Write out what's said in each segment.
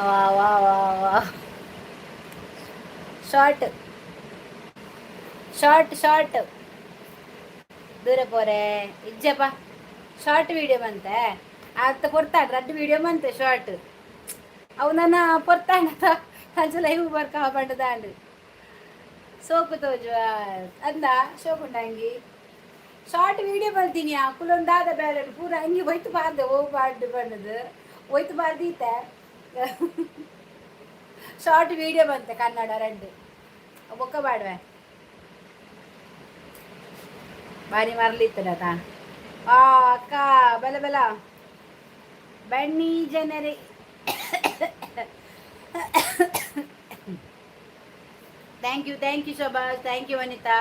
ವಾ ವಾ ವಾ ವಾ. ಶಾರ್ಟ್ ಶಾರ್ಟ್ ಶಾರ್ಟ್ ದೂರ ಪೋರೆ ಇಜ್ಜಪ್ಪ. ಶಾರ್ಟ್ ವಿಡಿಯೋ ಬಂತೆ ಅತ್ತ ಪೊರ್ತಾಡ್ ರಡ್ಡ್ ವಿಡಿಯೋ ಬಂತೆ ಶಾರ್ಟ್. ಅವು ನನ್ನ ಪೊರ್ತಾಂಡ ಅಂಚ ಲೈವ್ ಬರ್ಕ ಪಂಡದಾಂಡ್. ಸೋಕು ತೋಜುವ ಅಂದ ಶೋಕುಂಡಂಗಿ ಶಾರ್ಟ್ ವಿಡಿಯೋ ಬರ್ತೀನಿ. ಕುಲೊಂದಾದ ಬೇರೆ ಪೂರ ಅಂಗಿ ಒಯ್ತು ಬಾರ್ದೆ. ಓ ಬಾರ್ದು ಬಂದದ್ದು ಒಯ್ತು ಬಾರ್ದೀತೆ. ಶಾರ್ಟ್ ವಿಡಿಯೋ ಬಂತೆ ಕನ್ನಡ ರಡ್ಡು ಬೊಕ್ಕ ಬಾಡ್ವೆ. ಬಾರಿ ಮರಲಿತ್ತದ. ಆ ಅಕ್ಕ ಬಲ ಬಲ ಬನ್ನಿ ಜನರೇ. Thank you, thank you Shobha, thank you Vanitha,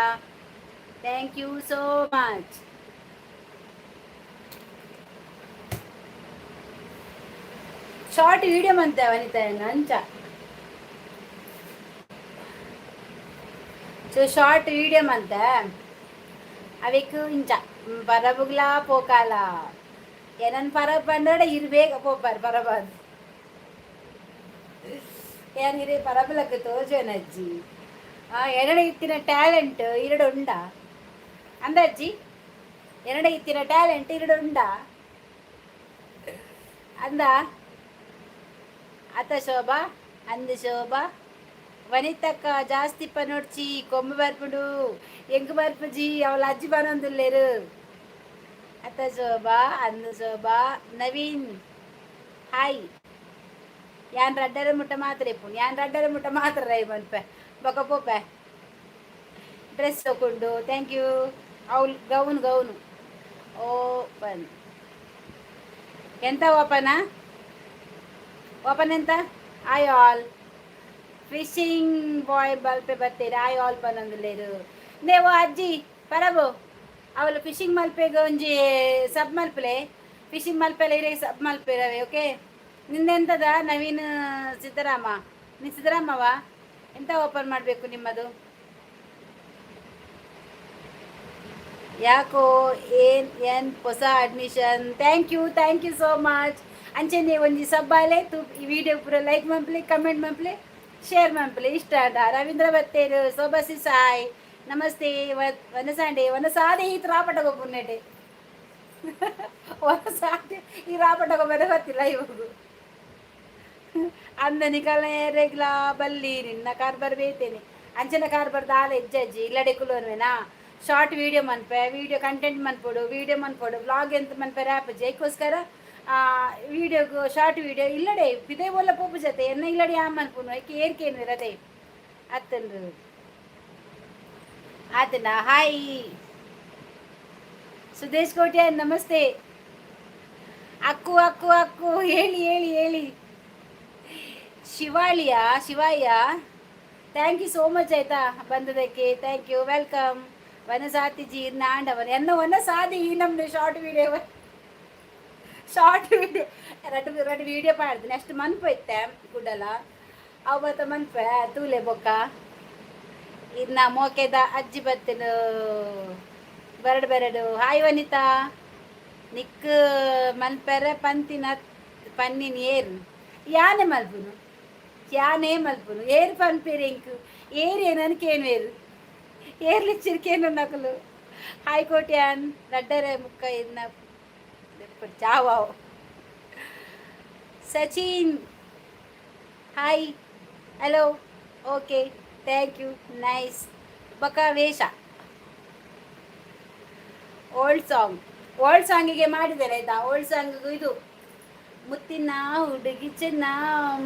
thank you so much. Short video ಮಂತೆ ವನಿತಾ ಅಂಚ. ಸೊ ಶಾರ್ಟ್ ವಿಡಿಯೋ ಮಂತೆ ಅವೆಕ್ ಇಂಚ ಪರಬುಗ್ಲಾ ಪೋಕಾಲ. ಏನನ್ ಪರಬ್ ಪಂಡ ಇರು ಬೇಗ ಪೋಪಾರ್ ಪರಬಾದ್. ಏನ್ ಹಿರೇ ಪರಬಲಕ್ಕೆ ತೋಜೋನಜ್ಜಿ. ಆ ಎರಡ ಇತ್ತಿನ ಟ್ಯಾಲೆಂಟ್ ಇರಡು ಉಂಡ ಅಂದಜ್ಜಿ. ಎರಡ ಇತ್ತಿನ ಟ್ಯಾಲೆಂಟ್ ಇರಡು ಉಂಡ ಅಂದ. ಅತ ಶೋಭಾ ಅಂದ ಶೋಭಾ ವನಿತಕ್ಕ ಜಾಸ್ತಿ ಪನೊಡ್ಚಿ ಕೊಂಬು ಬರ್ಪುಂಡು. ಎಂಕ್ ಬರ್ಪುಜಿ. ಅವಳ ಅಜ್ಜಿ ಪನೊಂದುಲ್ಲೇರು. ಅತ ಶೋಭಾ ಅಂದ ಶೋಭಾ. ನವೀನ್ ಹಾಯ್. ಯಾನ್ ರಡ್ಡರ ಮುಟ್ಟ ಮಾತ್ರ ಇಪ್ಪುನು. ಯಾನ್ ರಡ್ಡರ ಮುಟ್ಟ ಮಾತ್ರ ರೈ ಮನ್ಪೆ ಬೊಕ ಪೋಪೆ. ಡ್ರೆಸ್ ತಗೊಂಡು thank you. ಅವ್ಲು ಗೌನ್ ಗೌನು ಓಪನ್ ಎಂತ? ಓಪನಾ? ಓಪನ್ ಎಂತ? I all fishing ಬಾಯ್ ಬಲ್ಪೆ ಬತ್ತೀರಿ. ಆಯ್ ಆಲ್ ಪನೊಂದುಲ್ಲೇರು. ನೇವು ಅಜ್ಜಿ ಪರಬು ಅವಳು ಫಿಶಿಂಗ್ ಮಲ್ಪೆಗ್ ಒಂಜಿ ಸಬ್ ಮಲ್ಪಲೆ. ಫಿಶಿಂಗ್ ಮಲ್ಪೆಲ ಇರೆ ಸಬ್ ಮಲ್ಪೆರವೆ. ಓಕೆ, ನಿಂದೆಂತದ? ನವೀನ್ ಸಿದ್ದರಾಮ, ನೀ ಸಿದ್ದರಾಮವ? ಎಂತ ಓಪನ್ ಮಾಡಬೇಕು ನಿಮ್ಮದು? ಯಾಕೋ ಏನ್ ಏನ್ ಹೊಸ admission? Thank you, thank you so much. ಅಂಚನೆ ಒಂಜಿ ಸಬ್ಬಾಲೆ ತು ಈ ವಿಡಿಯೋ ಪೂರ ಲೈಕ್ ಮನ್ಪುಲೆ, ಕಮೆಂಟ್ ಮನ್ಪುಲೆ, ಶೇರ್ ಮನ್ಪುಲೆ ಇಷ್ಟ ಆಂಡ. ರವೀಂದ್ರ ಬತ್ತೇರು, ಶೋಭಾಸಿ ಸಾಯ್ ನಮಸ್ತೆ. ವನಸಾಂಡೆ ವನಸಾದೆ ಈ ರಾಪಟ ಗೊಬ್ಬುನ್ನೆಟೆ ವನಸಾದೆ ಈ ರಾಪಟ ಗೊಬ್ಬರ ಗೊತ್ತಿಲ್ಲ ಇವಾಗ ಅಂದ ನಿಕಲ ಬಲ್ಲಿ ನಿನ್ನ ಕಾರ್ಬಾರ್ ಬೇತೇನೆ. ಅಂಚನ ಕಾರ್ಬಾರ್ ದಾಲ ಇಜ್ಜಜ್ಜಿ. ಇಲ್ಲಡೆ ಕುಲೋನ್ವೇನಾ ಶಾರ್ಟ್ ವಿಡಿಯೋ ಮನ್ಪೆ, ವಿಡಿಯೋ ಕಂಟೆಂಟ್ ಮನ್ಪೊಡು, ವಿಡಿಯೋ ಮನ್ಪೊಡು, ವ್ಲಾಗ್ ಎಂತ ಮನ್ಪೆ ಆಪುಜಿ. ಐಕೋಸ್ಕರ ವಿಡಿಯೋಗು ಶಾರ್ಟ್ ವಿಡಿಯೋ ಇಲ್ಲಡೆ ಪಿದೆ ಒಲ್ಲ ಪೋಪು ಜೊತೆ ಎನ್ನ ಇಲ್ಲಡೆ ಆ ಮನ್ಪುನು. ಐಕೆ ಏರ್ಕೇನು ಇರದೆ ಅತ್ತನ್ರು ಆತನ. ಹಾಯ್ ಸುದೇಶ್ ಕೋಟ್ಯಾನ್, ನಮಸ್ತೆ. ಅಕ್ಕು ಅಕ್ಕು ಅಕ್ಕು, ಹೇಳಿ ಹೇಳಿ ಹೇಳಿ. ಶಿವಾಳಿಯ ಶಿವಾಯ, thank you so much ಆಯ್ತಾ ಬಂದದಕ್ಕೆ. Thank you, welcome. ವನಸಾತಿ ಜೀರ್ಣ ಆಂಡವನ ಎನ್ನ ವನಸಾದಿ ಈ ನಮ್ದು ಶಾರ್ಟ್ ವಿಡಿಯೋ. ಶಾರ್ಟ್ ವಿಡಿಯೋ ರಡ್ಡು ರಡ್ಡು ವಿಡಿಯೋ ಪಾಡ್ದು ನೆಕ್ಸ್ಟ್ ಮನ್ಪು ಇತ್ತೆ ಕುಡಲ ಅವು ಬತ್ತ ಮನ್ಪೆ ತೂಲೆ ಬೊಕ್ಕ. ಇನ್ನ ಮೋಕೆದ ಅಜ್ಜಿ ಬತ್ತಿನ ಬರಡು ಬರಡು. ಹಾಯ್ ವನಿತಾ. ನಿಕ್ ಮನ್ಪೆರೆ ಪಂತಿನ ಪನ್ನಿನ ಏರು ಯಾನೆ ಮಲ್ಪುನು? ಯಾನೇ ಮಲ್ಪುನು? ಏರು ಪನ್ಪೇರು ಎಂಕ್ ಏರು ಏನನ್ಕೇನು ಏರು ಏರ್ಲಿಚ್ಚಿರ್ಕೇನು ನಕಲು. ಹಾಯ್ ಕೋಟ್ಯಾನ್. ರಡ್ಡರೆ ಮುಕ್ಕ ಇನ್ನ ಚಾವಾವ್. Sachin hi, hello, okay, thank you, nice. ಬಕ ವೇಷ ಓಲ್ಡ್ ಸಾಂಗ್. ಓಲ್ಡ್ ಸಾಂಗಿಗೆ ಮಾಡಿದ್ದಾರೆ ಆಯ್ತಾ? ಓಲ್ಡ್ ಸಾಂಗಿಗೂ ಇದು ಮುತ್ತಿನ ಹುಡುಗಿ ಚೆನ್ನ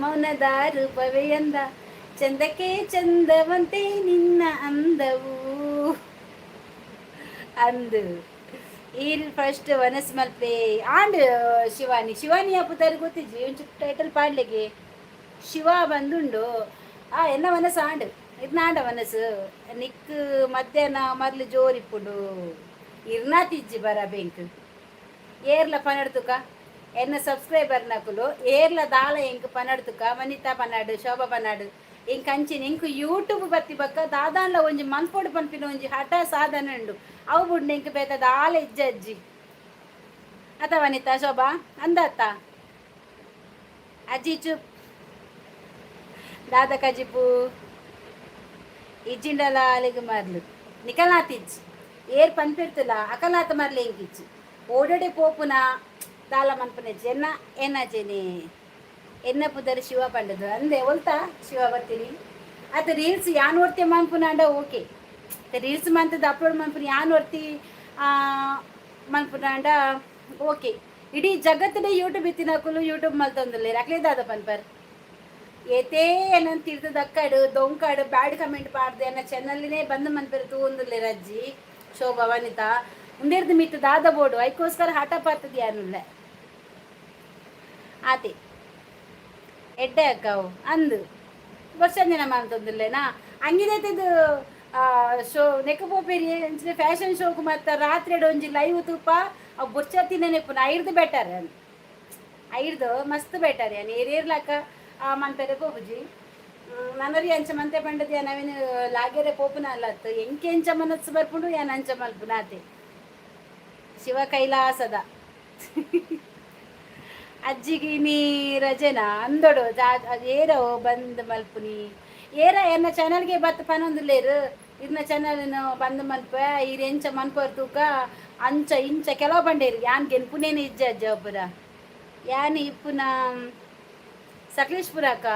ಮೌನದ ರೂಪವೇ ಅಂದ ಚಂದಕ್ಕೆ ಚಂದವಂತೆ ನಿನ್ನ ಅಂದವು ಅಂದು. ಈರ್ ಫಸ್ಟ್ ವನಸ್ ಮಲ್ಪೆ ಆಂಡ್ ಶಿವಾನಿ. ಶಿವಾನಿ ಅಪ್ಪುದಾರಿ ಗೊತ್ತಿಜ್ಜಿ. ಒಂಚೂರು ಟೈಟಲ್ ಪಾಡ್ಲಿಗೆ ಶಿವ ಬಂದುಂಡು. ಆ ಎನ್ನ ವನಸ್ ಆಂಡ್ ಇರ್ನಾಂಡ ವನಸ್. ನಿಕ್ ಮಧ್ಯಾಹ್ನ ಮರ್ಲು ಜೋರಿಪ್ಪುಂಡು. ಇರ್ನಾತಿಜ್ಜಿ ಬರ ಬೆಂಕ್ ಏರ್ಲ ಪನಡ್ತುಕ. ಎನ್ನ ಸಬ್ಸ್ಕ್ರೈಬರ್ ನಕುಲು ಏರ್ಲ ದಾಲ ಎಂಕ್ ಪನಡ್ತುಕ. ವನಿತಾ ಪನಾಡು, ಶೋಭಾ ಪನಾಡು, ಇಂಕ್ ಅಂಚಿನ ಇಂಕ್ ಯೂಟ್ಯೂಬ್ ಬತ್ತಿ ಬಕ್ಕ ದಾದಾನ್ಲ ಒಂಜಿ ಮನ್ಪೊಡು ಪನ್ಪಿನ ಒಂಜಿ ಹಠ ಸಾಧನೆ ಉಂಡು. ಅವು ಬುಡ್ನ ಇಂಕ್ ಬೇತ ದಾಲ ಇಜ್ಜಜ್ಜಿ. ಅತ ವನಿತಾ, ಶೋಭಾ ಅಂದತ್ತ ಅಜ್ಜಿ ಚುಪ್. ದಾದ ಕಜಿಪು ಇಜ್ಜಿಂಡಲ ಅಲೆಗ್ ಮರ್ಲು ನಿಕಲ್ನಾತ್ ಇಜ್ಜಿ. ಏರ್ ಪನ್ಪಿರ್ತಲ್ಲ ಅಕಲ್ನಾತ್ ಮರ್ಲು ಎಂಕಿಜ್ಜಿ. ಓಡೋಡೆ ಪೋಪುನ ದಾಲ ಮನ್ಪುನೆಜ್ಜಿ. ಎನ್ನ ಎನ್ನಜೆನೆ ಎನ್ನ ಪುದರ್ ಶಿವ ಪಂಡದು ಅಂದೆ. ಒಲ್ತ ಶಿವ ಬತ್ತೀನಿ ಅತ್ತ? ರೀಲ್ಸ್ ಯಾನ್ ಒರ್ತಿ ಮನ್ಪುನಾಂಡ ಓಕೆ. ರೀಲ್ಸ್ ಮಂತದ ಅಪ್ಲೋಡ್ ಮನ್ಪುನ ಯಾನ್ ಒರ್ತಿ ಮನ್ಪುನಾಂಡ ಓಕೆ. ಇಡೀ ಜಗತ್ತನೇ ಯೂಟ್ಯೂಬ್ ಇತ್ತಿನಕುಲು ಯೂಟ್ಯೂಬ್ ಮಲ್ತೊಂದುಲ್ಲೆರ್. ಅಕ್ಲೆ ದಾದ ಪನ್ಪರ್? ಏತೇ ಏನಂತ ತಿರ್ದು ದಕ್ಕಡು ದೊಂಕಾಡು ಬ್ಯಾಡ್ ಕಮೆಂಟ್ ಪಾಡ್ದು ಎನ್ನ ಚಾನಲ್ನೇ ಬಂದ್ ಮನ್ಪೆರ್ ತೂವೊಂದುಲ್ಲೆರ್. ಅಜ್ಜಿ ಶೋಭಾ, ವನಿತಾ, ಉಂದೆರ್ದು ಮಿತ್ತು ದಾದ ಬೋಡು? ಐಕೋಸ್ಕರ ಹಠ ಪತ್ತದ ಯಾನುಲ್ಲೆ. ಆತೆ ಎಡ್ಡೆ ಅಕ್ಕವು ಅಂದು ವರ್ಷಂದಿನ ಮಂತೊಂದುಲ್ಲೆನಾ? ಅಂಗಿದೈತಿದು ಶೋ ನೆಕ್ ಪೋಪೇರಿ. ಅಂಚಿನ ಫ್ಯಾಷನ್ ಶೋಕು ಮತ್ತ ರಾತ್ರಿ ಒಂಜಿ ಲೈವ್ ತೂಪ. ಅವು ಬುರ್ಚ ತಿನ್ನನೆಪ್ಪುನ. ಐರ್ದು ಬೆಟರ್, ಐರ್ದು ಮಸ್ತ್ ಬೆಟರ್. ಯಾನ್ ಏರೇರ್ಲಕ್ಕ ಮನ್ಪೆರೆ ಪೋಪುಜಿ. ನನರಿ ಅಂಚ ಮಂತೆ ಪಂಡದ ನವೀನ್ ಲಾಗೆರೆ ಪೋಪುನ ಅಲ್ಲತ್ತು. ಎಂಕೆ ಎಂಚ ಮನಸ್ಸು ಬರ್ಪುಂಡು, ಯಾನ್ ಅಂಚ ಮಲ್ಪುನ. ಆತೆ. ಶಿವ ಕೈಲಾಸದ ಅಜ್ಜಿಗೆ ನೀ ರಜೆನಾ ಅಂದೊಡು. ಏರೋ ಬಂದ್ ಮಲ್ಪುನಿ? ಏರ ಎನ್ನ ಚಾನಲ್ಗೆ ಬತ್ತ ಪನೊಂದುಲ್ಲೇರು, ಇರ್ನ ಚಾನಲ್ ಬಂದ್ ಮನ್ಪ, ಇರ್ ಎಂಚ ಮನ್ಪರ್ ತೂಕ, ಅಂಚ ಇಂಚ ಕೆಲವು ಬಂಡೇರು. ಯಾನ್ ಗೆನ್ಪುನೇನೆ ಇಜ್ಜ ಅಜ್ಜ ಒಬ್ಬರ. ಯಾನ್ ಇಪ್ಪುನ ಸಕಲೇಶ್ಪುರ ಅಕ್ಕ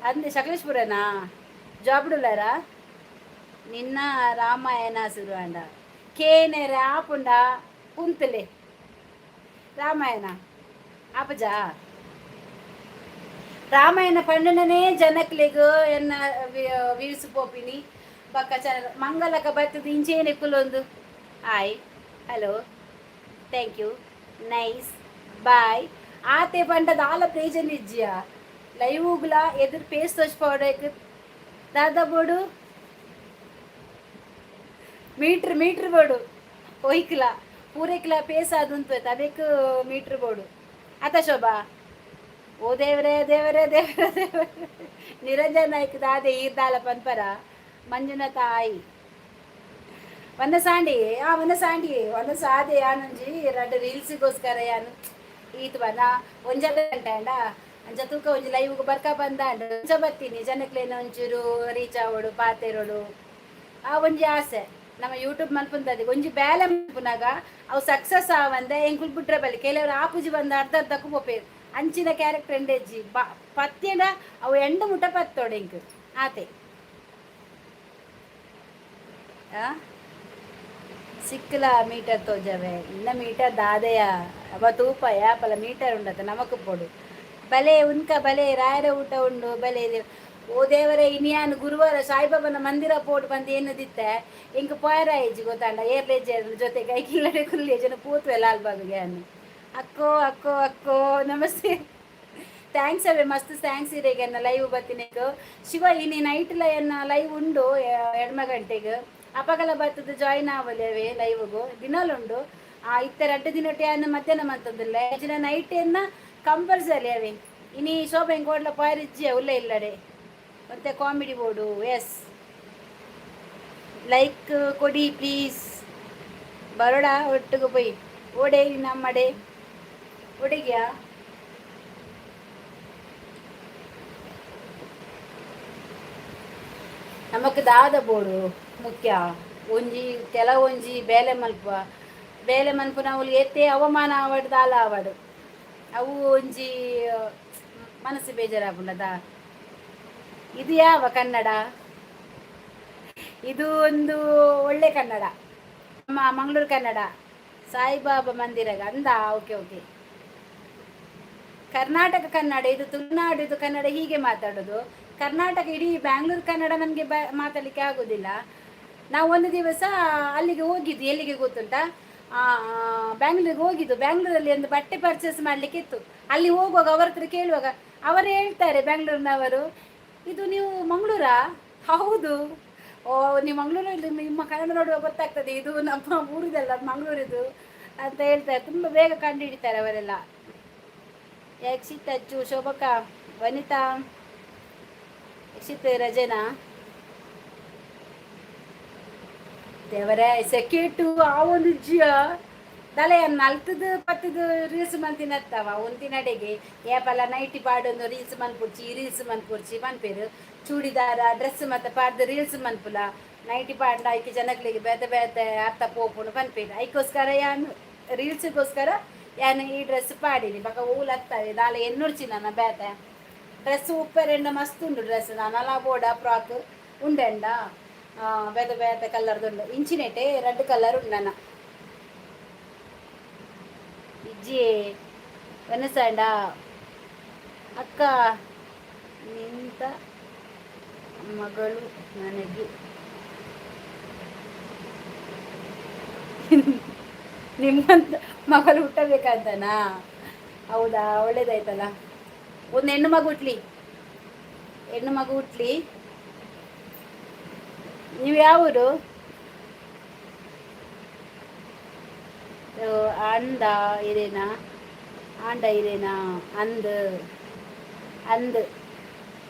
ಅಂದೆ. ಸಕಲೇಶ್ಪುರನಾ? ಜಾಬ್ಡುಲ್ಲಾರಾ? ನಿನ್ನ ರಾಮಾಯಣ ಶುರು ಅಂಡ ಕೇನೆರೆ ಆಪುಂಡ? ಕುಂತಲೆ ರಾಮಾಯಣ ಆಪಜಾ? ರಾಮಾಯಣ ಪಂಡನೇ ಜನಕ್ಲೆಗ್ ಎನ್ನ ವ್ಯೂಸ್ ಪೋಪಿನಿ. ಬಕ್ಕ ಚ ಮಂಗಲಕ ಬತ್ತದ ಇಂಚೇನೆ ಕುಲೊಂದು Hi, hello, thank you, nice, bye. ಆತೆ ಪಂಡ ದಾಲ ಪ್ರೇಜನ್ ಇಜ್ಜಿಯ. ಲೈವ್ಗುಲ ಎದುರು ಪೇಸ್ ತೋಚ್ಪೋಡಕ್ ದಾದ ಬೋಡು? ಮೀಟ್ರ್ ಮೀಟ್ರ್ ಬೋಡು. ಒಯ್ಕ್ಲ ಪೂರೈಕ್ಲ ಪೇಸ್ ಆದುಂತು ಅವೇಕ್ ಮೀಟ್ರ್ ಬೋಡು. ಆತ ಶೋಭಾ? ಓ ದೇವರೇ, ದೇವರೇ, ದೇವರೇ, ದೇವರೇ! ನಿರಂಜನ್ ನಾಯ್ಕ ದಾದೆ ಈರ್ದಾಲ ಪನ್ಪರ? ಮಂಜುನಾಥ ಆಯಿ ವನಸಾಂಡಿ. ಆ ವನಸಾಂಡಿ ವನಸಾದೆ. ಯಾನೊಂಜಿ ರಡ್ಡ್ ರೀಲ್ಸಿಗೋಸ್ಕರ ಯಾನು ಈತ್ ಬನ ಒಂಜ ಗಂಟೆ ಅಂಡ ಅಂಚ ತೂಕ ಒಂಜಿ ಲೈವ್ಗ್ ಬರ್ಕ ಬಂದಾಂಡ್. ಅಂಚ ಬತ್ತೀನಿ. ಜನಕ್ಲೆನ ಒಂಚೂರು ರೀಚ್ ಆವೊಡು, ಪಾತೆರೊಡು, ಆ ಒಂಜಿ ಆಸೆ. ನಮ್ಮ ಯೂಟ್ಯೂಬ್ ಮನ್ಪುಂತದೆ ಒಂಜಿ ಬೇಲೆ ಮನ್ಪುನಾಗ ಅವು ಸಕ್ಸಸ್ ಆವಂದೆ ಎಂಕುಲು ಬಿಟ್ರೆ ಬಲ್ಲಿ. ಕೆಲವರು ಆಪುಜಿ ಬಂದ ಅರ್ಧ ಅರ್ಧಕ್ಕೂ ಪೋಪೇರು. ಅಂಚಿನ ಕ್ಯಾರೆಕ್ಟರ್ ಎಂಡೆಜ್ಜಿ ಬಾ. ಪತ್ತಿನ ಅವು ಎಂಡು ಮುಟ್ಟ ಪತ್ತೋಡು ಎಂಕ್. ಆತೆ. ಆ ಸಿಕ್ಕಲ ಮೀಟರ್ ತೋಜವೆ. ಇನ್ನ ಮೀಟರ್ ದಾದೆಯ ಅವ ತೂಪ. ಯಾಪಲ ಮೀಟರ್ ಉಂಡತ ನಮಕ್ ಪೋಡು. ಬಲೆ ಉನ್ಕ ಬಲೆ. ರಾಯರ ಊಟ ಉಂಡು ಬಲೆ. ಓ ದೇವರೇ! ಇನಿಯಾನ್ ಗುರುವಾರ ಸಾಯಿಬಾಬನ ಮಂದಿರ ಪೋಟು ಬಂದು ಏನದಿತ್ತೆ. ಇಂಕ್ ಪೋಯರ ಇಜ್ಜಿ ಗೊತ್ತಾಂಡ. ಏರ್ಲೇಜ್ ಜೊತೆಗೆ ಐಕಿಲ್ಲಡೆ ಕುಲ್ಲಿ ಜನ ಪೂತ್ವೆ ಲಾಲ್ಬಾಗ್ಗೆ ಅನ್ನು. ಅಕ್ಕೋ ಅಕ್ಕೋ ಅಕ್ಕೋ, ನಮಸ್ತೆ. Thanks ಅವೇ, ಮಸ್ತ್ thanks ಇರೇಗ ಲೈವ್ ಬತ್ತಿನಕ್. ಶಿವ, ಇನಿ ನೈಟ್ ಎನ್ನ ಲೈವ್ ಉಂಡು ಎಡ್ಮ ಗಂಟೆಗೆ. ಅಪಗಲ ಬತ್ತದ ಜಾಯಿನ್ ಆವಲೆ ಅವೇ ಲೈವ್ಗು. ದಿನಲುಂಡು. ಆ ಇತ್ತೆ ರಡ್ಡು ದಿನೊಟ್ಟೆ ಅನ್ನ ಮಧ್ಯಾಹ್ನ ಮಂತಂದಿಲ್ಲ. ಇಂಚಿನ ನೈಟ್ ಎನ್ನ ಕಂಪಲ್ಸರಿ ಅವೇ. ಇನಿ ಶೋಭೆ ಕೋಡ್ಲ ಪಾರಿಜ್ಜಿ ಉಲ್ಲ ಇಲ್ಲಡೆ. ಮತ್ತೆ ಕಾಮಿಡಿ ಬೋರ್ಡು. ಎಸ್, ಲೈಕ್ ಕೊಡಿ ಪ್ಲೀಸ್. ಬರೋಡ ಒಟ್ಟಿಗೆ ಪೋಯಿ. ಓಡೆ ನಮ್ಮಡೆ ಒಡೆಗ್ಯಾ? ನಮಕ್ ದಾದ ಬೋಡು ಮುಖ್ಯ? ಒಂಜಿ ಕೆಲವೊಂಜಿ ಬೇಲೆ ಮಲ್ಪ. ಬೇಲೆ ಮನ್ಪುನ ಅವ್ಲು ಏತೆ ಅವಮಾನ ಆವಡ್, ದಾಲ ಆವಡ್, ಅವು ಒಂಜಿ ಮನಸ್ಸು ಬೇಜಾರಾಪುಂಡದ. ಇದು ಯಾವ ಕನ್ನಡ? ಇದು ಒಂದು ಒಳ್ಳೆ ಕನ್ನಡ, ನಮ್ಮ ಮಂಗಳೂರು ಕನ್ನಡ. ಸಾಯಿಬಾಬಾ ಮಂದಿರ ಅಂದ. ಓಕೆ ಓಕೆ ಕರ್ನಾಟಕ ಕನ್ನಡ ಇದು, ತುಳುನಾಡು ಇದು ಕನ್ನಡ. ಹೀಗೆ ಮಾತಾಡೋದು ಕರ್ನಾಟಕ ಇಡೀ. ಬ್ಯಾಂಗ್ಳೂರು ಕನ್ನಡ ನಮಗೆ ಬ ಮಾತಾಡಲಿಕ್ಕೆ ಆಗೋದಿಲ್ಲ. ನಾವು ಒಂದು ದಿವಸ ಅಲ್ಲಿಗೆ ಹೋಗಿದ್ವಿ. ಎಲ್ಲಿಗೆ ಗೊತ್ತುಂಟಾ? ಬ್ಯಾಂಗ್ಳೂರಿಗೆ ಹೋಗಿದ್ದು. ಬ್ಯಾಂಗ್ಳೂರಲ್ಲಿ ಒಂದು ಬಟ್ಟೆ ಪರ್ಚೇಸ್ ಮಾಡಲಿಕ್ಕೆ ಇತ್ತು. ಅಲ್ಲಿ ಹೋಗುವಾಗ ಅವರ ಹತ್ರ ಕೇಳುವಾಗ ಅವರು ಹೇಳ್ತಾರೆ, ಬ್ಯಾಂಗ್ಳೂರಿನವರು, "ಇದು ನೀವು ಮಂಗಳೂರಾ?" "ಹೌದು." "ಓ, ನೀವು ಮಂಗಳೂರಲ್ಲಿ, ನಿಮ್ಮ ಕನ್ನಡ ನೋಡುವಾಗ ಗೊತ್ತಾಗ್ತದೆ, ಇದು ನಮ್ಮ ಊರಿದಲ್ಲ, ಮಂಗಳೂರಿದು" ಅಂತ ಹೇಳ್ತಾರೆ. ತುಂಬ ಬೇಗ ಕಂಡು ಹಿಡಿತಾರೆ ಅವರೆಲ್ಲ. ಯಕ್ಷಿತ್, ಅಚ್ಚು, ಶೋಭಕ್ಕ, ವನಿತಾ, ಯಕ್ಷಿತ್ ರಜನಾ. ದೇವರೇ, ಸೆಕೆಟು ಆ ಒಂದು ಜಿಯ ತಲೆ ನಲ್ತದ ಪತ್ತದ ರೀಲ್ಸ್ ಮಲ್ತಿನತ್ತವ. ಒಂತಿನಡೆಗೆ ಏಪಲ ನೈಟಿ ಪಾಡೊಂದು ರೀಲ್ಸ್ ಮನ್ಪುಡ್ಚಿ, ರೀಲ್ಸ್ ಮನ್ಪುಡ್ಚಿ ಪನ್ಪೇರು. ಚೂಡಿದಾರ ಡ್ರೆಸ್ ಮತ್ತೆ ಪಾಡ್ದು ರೀಲ್ಸ್ ಮನ್ಪುಲ, ನೈಟಿ ಪಾಡ್ಲ ಐಕೆ ಜನಗಳಿಗೆ ಬೇತೆ ಬೇತೆ ಅರ್ಥ ಪೋಪುಂಡು ಪನ್ಪೇನು. ಐಕೋಸ್ಕರ ಯಾನ್ ರೀಲ್ಸ್ಗೋಸ್ಕರ ಯಾನ್ ಈ ಡ್ರೆಸ್ ಪಾಡಿನಿ. ಬೊಕ ಓಲು ಅತ್ತವೆ ದಾಲ ಎನ್ನುರ್ಚಿ ನನ್ನ ಬೇತೆ ಡ್ರೆಸ್ ಉಪ್ಪೆರೆಂಡ ಮಸ್ತ್ ಉಂಡು ಡ್ರೆಸ್. ನಾನಲ ಬೋಡ ಫ್ರಾಕ್ ಉಂಡೆಂಡ ಬೇತೆ ಬೇತೆ ಕಲರ್ದುಂಡು. ಇಂಚಿನೆಟೆ ರೆಡ್ ಕಲರ್ ಉಂಡನ ಇಜ್ಜಿ వెనಸಂಡ. ಅಕ್ಕ, ನಿಂತ ಮಗಳು ನನಗೆ ನಿಮ್ಮಂತ ಮಗಳು ಹುಟ್ಟಬೇಕಂತನಾ? ಹೌದಾ? ಒಳ್ಳೇದಾಯ್ತಲ್ಲ. ಒಂದು ಹೆಣ್ಣು ಮಗು ಹುಟ್ಲಿ, ಹೆಣ್ಣು ಮಗು ಹುಟ್ಲಿ. ನೀವು ಯಾವ ಊರು? ಅಂದ ಇರೇನಾ? ಆಂಡ ಇರೇನಾ? ಅಂದ್ ಅಂದ್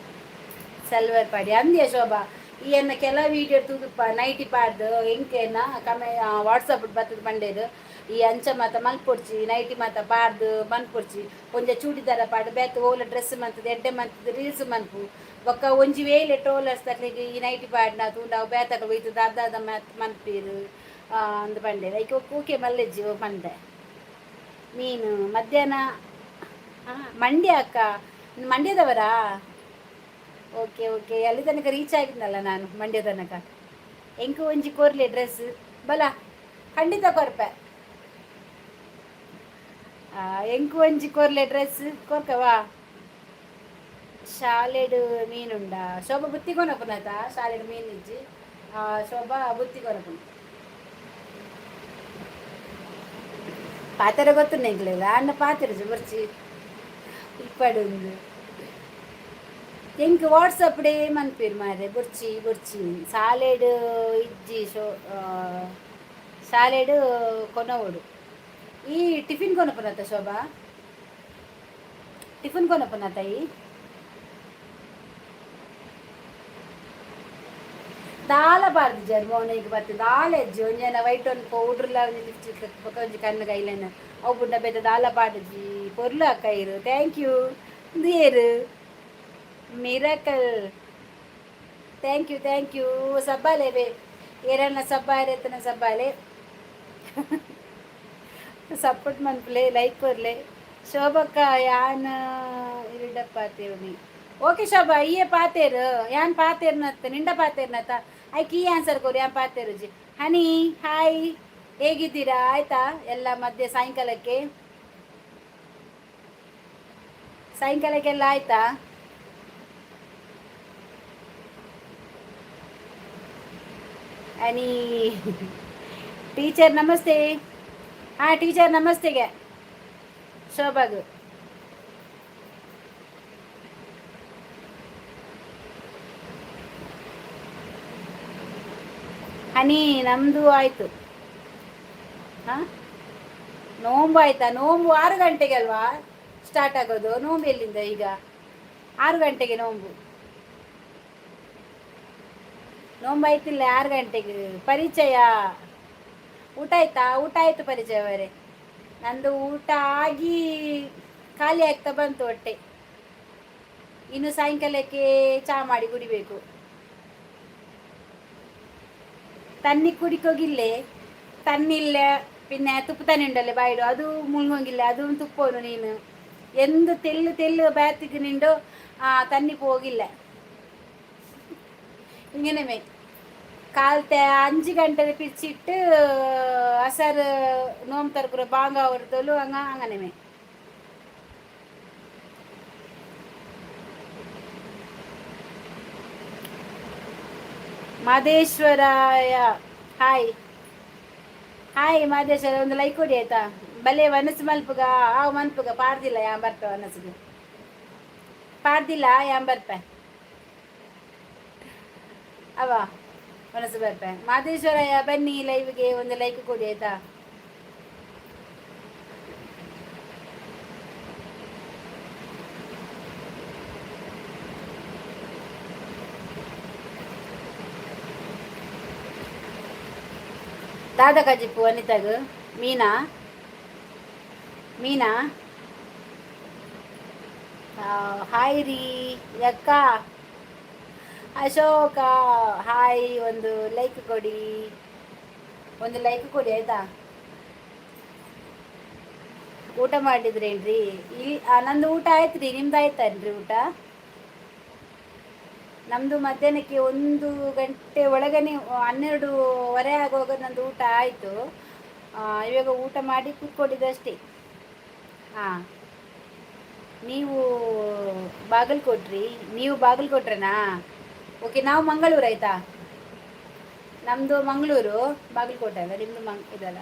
ಸಲ್ವರ್ ಪಾಡಿ ಅಂದ್ಯ ಶೋಭಾ. ಈ ಎನ್ನ ಕೆಲ ವೀಡಿಯೋ ತೂದುಪ್ಪ ನೈಟಿ ಪಾಡ್ದು ಎಂಕೆನ ಕಮೆ ವಾಟ್ಸಪ್ ಬತ್ತದ ಪಂಡೇರು. ಈ ಅಂಚ ಮಾತ ಮಲ್ಪೊಡ್ಚಿ, ನೈಟಿ ಮಾತ ಪಾಡ್ದು ಮನ್ಪೊಡ್ಚಿ. ಒಂಜ ಚೂಡಿದಾರ ಪಾಡು ಬೇತೆ ಓಲ ಡ್ರೆಸ್ ಮಂತದ ಎಡ್ಡೆ ಮಂತದ ರೀಲ್ಸ್ ಮನ್ಪು. ಬೊಕ್ಕ ಒಂಜಿ ವೇಳೆ ಟ್ರೋಲರ್ಸ್ ತಕ್ಲಿಗೆ ಈ ನೈಟಿ ಪಾಡ್ನ ತೂಂಡ ಅವು ಬೇತಕ ಒಯ್ತು ದಾದ ಮನ್ಪೀರು ಅಂದ್ ಪಂಡೇರು. ಐಕ್ ಓಕೆ ಮಲ್ಲೆಜ್ಜಿ ಪಂಡೆ. ಮೀನು ಮಧ್ಯಾಹ್ನ. ಮಂಡ್ಯ ಅಕ್ಕ, ಮಂಡ್ಯದವರಾ? ಓಕೆ ಓಕೆ, ಅಲ್ಲಿ ತನಕ ರೀಚ್ ಆಗಿದ್ನಲ್ಲ ನಾನು ಮಂಡ್ಯ ತನಕ. ಎಂಕು ಒಂಜಿ ಕೊರ್ಲೆ ಡ್ರೆಸ್ ಬಲ. ಖಂಡಿತ ಕೊರ್ಪೆ. ಎಂಕು ಒಂಜಿ ಕೊರ್ಲೆ ಡ್ರೆಸ್ ಕೊರ್ಕವಾ. ಶಾಲೆಡು ಮೀನುಂಡ ಶೋಭಾ? ಬುತ್ತಿ ಕೊನಪುನತ? ಶಾಲೆಡು ಮೀನು ಇಜ್ಜಿ ಶೋಭಾ, ಬುತ್ತಿ ಕೊನಪುನ. ಪಾತೆರ ಗೊತ್ತುಂಡು ಎಂಕ್ಲೆಗ್. ಅಣ್ಣ ಪಾತೆರ ಬರ್ಚಿ ಇಪ್ಪಡುಂದು. ಎಂಕ್ ವಾಟ್ಸಪ್ ಡೇ ಮನ್ಪೇರು ಮಾರೆ. ಬೊರ್ಚಿ ಬೊರ್ಚಿ ಸಾಲೆಡ್ ಇಜ್ಜಿ ಶೋ, ಶಾಲೆಡ್ ಕೊನವೊಡು. ಈ ಟಿಫಿನ್ ಕೊನಪುನತ ಶೋಭಾ? ಟಿಫಿನ್ ಕೊನಪುನತ ಈ? ದಾಲ ಬಾರ್ದಿಜರ್ ಮೋನೆಗ್ ಬತ್ತಿ ದಾಲ ಎಜ್ಜಿ. ಒಂಜೆನ ವೈಟ್ ಒಂದು ಪೌಡ್ರ್ಲ, ಒಂಜಿ ಲಿಪ್ಸ್ಟಿಕ್ ಬೊಕ ಒಂಜಿ ಕಣ್ಣು ಐಲೈನರ್ ಅವು ಬುಡ್ಡ ಬೇತೆ ದಾಲ ಪಾಡ್ಜಿ. ಪೊರ್ಲು ಅಕ್ಕ ಇರು. Thank you. ಇಂದು ಏರು? Miracle, thank you, thank you. ಸಬ್ಬಾಲೆ ಬೇ ಏರನ್ನ ಸಬ್ಬಾರೆ ಎತ್ತನ ಸಬ್ಬಾಲೆ. Support ಮನ್ಪುಲೆ, like ಕೊರ್ಲೆ. ಶೋಭಕ್ಕ, ಯಾನ್ ಇರಿಡ ಪಾತೇರುನಿ. ಓಕೆ ಶೋಭಾ, ಈಯೆ ಪಾತೇರು. ಯಾನ್ ಪಾತೇರ್ನತ್ತ ನಿಂಡ ಪಾತೇರ್ನತ್ತ? ಐಕ್ ಈ ಆನ್ಸರ್ ಕೊರು. ಯಾನ್ ಪಾತೇರುಜಿ. ಹನಿ ಹಾಯ್, ಹೇಗಿದ್ದೀರಾ? ಆಯ್ತಾ ಎಲ್ಲ ಮಧ್ಯೆ ಸಾಯಂಕಾಲಕ್ಕೆ? ಸಾಯಂಕಾಲಕ್ಕೆಲ್ಲ ಆಯ್ತಾ? ಅನಿ ಟೀಚರ್ ನಮಸ್ತೆ. ಹಾಂ ಟೀಚರ್ ನಮಸ್ತೆಗೆ ಶೋಭಾಗು. ಹನಿ, ನಮ್ಮದು ಆಯಿತು. ಹಾಂ, ನೋಂಬು ಆಯ್ತಾ? ನೋಂಬು 6 ಗಂಟೆಗೆ ಅಲ್ವಾ ಸ್ಟಾರ್ಟ್ ಆಗೋದು? ನೋಂಬು ಎಲ್ಲಿಂದ ಈಗ? 6 ಗಂಟೆಗೆ ನೋಂಬು. ನೋಂಬು ಆಯ್ತಿಲ್ಲ 6 ಗಂಟೆಗೆ. ಪರಿಚಯ, ಊಟ ಆಯ್ತಾ? ಊಟ ಆಯಿತು ಪರಿಚಯ ಅವರೇ. ನಂದು ಊಟ ಆಗಿ ಖಾಲಿ ಆಗ್ತಾ ಬಂತು ಹೊಟ್ಟೆ. ಇನ್ನು ಸಾಯಂಕಾಲಕ್ಕೆ ಚಹಾ ಮಾಡಿ ಕುಡಿಬೇಕು. ತನ್ನಿ ಕುಡಿಕೋಗಿಲ್ಲೆ? ತನ್ನಿಲ್ಲ. പിന്നെ ತುಪ್ಪ ತನ್ನಿ ಉಂಡಲ್ಲ ಬಾಯಿಡು, ಅದು ಮುಳ್ಗೊಂಗಿಲ್ಲ. ಅದು ತುಪ್ಪೋನು ನೀನು ಎಂದು ತೆಲ್ಲು ತೆಲ್ಲು ಬ್ಯಾತಿಗೆ ನಿಂಡು ತನ್ನಿ ಹೋಗಿಲ್ಲ. ഇങ്ങനെ മേ കാലത്തെ 5 ಗಂಟೆ ಪಿಚ್ಚಿಟ್ಟು ಅಸರ್ ನೋಮ್ ತರ್ಕುರ ಬಾಂಗ ಹೊರತಲು ಹಂಗ അങ്ങനെ ಮೇ. ಮಾದೇಶ್ವರಾಯ ಹಾಯ್ ಹಾಯ್. ಮಾದೇಶ್ವರ, ಒಂದು ಲೈಕ್ ಕೊಡಿ ಆಯ್ತಾ? ಬಲೆ ವನಸು ಮಲ್ಪುಗ. ಆವು ಮನ್ಪುಗ. ಪಾಡ್ದಿಲ್ಲ ಯಾನ್ ಬರ್ಪೆ ವನಸುಗು. ಪಾಡ್ದಿಲ್ಲ ಯಾನ್ ಬರ್ಪೆ. ಅವ ವನಸು ಬರ್ಪೆ. ಮಾದೇಶ್ವರಯ್ಯ, ಬನ್ನಿ ಲೈವ್ಗೆ. ಒಂದು ಲೈಕ್ ಕೊಡಿ ಆಯ್ತಾ? ದಾದ ಕಜಿಪ್ಪು ವನಿತಾಗ್? ಮೀನಾ? ಮೀನಾ? ಹಾಯ್ ರೀ. ಯಕ್ಕ. ಅಶೋಕ ಹಾಯ್. ಒಂದು ಲೈಕ್ ಕೊಡಿ, ಒಂದು ಲೈಕ್ ಕೊಡಿ, ಆಯ್ತಾ? ಊಟ ಮಾಡಿದ್ರೇನ್ರಿ? ಇಲ್ಲಿ ನಂದು ಊಟ ಆಯ್ತು ರೀ. ನಿಮ್ದು ಆಯ್ತನ್ರಿ ಊಟ? ನಮ್ಮದು ಮಧ್ಯಾಹ್ನಕ್ಕೆ 1 ಗಂಟೆ ಒಳಗನೆ, 12:30 ಆಗುವಾಗ ನಂದು ಊಟ ಆಯಿತು. ಇವಾಗ ಊಟ ಮಾಡಿ ಕೂತ್ಕೊಂಡಿದ್ದಷ್ಟೇ. ಹಾಂ, ನೀವು ಬಾಗಲಕೋಟ್ರಿ? ನೀವು ಬಾಗಲಕೋಟ್ರೆನಾ? ಓಕೆ, ನಾವು ಮಂಗಳೂರು, ಆಯಿತಾ? ನಮ್ಮದು ಮಂಗಳೂರು, ಬಾಗಲಕೋಟೆ ಅಲ್ಲ. ನಿಮ್ಮದು ಮಂಗ್ ಇದಲ್ಲ.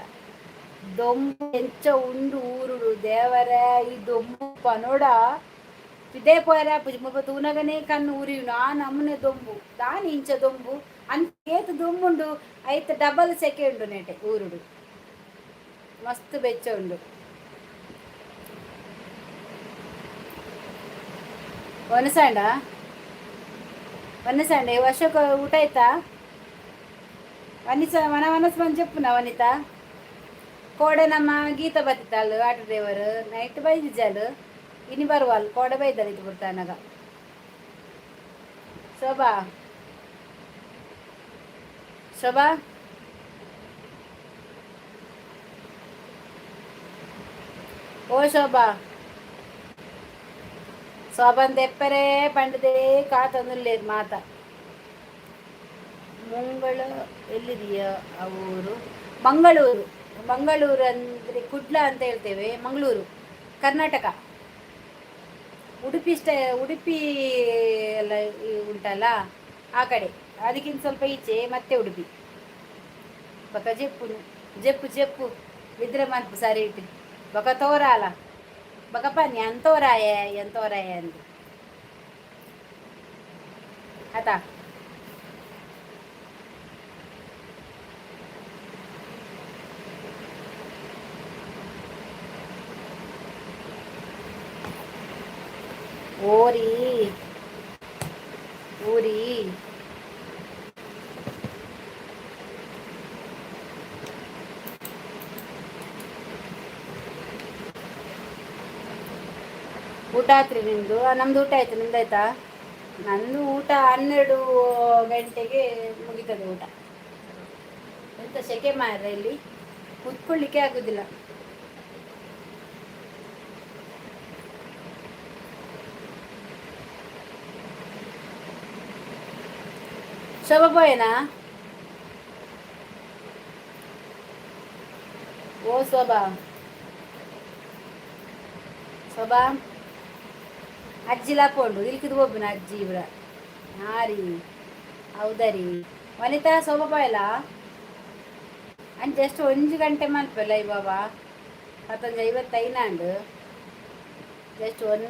ದೊಂಬು ಎಂಚ ಉಂಡು ಊರುಡು, ದೇವರೇ! ಈ ದೊಂಬು ಪನೋಡ ಪಿದೆ ಪೋಯರ ಮುಲ್ಪ ತೂನಗನೇ ಕಣ್ಣು ಉರಿಯುನು. ಆ ನಮೂನೆ ದೊಂಬು. ದಾನಿ ಇಂಚ ದೊಂಬು ಅಂಚೇತ್ ದೊಂಬುಂಡು, ಐತ ಡಬಲ್ ಸೆಕೆ ಉಂಡು ನೆಟೆ. ಊರುಡು ಮಸ್ತ್ ಬೆಚ್ಚ ಉಂಡು. ಒನಸಾಂಡ ಒನಸಾಂಡ. ಅಶೋಕ, ಊಟ ಆಯ್ತಾ? ವನಿಸ ವನ ವನಸ್ ಬಂದು ಚೆಪ್ಪುನ ವನಿತಾ. ಕೋಡೆ ನಮ್ಮ ಗೀತ ಬತ್ತಿತ್ತಾಳು, ಆಟೋ ಡ್ರೈವರ್. ನೈಟ್ ಬೈದಿಜ್ಜಾಲು, ಇನಿ ಬರುವಲ್. ಕೋಡೆ ಬೈದಲ್ ಇದು ಬಿಡ್ತಾನಗ. ಶೋಭಾ, ಶೋಭಾ, ಓ ಶೋಭಾ. ಶೋಭನ್ ದೆಪ್ಪರೆ ಪಂಡದೇ ಕಾತೊಂದುಲ್ಲೇರು ಮಾತ. ಮುಂಗಳ ಎಲ್ಲಿದೆಯಾ ಆ ಊರು? ಮಂಗಳೂರು. ಮಂಗಳೂರು ಅಂದರೆ ಕುಡ್ಲ ಅಂತ ಹೇಳ್ತೇವೆ. ಮಂಗಳೂರು, ಕರ್ನಾಟಕ. ಉಡುಪಿ ಉಡುಪಿ ಎಲ್ಲ ಉಂಟಲ್ಲ, ಆ ಕಡೆ. ಅದಕ್ಕಿಂತ ಸ್ವಲ್ಪ ಈಚೆ ಮತ್ತೆ ಉಡುಪಿ. ಬೊಕ ಜೆಪ್ಪು ಜೆಪ್ಪು ಜೆಪ್ಪು ನಿದ್ರೆ ಮನ್ಪು ಸರಿ ಇಟ್ಟು. ಬೊಕ ತೋರಾಲ ಬೊಕ ಪನ್ನಿ ಎಂತೋರಾಯ ಎಂತೋರಾಯ ಅಂದು ಆತಾ. ಓರಿ ಊರಿ. ಊಟ ಆತ್ರಿ ನಿಮ್ಮದು? ನಮ್ದು ಊಟ ಆಯ್ತು, ನಿಮ್ದು ಆಯ್ತಾ? ನಂದು ಊಟ 12 ಗಂಟೆಗೆ ಮುಗಿತದೆ ಊಟ. ಎಂತ ಸೆಕೆ ಮಾರ್ರೆ, ಇಲ್ಲಿ ಕೂತ್ಕೊಳ್ಳಿಕ್ಕೆ ಆಗುದಿಲ್ಲ. ಶೋಭಾ ಪೋಯನಾ? ಓ ಶೋಭಾ, ಶೋಭಾ. ಅಜ್ಜಿ ಲಾಪೊಂಡು ಇಲ್ಕಿದ್ ಒಬ್ಬನ ಅಜ್ಜಿ ಇವ್ರ. ಹಾಂ ರೀ, ಹೌದಾ ರೀ. ವನಿತಾ, ಶೋಭಾ ಪೋಯಲ? ಅಂಚ ಜಸ್ಟ್ 1 ಗಂಟೆ ಮನ್ಪಲ್ಲ ಈ ಬಾಬಾ. ಪತ್ತೊಂಜಿ ಐವತ್ತೈನಾಂಡು, ಜಸ್ಟ್ 1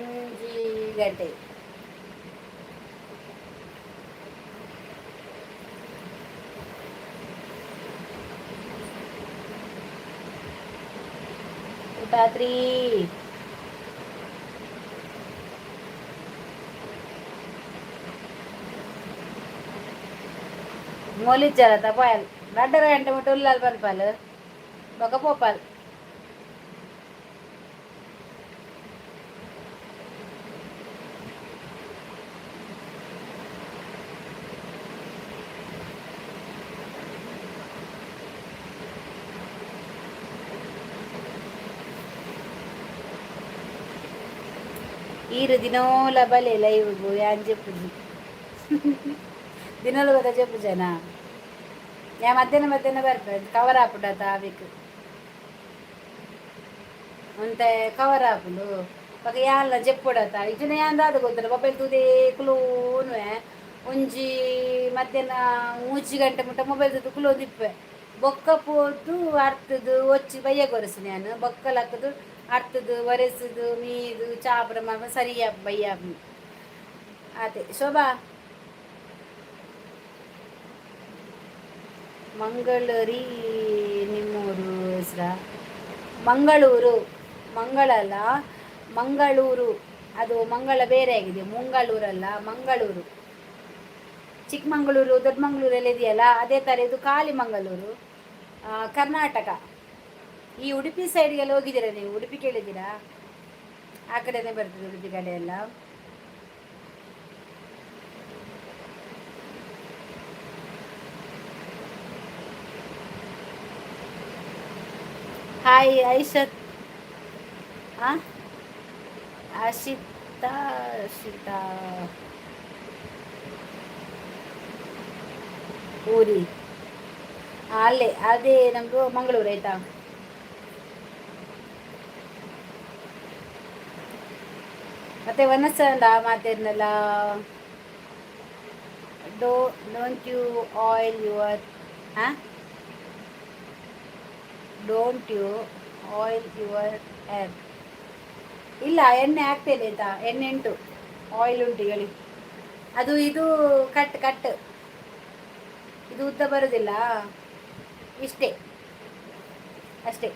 ಗಂಟೆ. ಊಟ ಆತ್ರಿ? ಮೊಲಿಜ್ಜಾಲತ್ತ ಪೋಯಲ್. 2.5 ಗಂಟೆ ಮುಟ್ಟ ಉಲ್ಲಾಲ್ ಪನ್ಪಾಲ್, ಬೊಕ ಪೋಪಾಲ್. ಈರು ದಿನೋಲ ಬಲೆ ಲೈವ್ಗು, ಯಾನ್ ಜೆಪ್ಪುಜಿ. ದಿನೋಲ ಬದ ಜೆಪ್ಪುಜನಾ? ಯಾ ಮಧ್ಯಾಹ್ನ ಮಧ್ಯಾಹ್ನ ಬರ್ಪೆ. ಕವರ್ ಆಪುಂಡತ ಆವಿಕ್ ಒಂತೆ ಕವರ್ ಆಪುಂಡು. ಬೊಕ ಯಾನ್ಲ ಜೆಪ್ಪುಡತ. ಇಜ್ಜಿಂಡ ಯಾನ್ ದಾದ ಗೊತ್ತುಂಡ, ಮೊಬೈಲ್ ತೂದೇ ಕುಲೋನುವೆ. ಒಂಜಿ ಮಧ್ಯಾಹ್ನ 3 ಗಂಟೆ ಮುಟ್ಟ ಮೊಬೈಲ್ ತೂದು ಕುಲೋಂದಿಪ್ಪೆ. ಬೊಕ್ಕ ಪೋದು ಅರ್ತದು ಒಚ್ಚಿ ಬಯ್ಯ ಗೊರಸುನು ಯಾನ್. ಬೊಕ್ಕ ಲಕ್ಕುದು ಅರ್ತದು ಒರೆಸುದು ಮೀದು ಚಾ ಪೂರ ಮನ್ಪುನ ಸರಿ ಬಯ್ಯ ಆಪುಂಡು. ಆತೆ ಶೋಭಾ. ಮಂಗಳೂರಿ ನಿಮ್ಮೂರು ಹೆಸ್ರಾ? ಮಂಗಳೂರು. ಮಂಗಳಲ್ಲ, ಮಂಗಳೂರು. ಅದು ಮಂಗಳ ಬೇರೆ ಆಗಿದೆ. ಮುಂಗಳೂರಲ್ಲ, ಮಂಗಳೂರು. ಚಿಕ್ಕಮಂಗಳೂರು, ದೊಡ್ಡಮಂಗಳೂರಲ್ಲಿ ಇದೆಯಲ್ಲ, ಅದೇ ಥರ ಇದು ಖಾಲಿ ಮಂಗಳೂರು, ಕರ್ನಾಟಕ. ಈ ಉಡುಪಿ ಸೈಡ್ಗೆಲ್ಲ ಹೋಗಿದ್ದೀರಾ ನೀವು? ಉಡುಪಿ ಕೇಳಿದ್ದೀರಾ? ಆ ಕಡೆನೇ ಬರ್ತದೆ ಉಡುಪಿ ಕಡೆ ಎಲ್ಲ. ಹಾಯ್ ಐಶತ್, ಆ ಆಶಿತಾ, ಅಶಿತಾ ಊರಿ ಅಲ್ಲೇ, ಅದೇ ನಮ್ಮದು ಮಂಗಳೂರು ಆಯ್ತಾ. ಮತ್ತೆ ವನಸಂಡ ಮಾತೇರ್ನಲ್ಲ. Don't you oil your, ಹಾಂ, don't you oil your hair? ಇಲ್ಲ, ಎಣ್ಣೆ ಹಾಕ್ತೇನೆ ಆಯ್ತಾ, ಎಣ್ಣೆ ಉಂಟು, ಆಯಿಲ್ ಉಂಟು ಹೇಳಿ. ಅದು ಇದು ಕಟ್ ಕಟ್, ಇದು ಉದ್ದ ಬರೋದಿಲ್ಲ, ಇಷ್ಟೇ ಅಷ್ಟೇ.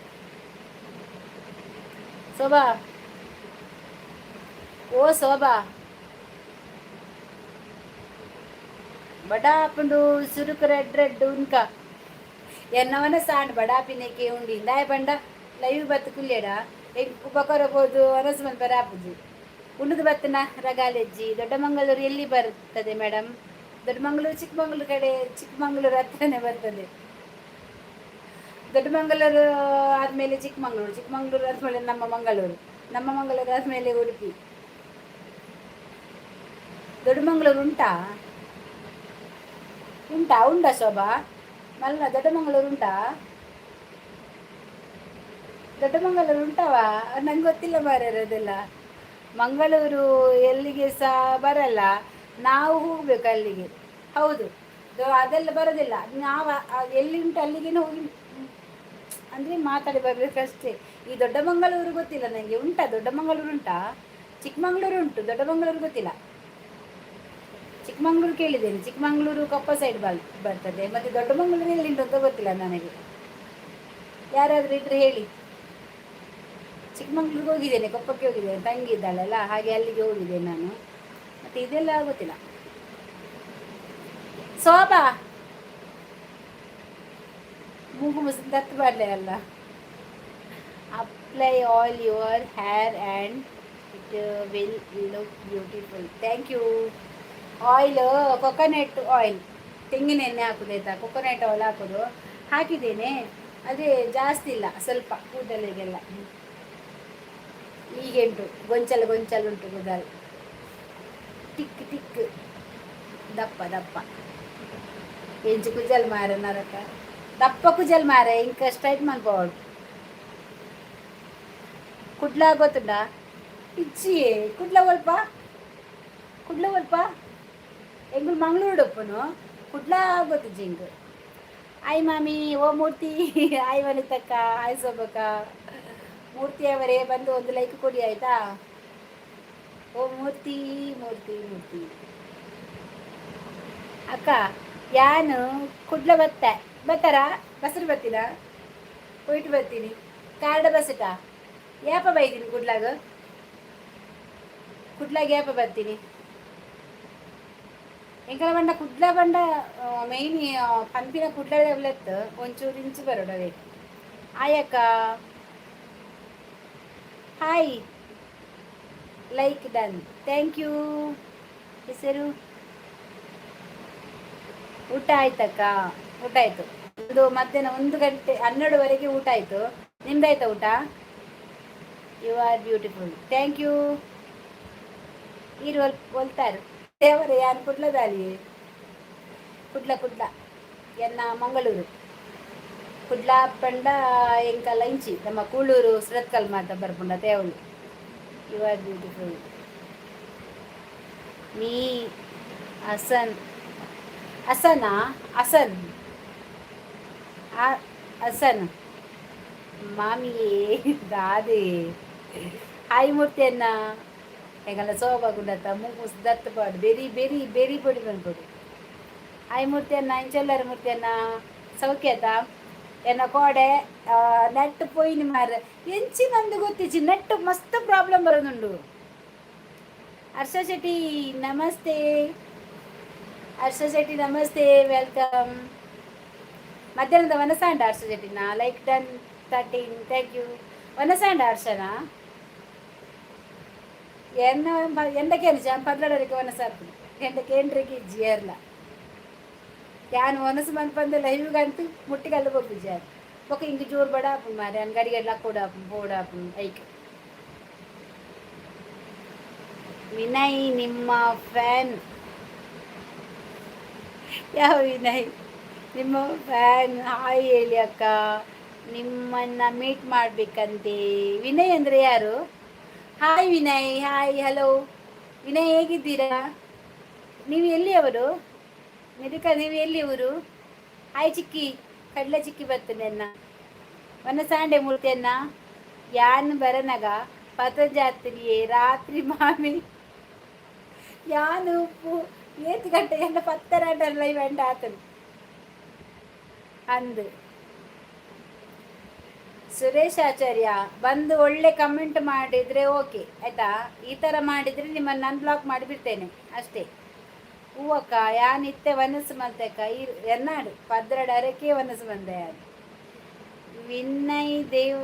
ಶೋಭಾ, ಓ ಶೋಭಾ, ಬಡಾಪುಂಡು ಸುರುಕು ರೆಡ್ ರೆಡ್ ಉನ್ಕ ಎನ್ನವನ ಸಾಂಡ್ ಬಡಾಪಿನೆಕೆ ಉಂಡು. ಇಂದಾಯ ಬಂಡ ಲೈವ್ ಬತ್ತು ಕುಲ್ಯಡ ಎಂಕ್ ಬಕೊರಬೋದು ಅನಸ್ ಮನ್ಪರೆ ಆಪುಜಿ. ಉಂಡುದು ಬತ್ತನ ರಗಾಲೆಜ್ಜಿ. ದೊಡ್ಡಮಂಗಳೂರು ಎಲ್ಲಿ ಬರ್ತದೆ ಮೇಡಮ್? ದೊಡ್ಡಮಂಗಳೂರು ಚಿಕ್ಕಮಂಗಳೂರು ಕಡೆ, ಚಿಕ್ಕಮಂಗಳೂರು ಹತ್ರನೇ ಬರ್ತದೆ. ದೊಡ್ಡಮಂಗಳೂರು ಆದಮೇಲೆ ಚಿಕ್ಕಮಂಗಳೂರು, ಚಿಕ್ಕಮಂಗಳೂರು ಆದಮೇಲೆ ನಮ್ಮ ಮಂಗಳೂರು, ನಮ್ಮ ಮಂಗಳೂರು ಆದಮೇಲೆ ಉಡುಪಿ. ದೊಡ್ಡಮಂಗಳೂರು ಉಂಟಾ? ಉಂಟಾ? ಉಂಟಾ ಶೋಭಾ ಮಲ್ಲ? ದೊಡ್ಡಮಂಗಳೂರು ಉಂಟಾ? ದೊಡ್ಡಮಂಗಳೂರು ಉಂಟವಾ? ನಂಗೆ ಗೊತ್ತಿಲ್ಲ ಮಾರ್ರೆ ಅದೆಲ್ಲ. ಮಂಗಳೂರು ಎಲ್ಲಿಗೆ ಸಹ ಬರಲ್ಲ, ನಾವು ಹೋಗ್ಬೇಕು ಅಲ್ಲಿಗೆ. ಹೌದು, ಅದೆಲ್ಲ ಬರೋದಿಲ್ಲ. ನಾವು ಎಲ್ಲಿ ಉಂಟು ಅಲ್ಲಿಗೇನೆ ಹೋಗಿ ಅಂದರೆ ಮಾತಾಡಿ ಬರಬೇಕಷ್ಟೇ. ಈ ದೊಡ್ಡಮಂಗಳೂರು ಗೊತ್ತಿಲ್ಲ ನನಗೆ. ಉಂಟಾ ದೊಡ್ಡಮಂಗಳೂರು? ಉಂಟಾ? ಚಿಕ್ಕಮಂಗಳೂರು ಉಂಟು, ದೊಡ್ಡಮಂಗಳೂರು ಗೊತ್ತಿಲ್ಲ. ಚಿಕ್ಕಮಂಗ್ಳೂರು ಕೇಳಿದ್ದೇನೆ, ಚಿಕ್ಕಮಂಗ್ಳೂರು ಕೊಪ್ಪ ಸೈಡ್ ಬರ್ತದೆ. ಮತ್ತು ದೊಡ್ಡಮಂಗಳೂರು ಎಲ್ಲಿ ಉಂಟು ಅಂತ ಗೊತ್ತಿಲ್ಲ ನನಗೆ. ಯಾರಾದರೂ ಇದ್ರೆ ಹೇಳಿ. ಚಿಕ್ಕಮಂಗ್ಳೂರಿಗೆ ಹೋಗಿದ್ದೇನೆ, ಕೊಪ್ಪಕ್ಕೆ ಹೋಗಿದ್ದೇನೆ, ತಂಗಿ ಇದ್ದಾಳಲ್ಲ, ಹಾಗೆ ಅಲ್ಲಿಗೆ ಹೋಗಿದ್ದೇನೆ ನಾನು. ಮತ್ತು ಇದೆಲ್ಲ ಗೊತ್ತಿಲ್ಲ. ಶೋಭಾ, ಮೂಗು ಮುಸ್ ದತ್ತು ಬರಲೇ ಅಲ್ಲ. Apply oil your hair and it will look beautiful. Thank you. Oil, coconut oil, ತೆಂಗಿನ ಎಣ್ಣೆ ಹಾಕೋದು ಆಯಿತಾ. ಕೊಕೊನಟ್ ಆಯಿಲ್ ಹಾಕೋದು, ಹಾಕಿದ್ದೇನೆ. ಅದೇ ಜಾಸ್ತಿ ಇಲ್ಲ, ಸ್ವಲ್ಪ ಕೂದಲಿಗೆಲ್ಲ. ಈಗೆಂಟು ಗೊಂಚಲು ಗೊಂಚಲು ಉಂಟು ಕೂದಲು, ಟಿಕ್ ಟಿಕ್, ದಪ್ಪ ದಪ್ಪ. ಎಂಚು ಕುಜಲ್ ಮಾರೆ ನರಕ, ದಪ್ಪ ಕುಜಲ್ ಮಾರೆ, ಇಂಕ ಸ್ಟ್ರೈಟ್ ಮನ್ಪೋಡು. ಕುಡ್ಲ ಗೊತ್ತುಂಡ? ಇಜ್ಜಿ. ಕುಡ್ಲ ಒಲ್ಪ? ಕುಡ್ಲ ಒಲ್ಪ? ಎಂಗುಲು ಮಂಗಳೂರು ಉಪ್ಪುನು, ಕುಡ್ಲ ಗೊತ್ತಿಜ್ಜಿ ಇಂಕ್. ಆಯ್ ಮಾಮಿ, ಓ ಮೂರ್ತಿ, ಆಯ್ ವನಿತಕ್ಕ, ಆಯ್ ಸೋಬಕ್ಕ. ಮೂರ್ತಿ ಅವರೇ, ಬಂದು ಒಂದು ಲೈಕ್ ಕೊಡಿ ಆಯ್ತಾ. ಓ ಮೂರ್ತಿ, ಮೂರ್ತಿ, ಮೂರ್ತಿ ಅಕ್ಕ, ಯಾನು ಕುಡ್ಲ ಬತ್ತೆ. ಬತ್ತಾರಾ? ಬಸ್ರು ಬರ್ತೀರಾ? ಹೋಯ್ತು ಬರ್ತೀನಿ. ಕಾರ್ಡ ಬಸ್ಸಿಟ ಯಾಪ ಬೈತೀನಿ ಕುಡ್ಲಾಗ? ಕುಡ್ಲಾಗ ಯಾಪ ಬರ್ತೀನಿ? ಎಂಕಲ ಬಂಡ ಕುಡ್ಲ ಬಂಡ ಮೇಯ್ನ್ ಪನ್ಪಿನ ಕುಡ್ಲ ಡೆವಲತ್ ಒಂಚೂರು ಇಂಚು ಬರೋಡವೇ. ಆಯಕ್ಕ, hi, like done, thank you. ಹೆಸರು? ಊಟ ಆಯ್ತಕ್ಕ? ಊಟ ಆಯ್ತು. ಒಂದು ಮಧ್ಯಾಹ್ನ 1 ಗಂಟೆ 12ವರೆಗೆ ಊಟ ಆಯ್ತು. ನಿಮ್ದಾಯ್ತಾ ಊಟ? You are beautiful, thank you. ಈರು ಒಲ್ತಾರು ದೇವರೇ. ಯಾನು ಕುಡ್ಲದಾಲಿ, ಕುಡ್ಲ ಕುಡ್ಲ ಎನ್ನ ಮಂಗಳೂರು. ಕುಡ್ಲ ಪಂಡ ಎಂಕಲ್ಲ ಇಂಚಿ ನಮ್ಮ ಕೂಳೂರು, ಸುರತ್ಕಲ್ ಮಾತ ಬರ್ಪುಂಡ ತೇವಳು. You are beautiful. Me Hasan, ಹಸನಾ? ಹಸನ್, ಹಸನ್ ಮಾಮಿಯೇ ದಾದೆ. ಹಾಯ್ ಮೂರ್ತಿ ಅಣ್ಣ. ಎಂಕಲ್ಲ ಸೋಬಾಗುಂಡತ್ತ ಮೂಗು ದತ್ತು ಪಾಡು, ಬೆರಿ ಬೆರಿ ಬೆರಿ ಪೊಡಿ ಬಂದ್ಪೊಡು. ಹಾಯ್ ಮೂರ್ತಿ ಅಣ್ಣ, ಇಂಚೊಲ್ಲರು ಮೂರ್ತಿ ಅಣ್ಣ? ಸೌಖ್ಯತ? ಎನ್ನ ಕೋಡೆ ನೆಟ್ ಪೋಯಿನಿ ಮಾರ್ರೆ, ಎಂಚಿ ನಂದು ಗೊತ್ತಿಜ್ಜಿ. ನೆಟ್ ಮಸ್ತ್ ಪ್ರಾಬ್ಲಮ್ ಬರೋದುಂಡು. ಹರ್ಷ ಶೆಟ್ಟಿ, ನಮಸ್ತೆ. ಹರ್ಷ ಶೆಟ್ಟಿ, ನಮಸ್ತೆ, welcome. ಮಧ್ಯಾಹ್ನದ ವನಸಾಂಡ ಹರ್ಷ ಶೆಟ್ಟಿನ. Like done 13, thank you. ವನಸಾಂಡ ಹರ್ಷನಾ? ಎನ್ನ ಎಂಡಕೇನು ಜಾನ್ ಪದ್ಲಡರಿಗೆ ವನಸಾತು ಎಂಡ ಕೇಂದ್ರಕ್ಕೆ ಇಜ್ಜಿ ಏರ್ಲ. ಯಾನ್ ವನಸು ಮನ್ಪಂದೆ ಲೈವ್ಗಂತೂ ಮುಟ್ಟಿಗಲ್ಲು ಪೋಪುಜಿ. ಬೊಕ ಇಂಕ್ ಜೋರು ಬಡ ಆಪುಂಡು ಮಾರ್ರೆ, ಯಾನ್ ಗಡಿ ಗಡಿ ಲಕ್ಕೊಡು ಆಪುಂಡು, ಪೋಡು ಆಪುಂಡು ಐಕ್. ವಿನಯ್ ನಿಮ್ಮ ಫ್ಯಾನ್. ಯಾವ ವಿನಯ್? ನಿಮ್ಮ ಫ್ಯಾನ್. ಹಾಯ್ ಹೇಳಿ ಅಕ್ಕ, ನಿಮ್ಮನ್ನ ಮೀಟ್ ಮಾಡಬೇಕಂತೆ. ವಿನಯ್ ಅಂದರೆ ಯಾರು? Hi Vinay, hi, hello Vinay, ಹೇಗಿದ್ದೀರಾ ನೀವು? ಎಲ್ಲಿಯವರು ಮೆರಿಕಾ? ನೀವು ಎಲ್ಲಿ ಊರು? ಹಾಯ್ ಚಿಕ್ಕಿ, ಕಡಲೆ ಚಿಕ್ಕಿ ಬರ್ತದೆ ಅನ್ನ ವನಸಾಂಡೆ ಮೂರ್ತಿಯನ್ನ. ಯಾನ್ ಬರನಗ ಪತಂಜಾತ್ರಿಯೇ ರಾತ್ರಿ ಮಾಮಿ. ಯಾನು ಉಪ್ಪು ಏತ್ ಗಂಟೆ ಎನ್ನ ಪತ್ತರ ಲೈವ್ ಎಂಡ ಆತನು ಅಂದು. ಸುರೇಶ್ ಆಚಾರ್ಯ, ಬಂದು ಒಳ್ಳೆ ಕಮೆಂಟ್ ಮಾಡಿದರೆ ಓಕೆ, ಆಯಿತಾ? ಈ ಥರ ಮಾಡಿದರೆ ನಿಮ್ಮನ್ನು ನಾನು ಬ್ಲಾಕ್ ಮಾಡಿಬಿಡ್ತೇನೆ ಅಷ್ಟೇ. ಹೂವಕ್ಕ, ಯಾನ್ ಇತ್ತೆ ವನಸು ಮಲ್ತೆಕ್ಕ. ಈ ಎನ್ನಾಡು 12 ಅರಕೆ ವನಸು ಬಂದೆ ಯಾನ್. ವಿನಯ್ ದೇವ್,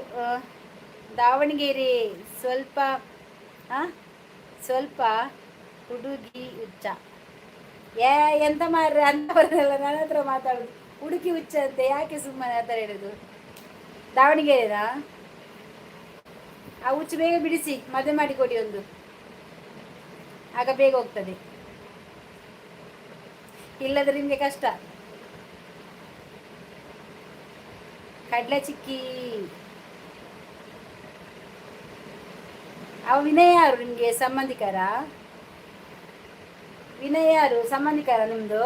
ದಾವಣಗೆರೆ. ಸ್ವಲ್ಪ ಸ್ವಲ್ಪ ಹುಡುಗಿ ಹುಚ್ಚ. ಏ, ಎಂತ ಮಾರ್ರೆ, ಅಂತವರೆಲ್ಲ ನನ್ನ ಹತ್ರ ಮಾತಾಡೋದು? ಹುಡುಗಿ ಹುಚ್ಚ ಅಂತೆ. ಯಾಕೆ ಸುಮ್ಮನೆ ಆ ಥರ ಹೇಳೋದು? ದಾವಣಗೆರೆನಾ? ಆ ಹುಚ್ಚು ಬೇಗ ಬಿಡಿಸಿ, ಮದುವೆ ಮಾಡಿ ಕೊಡಿ ಒಂದು. ಆಗ ಬೇಗ ಹೋಗ್ತದೆ. ಇಲ್ಲದ್ರೆ ನಿಮಗೆ ಕಷ್ಟ. ಕಡಲೆ ಚಿಕ್ಕಿ, ಅವ ವಿನಯ್ ಯಾರು ನಿಮಗೆ ಸಂಬಂಧಿಕರ? ವಿನಯ್ ಯಾರು, ಸಂಬಂಧಿಕರ ನಿಮ್ಮದು?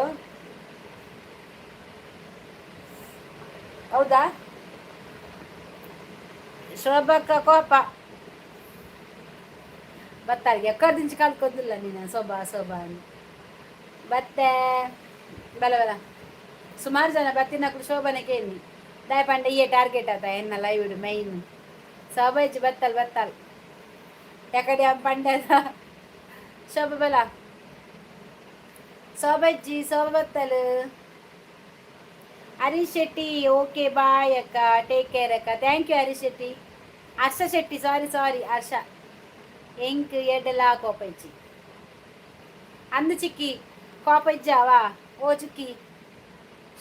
ಹೌದಾ? ಶೋಭಕ್ಕ ಕೋಪ ಬತ್ತಾರಿಗೆ ಎಕ್ಕದಿಂಚಿ ಕಲ್ಕೊದಿಲ್ಲ ನೀನು. ಶೋಭಾ, ಶೋಭಾ ಬತ್ತೆ. ಬಲ ಬಲ, ಸುಮಾರು ಜನ ಬತ್ತಿನಕ್ಕಳು ಶೋಭನೆ ಕೇನಿ ದಾಯ ಪಂಡ ಇಯೇ ಟಾರ್ಗೆಟ್ ಆತ ಎನ್ನ ಲೈವ್ ಇಡು ಮೈನ್. ಶೋಭಾ ಇಜ್ಜಿ, ಬತ್ತಲ್ ಬತ್ತಲ್ ಯಾಕಡೆ ಪಂಡ್ಯದ. ಶೋಭ ಬಲ, ಶೋಭಾ ಇಜ್ಜಿ, ಶೋಭಾ ಬತ್ತಲ್. ಹರೀಶ್ ಶೆಟ್ಟಿ, ಓಕೆ ಬಾಯ್ ಅಕ್ಕ, ಟೇಕ್ ಕೇರ್ ಅಕ್ಕ. Thank you Harish Shetty, Harsha Shetty, sorry sorry ಹರ್ಷ. ಎಂಕ್ ಎಡ್ಡೆಲ ಕೋಪ ಇಜ್ಜಿ ಅಂದು ಚಿಕ್ಕಿ. ಕೋಪ ಇಜ್ಜಾವಾ? ಓ ಚಿಕ್ಕಿ.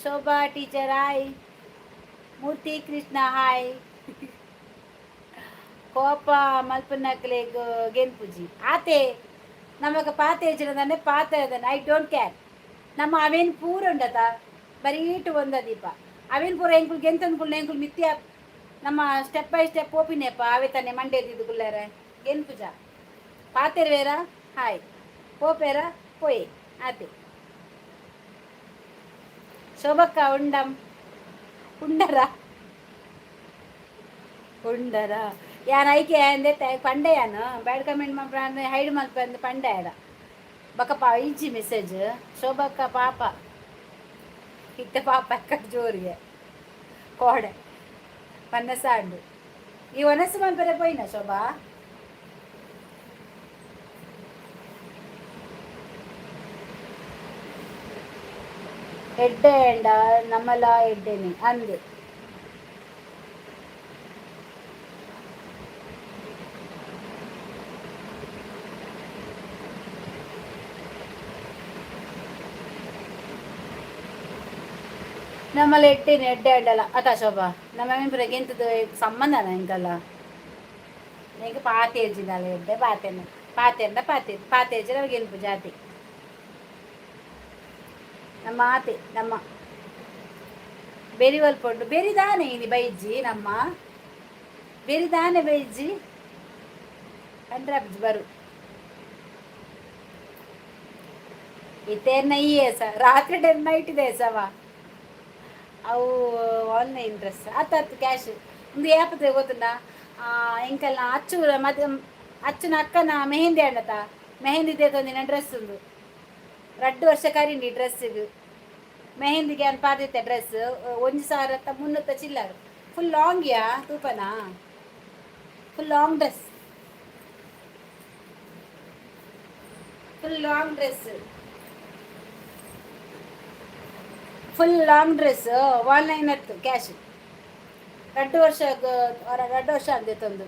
ಶೋಭಾ ಟೀಚರ್ ಹಾಯ್. ಮೂರ್ತಿ ಕೃಷ್ಣ ಹಾಯ್. ಕೋಪ ಮಲ್ಪನಕ್ಲೆಗ್ ಗೆನ್ಪುಜಿ ಆತೆ. ನಮಗ ಪಾತೆ ಇಜ್ಜಿಡ ಪಾತೆ ಅದನ್ನ I don't care. ನಮ್ಮ ಅವೇನು ಪೂರ ಉಂಡತ ಬರೀಟು ಒಂದ ದೀಪ ಅವೇನು ಪೂರ ಎಂಕುಲು ಗೆಂತಂದ್ಕುಲ್ ಎಂಕುಲು ಮಿತ್ಯ ನಮ್ಮ ಸ್ಟೆಪ್ ಬೈ ಸ್ಟೆಪ್ ಓಪಿನೇಪ. ಅವೇ ತಾನೆ ಮಂಡೆ ಕುಲ್ಲಾರೆ ಗೆನ್ಪುಜ. ಪಾತೆರ್ವೇರ ಹಾಯ್, ಪೋಪೇರ ಪೋಯೆ ಆತೆ. ಶೋಭಕ್ಕ ಉಂಡಂ ಉಂಡರ ಉಂಡರ ಯಾನ್ ಐಕೆ ಅಂದೆ ಪಂಡೆ. ಯಾನು ಬ್ಯಾಡ್ ಕಮೆಂಟ್ ಮಲ್ಪ ಹೈಡ್ ಮಲ್ಪ ಅಂದ್ ಪಂಡೆ ಆಡ ಬಕಪ್ಪ ಇಜ್ಜಿ ಮೆಸೇಜ್. ಶೋಭಕ್ಕ ಪಾಪ, ಇತ್ತೆ ಪಾಪ ಅಕ್ಕ ಜೋರಿಗೆ ಕೋಡೆ ಪನ್ನಸಾಂಡು. ಈ ವನಸ್ಸು ಮಲ್ಪರೆ ಪೋಯಿನ ಶೋಭಾ? ಎಡ್ಡೆ ಎಂಡ ನಮ್ಮಲ ಎಡ್ಡೆನೆ ಅಂದು. ನಮ್ಮಲ್ಲಿ ಎಡ್ಡೆನೆ, ಎಡ್ಡೆ ಅಂಡಲ್ಲ ಅತ ಶೋಭಾ. ನಮ್ಮ ಎಂತದ ಸಂಬಂಧನ ಎಂಕಲ್ಲ? ಎಂಕ್ ಪಾತೇಜಿನಲ್ಲ ಎಡ್ಡೆ ಪಾತೆನ ಪಾತೆಂದ ಪಾತೆ ಪಾತೇಜಿ ಗೆಲ್ಪು ಜಾತಿ ನಮ್ಮ ಆತೆ. ನಮ್ಮ ಬೆರಿವಲ್ ಪೊಂಡು ಬೆರಿದಾನೆ ಇನಿ ಬೈಜ್ಜಿ. ನಮ್ಮ ಬೆರಿದಾನೆ ಬೈಜ್ಜಿ ಕಂಡ್ರಾಬ್ಜಿ ಬರು ಇತ್ತೇನ ಸ ರಾತ್ರಿ ಟೆನ್ ನೈಟ್ ಇದೆ ಸವ. ಅವು ಆನ್ಲೈನ್ ಡ್ರೆಸ್ ಆತಾತು ಕ್ಯಾಶ್. ಒಂದು ಏಪತೆ ಗೊತ್ತುಂಡ? ಎಂಕಲ್ನ ಅಚ್ಚು ಮದ್ ಅಚ್ಚುನ ಅಕ್ಕನ ಮೆಹಂದಿ ಅಂಡತ ಮೆಹಂದಿ ತಂದಿನ ಡ್ರೆಸ್ ಉಂದು. ರಡ್ಡು ವರ್ಷ ಕರಿಂಡಿ ಡ್ರೆಸ್ಸಿಗೆ ಮೆಹಂದಿಗೆ ಅನ್ ಪಾದಿತ್ತೆ ಡ್ರೆಸ್. ಒಂಜಿ ಸಾವಿರತ್ತ ಮುನ್ನೂತ್ತ ಚಿಲ್ಲರ್. ಫುಲ್ ಲಾಂಗ್ ಯಾ ತೂಪನಾ? Full long dress, full long dress, full long dress online ಅತ್ತು ಕ್ಯಾಶ್. 2 ವರ್ಷ, 2 ವರ್ಷ ತಂದು.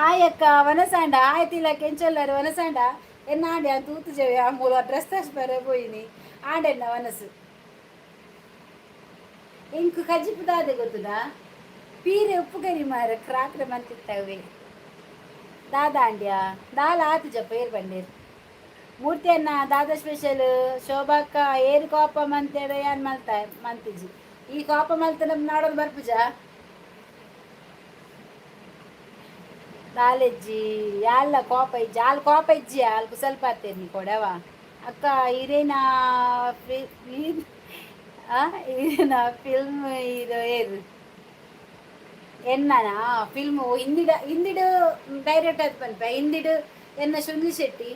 ಆಯಕ್ಕ ವನಸಾಂಡ ಆಯ್ತಿಲ್ಲ ಕೆಂಚೊಲ್ಲರು ವನಸಾಂಡ ಎನ್ನ ಆಂಡೆ ಅಂತ ತೂತು ಆ ಮೂಲ ಡ್ರೆಸ್ ಬರ ಪೋಯಿನಿ ಆಂಡೆನ್ನ ವನಸು. ಎಂಕು ಕಜಿಪು ದಾದೆ ಗೊತ್ತುದಾ? ಪೀರೆ ಉಪ್ಪು ಕರಿ ಮಾರ ಕ್ರಾಕ್ರೆ ಮಂತಿತ್ತವೆ. ದಾದಾಂಡ್ಯ ದಾಲ ಆತು ಜಪ್ಪ ಏರ್ ಬಂಡೇರು ಮೂರ್ತಿ ಅನ್ನ ದಾದ ಸ್ಪೆಷಲ್. ಶೋಭಾಕ್ಕ ಏರು ಕೋಪ ಮಂತೇಡ ಯಾನ್ ಮಲ್ತ ಮಂತಿಜಿ. ಈ ಕೋಪ ಮಲ್ತ ನಮ್ಮ ನಾಡೋದು ಬರ್ಪುಜ ದಾಲೆಜ್ಜಿ ಯಾಲ್ಲ ಕೋಪ ಇಜ್ಜಿ. ಆಲ್ ಕೋಪ ಇಜ್ಜಿ, ಆಲ್ ಕುಸಲ್ಪ ಆತೇನಿ ಕೊಡವ. ಅಕ್ಕ ಇರೇನಾ ಇರೇನಾ ಫಿಲ್ಮ್ ಹೀರೋ ಏರು ಎನ್ನನಾ? ಫಿಲ್ಮು ಹಿಂದಿಡ ಹಿಂದಿಡು ಡೈರೆಕ್ಟ್ ಆದ್ ಪನ್ಪ. ಹಿಂದಿಡು ಎನ್ನ ಸುನಿಲ್ ಶೆಟ್ಟಿ.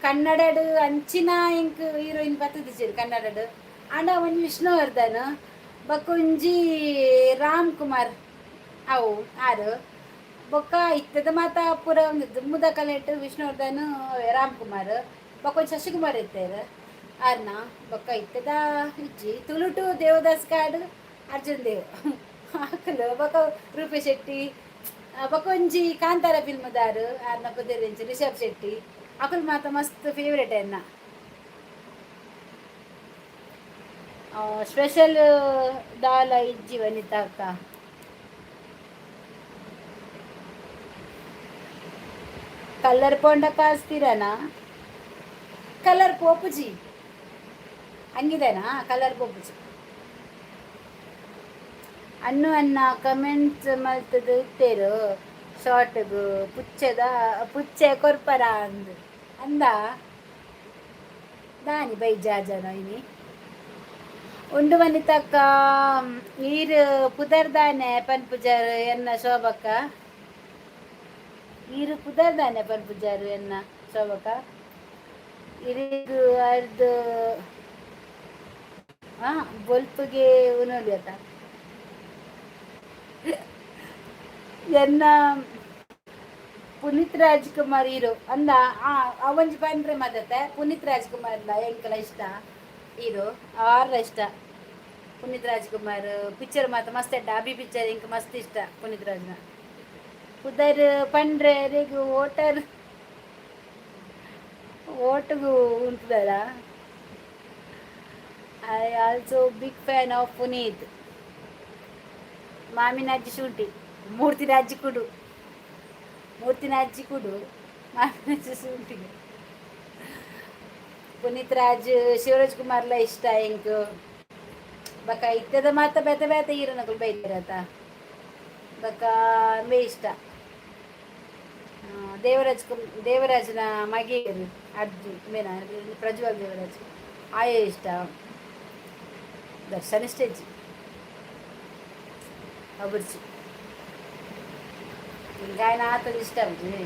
ಕನ್ನಡಡ್ ಅಂಚಿನ ಎಂಕ್ ಹೀರೋಯಿನ್ ಬತ್ತದಿಜ್ಜೆರ್ ಕನ್ನಡಡ್. ಆಂಡ ಒಂಜಿ ವಿಷ್ಣುವರ್ಧನ್, ಬೊಕ್ಕ ಒಂಜಿ ರಾಮ್ ಕುಮಾರ್ ಅವು ಆರು. ಬೊಕ್ಕ ಇತ್ತದ ಮಾತ ಪೂರ ಒಂದು ದುಮ್ಮುದ ಕಲೆಟ್ ವಿಷ್ಣುವರ್ಧನ್, ರಾಮ್ ಕುಮಾರ್, ಬೊಕ್ಕ ಒಂಜಿ ಶಶಿಕುಮಾರ್ ಇತ್ತೆರ್ ಆರ್ನ. ಬೊಕ್ಕ ಇತ್ತದ ಇಜ್ಜಿ. ತುಳುಟು ದೇವದಾಸ್ ಕಾಡ್, ಅರ್ಜುನ್ ದೇವ್ ಅಕುಲು, ಬೊಕ್ಕ ರೂಪೇಶ್ ಶೆಟ್ಟಿ, ಬೊಕ್ಕ ಒಂಜಿ ಕಾಂತಾರ ಫಿಲ್ಮ್ದಾರು ಆರ್ನ ಪುದರ್ ರಿಷಬ್ ಶೆಟ್ಟಿ. ಅಕುಲು ಮಾತ ಮಸ್ತ್ ಫೇವ್ರೇಟ್ ಎನ್ನ. ಸ್ಪೆಷಲ್ ದಾಲ ಇಜ್ಜಿ ವನಿತಾ ಅಕ್ಕ. ಕಲರ್ ಪೋಂಡ ಕಾಸ್ತಿರನಾ? ಕಲರ್ ಪೋಪುಜಿ ಹಂಗಿದೆನಾ? ಕಲರ್ ಪೋಪುಜಿ. ಅನ್ನು ಅನ್ನ ಕಮೆಂಟ್ಸ್ ಮಲ್ತದು ಇತ್ತೇರು ಶಾರ್ಟ್ಗು ಪುಚ್ಚೆದ ಪುಚ್ಚೆ ಕೊರ್ಪರ ಅಂದ್ ಅಂದ ದಾನಿ ಬೈಜಾಜನ ಇನಿ ಉಂಡು. ವನಿತಕ್ಕ ಈರ್ ಪುದರ್ದಾನೆ ಪನ್ಪುಜಾರ್ ಎನ್ನ ಶೋಭಕ್ಕ? ಈರು ಪುದರ್ದಾನೆ ಪನ್ಪುಜಾರು ಎನ್ನ ಶೋಭಕ್ಕ? ಇರಿಗು ಅರ್ದು ಬೊಲ್ಪುಗೆ ಉನೊಲಿ ಅತ. ಎನ್ನ ಪುನೀತ್ ರಾಜ್ಕುಮಾರ್ ಹೀರೋ ಅಂದ. ಒಂಜಿ ಪನ್ರೆ ಮದತೆ ಪುನೀತ್ ರಾಜ್ಕುಮಾರ್ ಎಂಕಲ ಇಷ್ಟ ಹೀರೋ ಆರ್ಲ ಇಷ್ಟ. ಪುನೀತ್ ರಾಜ್ಕುಮಾರ್ ಪಿಕ್ಚರ್ ಮಾತ ಮಸ್ತ್ ಎಡ್ಡೆ. ಅಭಿ ಪಿಕ್ಚರ್ ಎಂಕ್ ಮಸ್ತ್ ಇಷ್ಟ. ಪುನೀತ್ ರಾಜ್ನ ಪುದರ್ ಪಂಡ್ರೆ ರೆಗ್ ವೋಟರ್ ಓಟುಗು ಉಂತುದರ. I also big fan of Puneeth. ಮಾಮಿನ ಅಜ್ಜಿ ಶುಂಠಿ ಮೂರ್ತಿನ ಅಜ್ಜಿ ಕುಡು, ಮೂರ್ತಿನ ಅಜ್ಜಿ ಕುಡು, ಮಾಮಿನ ಅಜ್ಜಿ ಶುಂಠಿಗೆ. ಪುನೀತ್ ರಾಜ್, ಶಿವರಾಜ್ ಕುಮಾರ್ಲ ಇಷ್ಟ ಎಂಕ್. ಬೊಕ ಇತ್ತದ ಮಾತ ಬೇತೆ ಬೇತೆ ಹೀರೋನಕುಲು ಬೈದಿರತ. ಬೊಕ ಅಂಬೆ ಇಷ್ಟ ದೇವರಾಜ್ ಕುಮ್ ದೇವರಾಜನ ಮಗೆ ಅರ್ಜುನ್ ಮೇನ ಪ್ರಜ್ವಲ್ ದೇವರಾಜ್ ಆಯೆ ಇಷ್ಟ. ದರ್ಶನ್ ಇಷ್ಟ ಇಜ್ಜಿ ಅಬುರ್ಚಿ. ಗಾಯನ ಆತದ ಇಷ್ಟ ಅಬುಜಿ.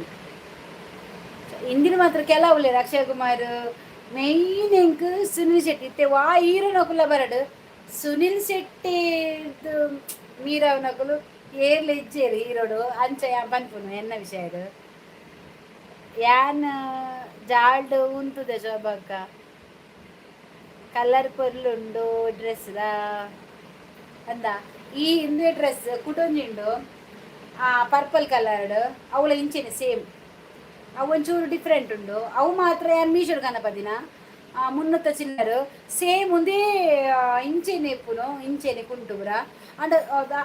ಇಂದಿನ ಮಾತ್ರ ಕೆಲವು ಅಕ್ಷಯ್ ಕುಮಾರ್ ಮೇಯ್ನ್ ಎಂಕ್ ಸುನಿಲ್ ಶೆಟ್ಟಿ. ಇತ್ತೆ ವಾ ಹೀರೋನಕುಲ ಬರಡು ಸುನಿಲ್ ಶೆಟ್ಟಿ ಮೀರವ್ನಕುಲು ಏರ್ಲ ಇಜ್ಜೆರ್ ಹೀರೋಡು. ಅಂಚ ಯಾನ್ ಪನ್ಪುನು ಎನ್ನ ವಿಷಯಡ್. ಯಾನ್ ಜಾಲ್ಡ್ ಉಂತುದೆ ಶೋಭಕ್ಕ. ಕಲರ್ ಪೊರ್ಲುಂಡು ಡ್ರೆಸ್ದ ಅಂದ. ಈ ಇಂದುವೆ ಡ್ರೆಸ್ ಕುಡೊಂಜಿ ಉಂಡು ಪರ್ಪಲ್ ಕಲರ್ಡ್. ಅವುಲ ಇಂಚೆನೆ ಸೇಮ್. ಅವು ಒಂಚೂರು ಡಿಫ್ರೆಂಟ್ ಉಂಡು. ಅವು ಮಾತ್ರ ಯಾನ್ ಮೀಶೋಡ್ ಕನಪದಿನ 300 ಚಿಲ್ಲರು. ಸೇಮ್ ಒಂದೇ ಇಂಚೆನೆ ಇಪ್ಪುನು, ಇಂಚೆನೆ ಕುಂಟು ಪೂರ. ಅಂಡ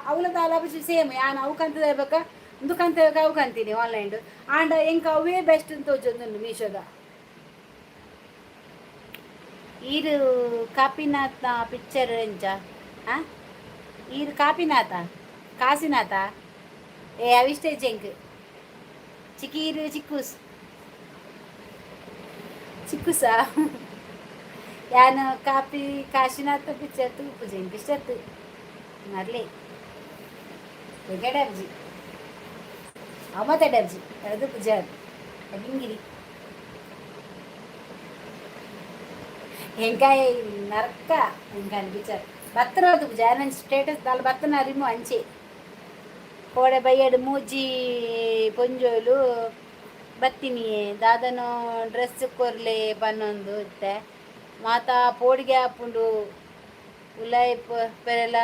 ಅವುಲ ದಾಲ ಸೇಮ್. ಯಾನ್ ಅವು ಕಂತದ ಬೊಕ ಉಂದು ಕಂತ ಅವು ಕಂತೀನಿ ಆನ್ಲೈನ್. ಆಂಡ ಎಂಕ್ ಅವೇ ಬೆಸ್ಟ್ ಅಂತ ತೋಜೊಂದುಂಡು ಮೀಶೋದ. ಈರು ಕಾಪಿನಾಥ್ನ ಪಿಕ್ಚರ್ ಎಂಚ? ಈರು ಕಾಪಿನಾಥ ಕಾಸಿನಾಥ ಏ ಅವಿಷ್ಟೇ ಎಂಕ್ ಚಿಕ್ಕೀರು ಚಿಕ್ಕೂಸ್ ಚಿಕ್ಕುಸಾ. ಯಾನ್ ಕಾಪಿ ಕಾಶಿನಾಥ ಪಿಕ್ಚರ್ ತೂಪುಜಿ, ಎಂಕ್ ಇಷ್ಟತ್ತು ಮರ್ಲೆ ಎಗಡರ್ಜಿ ಅವ ಎಡರ್ಜಿ ಅದು ಪೂಜಾರ್ ಡಿಂಗಿರಿ ಎಂಕಾಯ ನರ್ಕ ಎಂಕ ಅನಿపించారు. ಬತ್ತನೋದು ಪೂಜೆ ನನ್ನ ಸ್ಟೇಟಸ್ ದಾಲ ಬತ್ತನ ರಿಮು ಅಂಚೆ ಕೋಡೆ ಬಯ್ಯಡ್ ಮೂಜಿ ಪೊಂಜೋಲು ಬತ್ತಿನಿ ದಾದನೋ ಡ್ರೆಸ್ ಕೊರ್ಲೆ ಪನ್ನೊಂದು ಇತ್ತೆ ಮಾತಾ ಪೋಡಿಗೆ ಆಪುಂಡು. ಉಲಾಯಿ ಪೆರೆಲ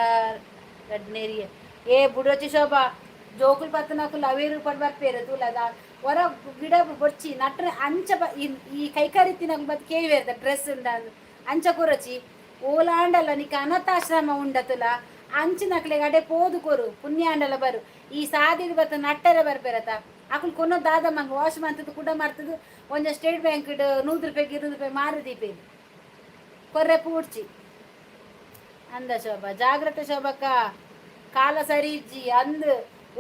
ರಡ್ನೇರಿಯ ಏ ಬುಡೋಚಿ ಶೋಭಾ. ಜೋಕುಲು ಪತ್ತನಕುಲು ಅವೇರು ಪಡ್ ಬರ್ಪೇರು ತೂಲದ ಹೊರ ಗಿಡ ಬೊಡ್ಚಿ ನಟ್ರೆ ಅಂಚ ಈ ಕೈಕಾರಿ ತಿನ್ನಕ್ ಬತ್ ಕೇಳಿವೇರ್ದ ಡ್ರೆಸ್ ಉಂಡ ಅಂಚ ಕೊರಚಿ. ಓಲಾಂಡಲ ನಿಕ್ ಅನಾಥಾಶ್ರಮ ಉಂಡತುಲ. ಅಂಚಿನಕ್ಲೆಗ್ ಅಡೆ ಪೋದು ಕೊರು ಪುಣ್ಯಾಂಡಲ ಬರು. ಈ ಸಾದಿಡ್ ಬತ್ತ ನಟ್ಟರೆ ಬರ್ಪೆರತ ಅಕುಲು ಕೊನೊ ದಾದ ಮಂಗ ವಾಶ್ ಮಂತುದು ಕುಡ ಮರ್ತದು ಒಂಜ ಸ್ಟೇಟ್ ಬ್ಯಾಂಕ್ 100 ರೂಪಾಯಿ 200 ರೂಪಾಯಿ ಮಾರು ದೀಪೇರು ಕೊರ್ರೆ ಪೂಡ್ಚಿ. ಅಂದ ಶೋಭಾ, ಜಾಗ್ರತೆ ಶೋಭಕ್ಕ, ಕಾಲ ಸರಿ ಇಜ್ಜಿ. ಅಂದ್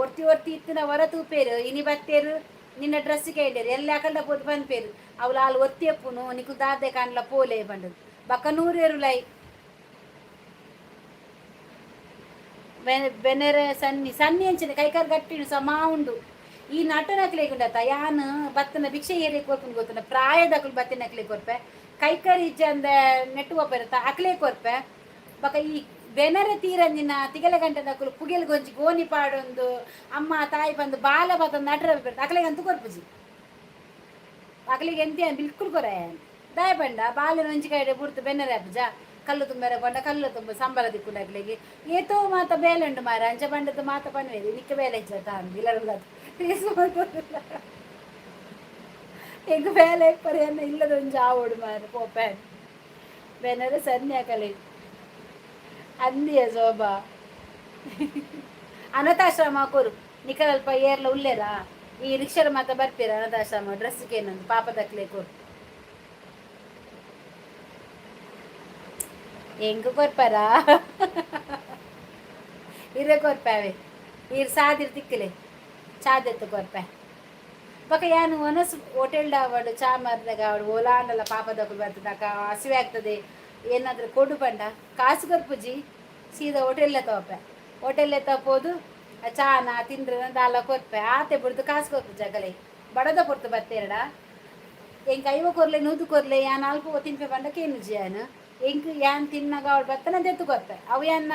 ಒರ್ತಿ ಒರ್ತಿ ಇತ್ತಿನ ಹೊರ ತೂಪೇರು ಇನಿ ಬತ್ತೇರು ನಿನ್ನ ಡ್ರೆಸ್ ಕೇಂಡೇರು ಎಲ್ಲ ಅಕಲ್ಡ ಪೋದು ಪನ್ಪೇರು ಅವಳು ಆಲ್ ಒತ್ತಿ ಅಪ್ಪುನು ನಿಕು ದಾದೆ ಕಾಣ್ಲ ಪೋಲೆ ಬಂಡದು ಬಕ್ಕ ನೂರೇರು ಲೈ. ಬೆನೆರೆ ಸನ್ನಿ ಸನ್ನಿ ಅಂಚಿನ ಕೈಕಾರ್ ಗಟ್ಟಿಡು ಸಮಾ ಉಂಡು. ಈ ನಟನಕ್ಲೆಗುಂಡತ ಯಾನ್ ಬತ್ತನ ಭಿಕ್ಷೆ ಏರಿ ಕೊರ್ಪುನ್ ಗೊತ್ತುಂಡ. ಪ್ರಾಯದಕುಲು ಬತ್ತಿನಕ್ಲೆ ಕೊರ್ಪೆ, ಕೈಕರ್ ಇಜ್ಜಂದೆ ನೆಟ್ಟು ಒಪ್ಪೆರತ ಅಕ್ಲೆ ಕೊರ್ಪೆ. ಬಕ ಈ ಬೆನರೆ ತೀರಂದಿನ ತಿಗಲೆ ಗಂಟೆದಕುಲು ಪುಗೆಲ್ ಗೊಂಜಿ ಗೋಣಿ ಪಾಡೊಂದು ಅಮ್ಮ ತಾಯಿ ಬಂದು ಬಾಲ ಬತ್ತ ನಟರ ಅಕ್ಲೆಗಂತೂ ಕೊರ್ಪುಜಿ. ಅಕ್ಲೆಗೆ ಎಂತ ಬಿಲ್ಕುಲ್ ಕೊರ ದಾಯ ಪಂಡ ಬಾಲೆನ ಒಂಜಿ ಕೈಡೆ ಬುಡ್ತು ಬೆನ್ನರೆ ಅಪ್ಪುಜ ಕಲ್ಲು ತುಂಬೆರೆ ಪಂಡ ಕಲ್ಲು ತುಂಬ ಸಂಬಳ ದಿಕ್ಕುಂಡು ಅಕ್ಲೆಗೆ. ಏತೋ ಮಾತ ಬೇಲೆ ಉಂಡು ಮಾರ. ಅಂಚ ಪಂಡದ್ದು ಮಾತ ಪನ್ವೇರಿ ನಿಕ್ಕ ಬೇಲೆ ಇಜ್ಜ ಇಲ್ಲರಲ್ಲ. ಎಂಕ್ ಬೇಲೆ ಇಪ್ಪರೆ ಇಲ್ಲದ ಒಂಜಿ ಆವೊಡು ಮಾರ ಪೋಪೆ ಬೆನರೆ ಸನ್ನಿ ಅಕಲೆ ಅಂದಿಯ ಶೋಭಾ. ಅನಾಥಾಶ್ರಮ ಕೊರು ನಿಕಲ್ಪ ಏರ್ಲ ಉಲ್ಲೇರಾ ಈ ರಿಕ್ಷಾರ ಮಾತ ಬರ್ಪೇರ. ಅನಾಥಾಶ್ರಮ ಡ್ರೆಸ್ ಕೇನೊಂದು ಪಾಪದಕ್ಲೆ ಕೊರು. ಎಂಕ್ ಕೊರ್ಪಾರಾ? ಇರೆ ಕೊರ್ಪಾವೆ. ಈರ್ ಸಾದಿರ್ ತಿಕ್ಕಲೆ ಚಾದೆತ್ತು ಕೊರ್ಪೆ. ಬೊಕ ಯಾನ್ ಒನಸ್ ಹೋಟೆಲ್ಡ್ ಆವಡ್ ಚಾ ಮರ್ದಾಗ ಆವಡ್ ಓಲಾಂಡಲ ಪಾಪದಕುಲು ಬರ್ತದಕ ಹಸಿವೆ ಆಗ್ತದೆ ಏನಾದ್ರೂ ಕೊಡು ಪಂಡ ಕಾಸು ಕೊರ್ಪುಜಿ. ಸೀದಾ ಹೋಟೆಲ್ ತೋಪೆ. ಹೋಟೆಲ್ ತಪೋದು ಚಾನ ತಿಂದ್ರೆ ದಾಲ ಕೊರ್ಪೆ. ಆತೆ ಬುಡ್ದು ಕಾಸು ಕೊರ್ಪುಜಿ ಅಗಲೆ. ಬಡದ ಪೊರ್ತು ಬತ್ತೇರಡ ಎಂಕ್ 50 ಕೊರ್ಲೆ 100 ಕೊರ್ಲೆ ಯಾನ್ ಅಲ್ಪ ತಿನ್ಪೆ ಪಂಡ ಕೇನುಜಿ ಯಾನ್. ಎಂಕ್ ಯಾನ್ ತಿನ್ನಗ ಅವಳು ಬತ್ತನ ದೆತ್ತು ಕೊರ್ಪೆ. ಅವು ಯಾನ್ನ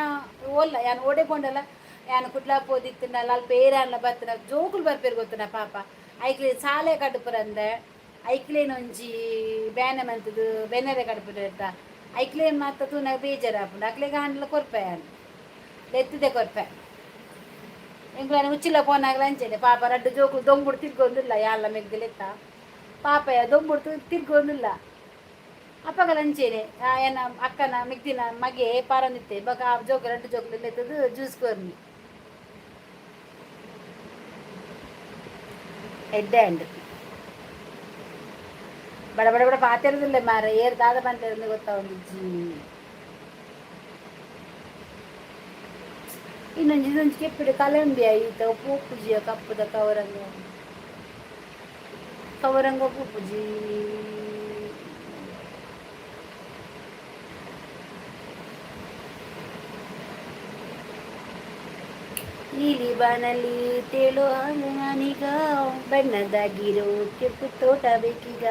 ಓಲ್ಲ ಯಾನ್ ಓಡೆ ಪೋಂಡಲ ಯಾನ್ ಕುಡ್ಲ ಪೋದಿತ್ತಿಂಡಲ ಅಲ್ಪ ಏರಾನ್ಲ ಬತ್ತನ ಜೋಕುಲು ಬರ್ಪೇರು ಗೊತ್ತುನ ಪಾಪ. ಐಕ್ಲೆ ಸಾಲೆ ಕಡುಪುರಂದೆ ಐಕ್ಲೇನ್ ಒಂಜಿ ಬೇನೆ ಮಂತುದು ಬೆನರೆ ಕಡುಪುರ ಐಕ್ಲೇನ್ ಮಾತ ತೂನಾಗ ಬೇಜಾರಾಪುಂಡು. ಅಕ್ಲೆಗ್ ಆಂಡಲ ಕೊರ್ಪೆ ಯಾನ್ ಲೆತ್ತದೆ ಕೊರ್ಪೆ. ಎಂಕ್ಲೆನ ಉಚ್ಚಿಲ ಪೋನಾಗಲ ಅಂಚೆನೆ ಪಾಪ ರಡ್ಡ್ ಜೋಕುಲು ದೊಂಬುಡು ತಿರ್ಗೊಂದಿಲ್ಲ. ಯಾನ್ಲ ಮೆಗ್ದಿಲೆತ್ತ ಪಾಪಯ ದೊಂಬುಡು ತಿರ್ಗೊಂದಿಲ್ಲ. ಅಪ್ಪಗಲ ಅಂಚೆನೆ ಎನ್ನ ಅಕ್ಕನ ಮೆಗ್ದಿನ ಮಗೆ ಪಾರೊಂದಿತ್ತೆ. ಬೊಕ ಆ ಜೋಕುಲು ರಡ್ಡ್ ಜೋಕುಲು ಲೆತ್ತುದು ಜ್ಯೂಸ್ ಕೊರ್ನಿ. ಎಡ್ಡೆ ಅಂಡ್ ಬಡ ಬಡ ಬಡ ಪಾತೆರದಿಲ್ಲ ಮಾರ. ಏರ್ ದಾದ ಪಂತೆರಂದು ಗೊತ್ತಾವೊಂದಿಜ್ಜಿ. ಇನ್ನೊಂಜಿ ಇದೊಂಜಿ ಕೆಪ್ಪಿಡು ಕಲಂಬಿ ಐತ ಪೋಪುಜಿಯ ಕಪ್ಪುದ ಕವರಂಗ ಕವರಂಗ ಪೋಪುಜಿ. ನೀಲಿ ಬಾನಲ್ಲಿ ತೇಲೋ ಹಾಗೆ ನಾನೀಗ ಬಣ್ಣದಾಗಿರೋ ಕೆಂಪು ತೋಟ ಬೇಕೀಗ.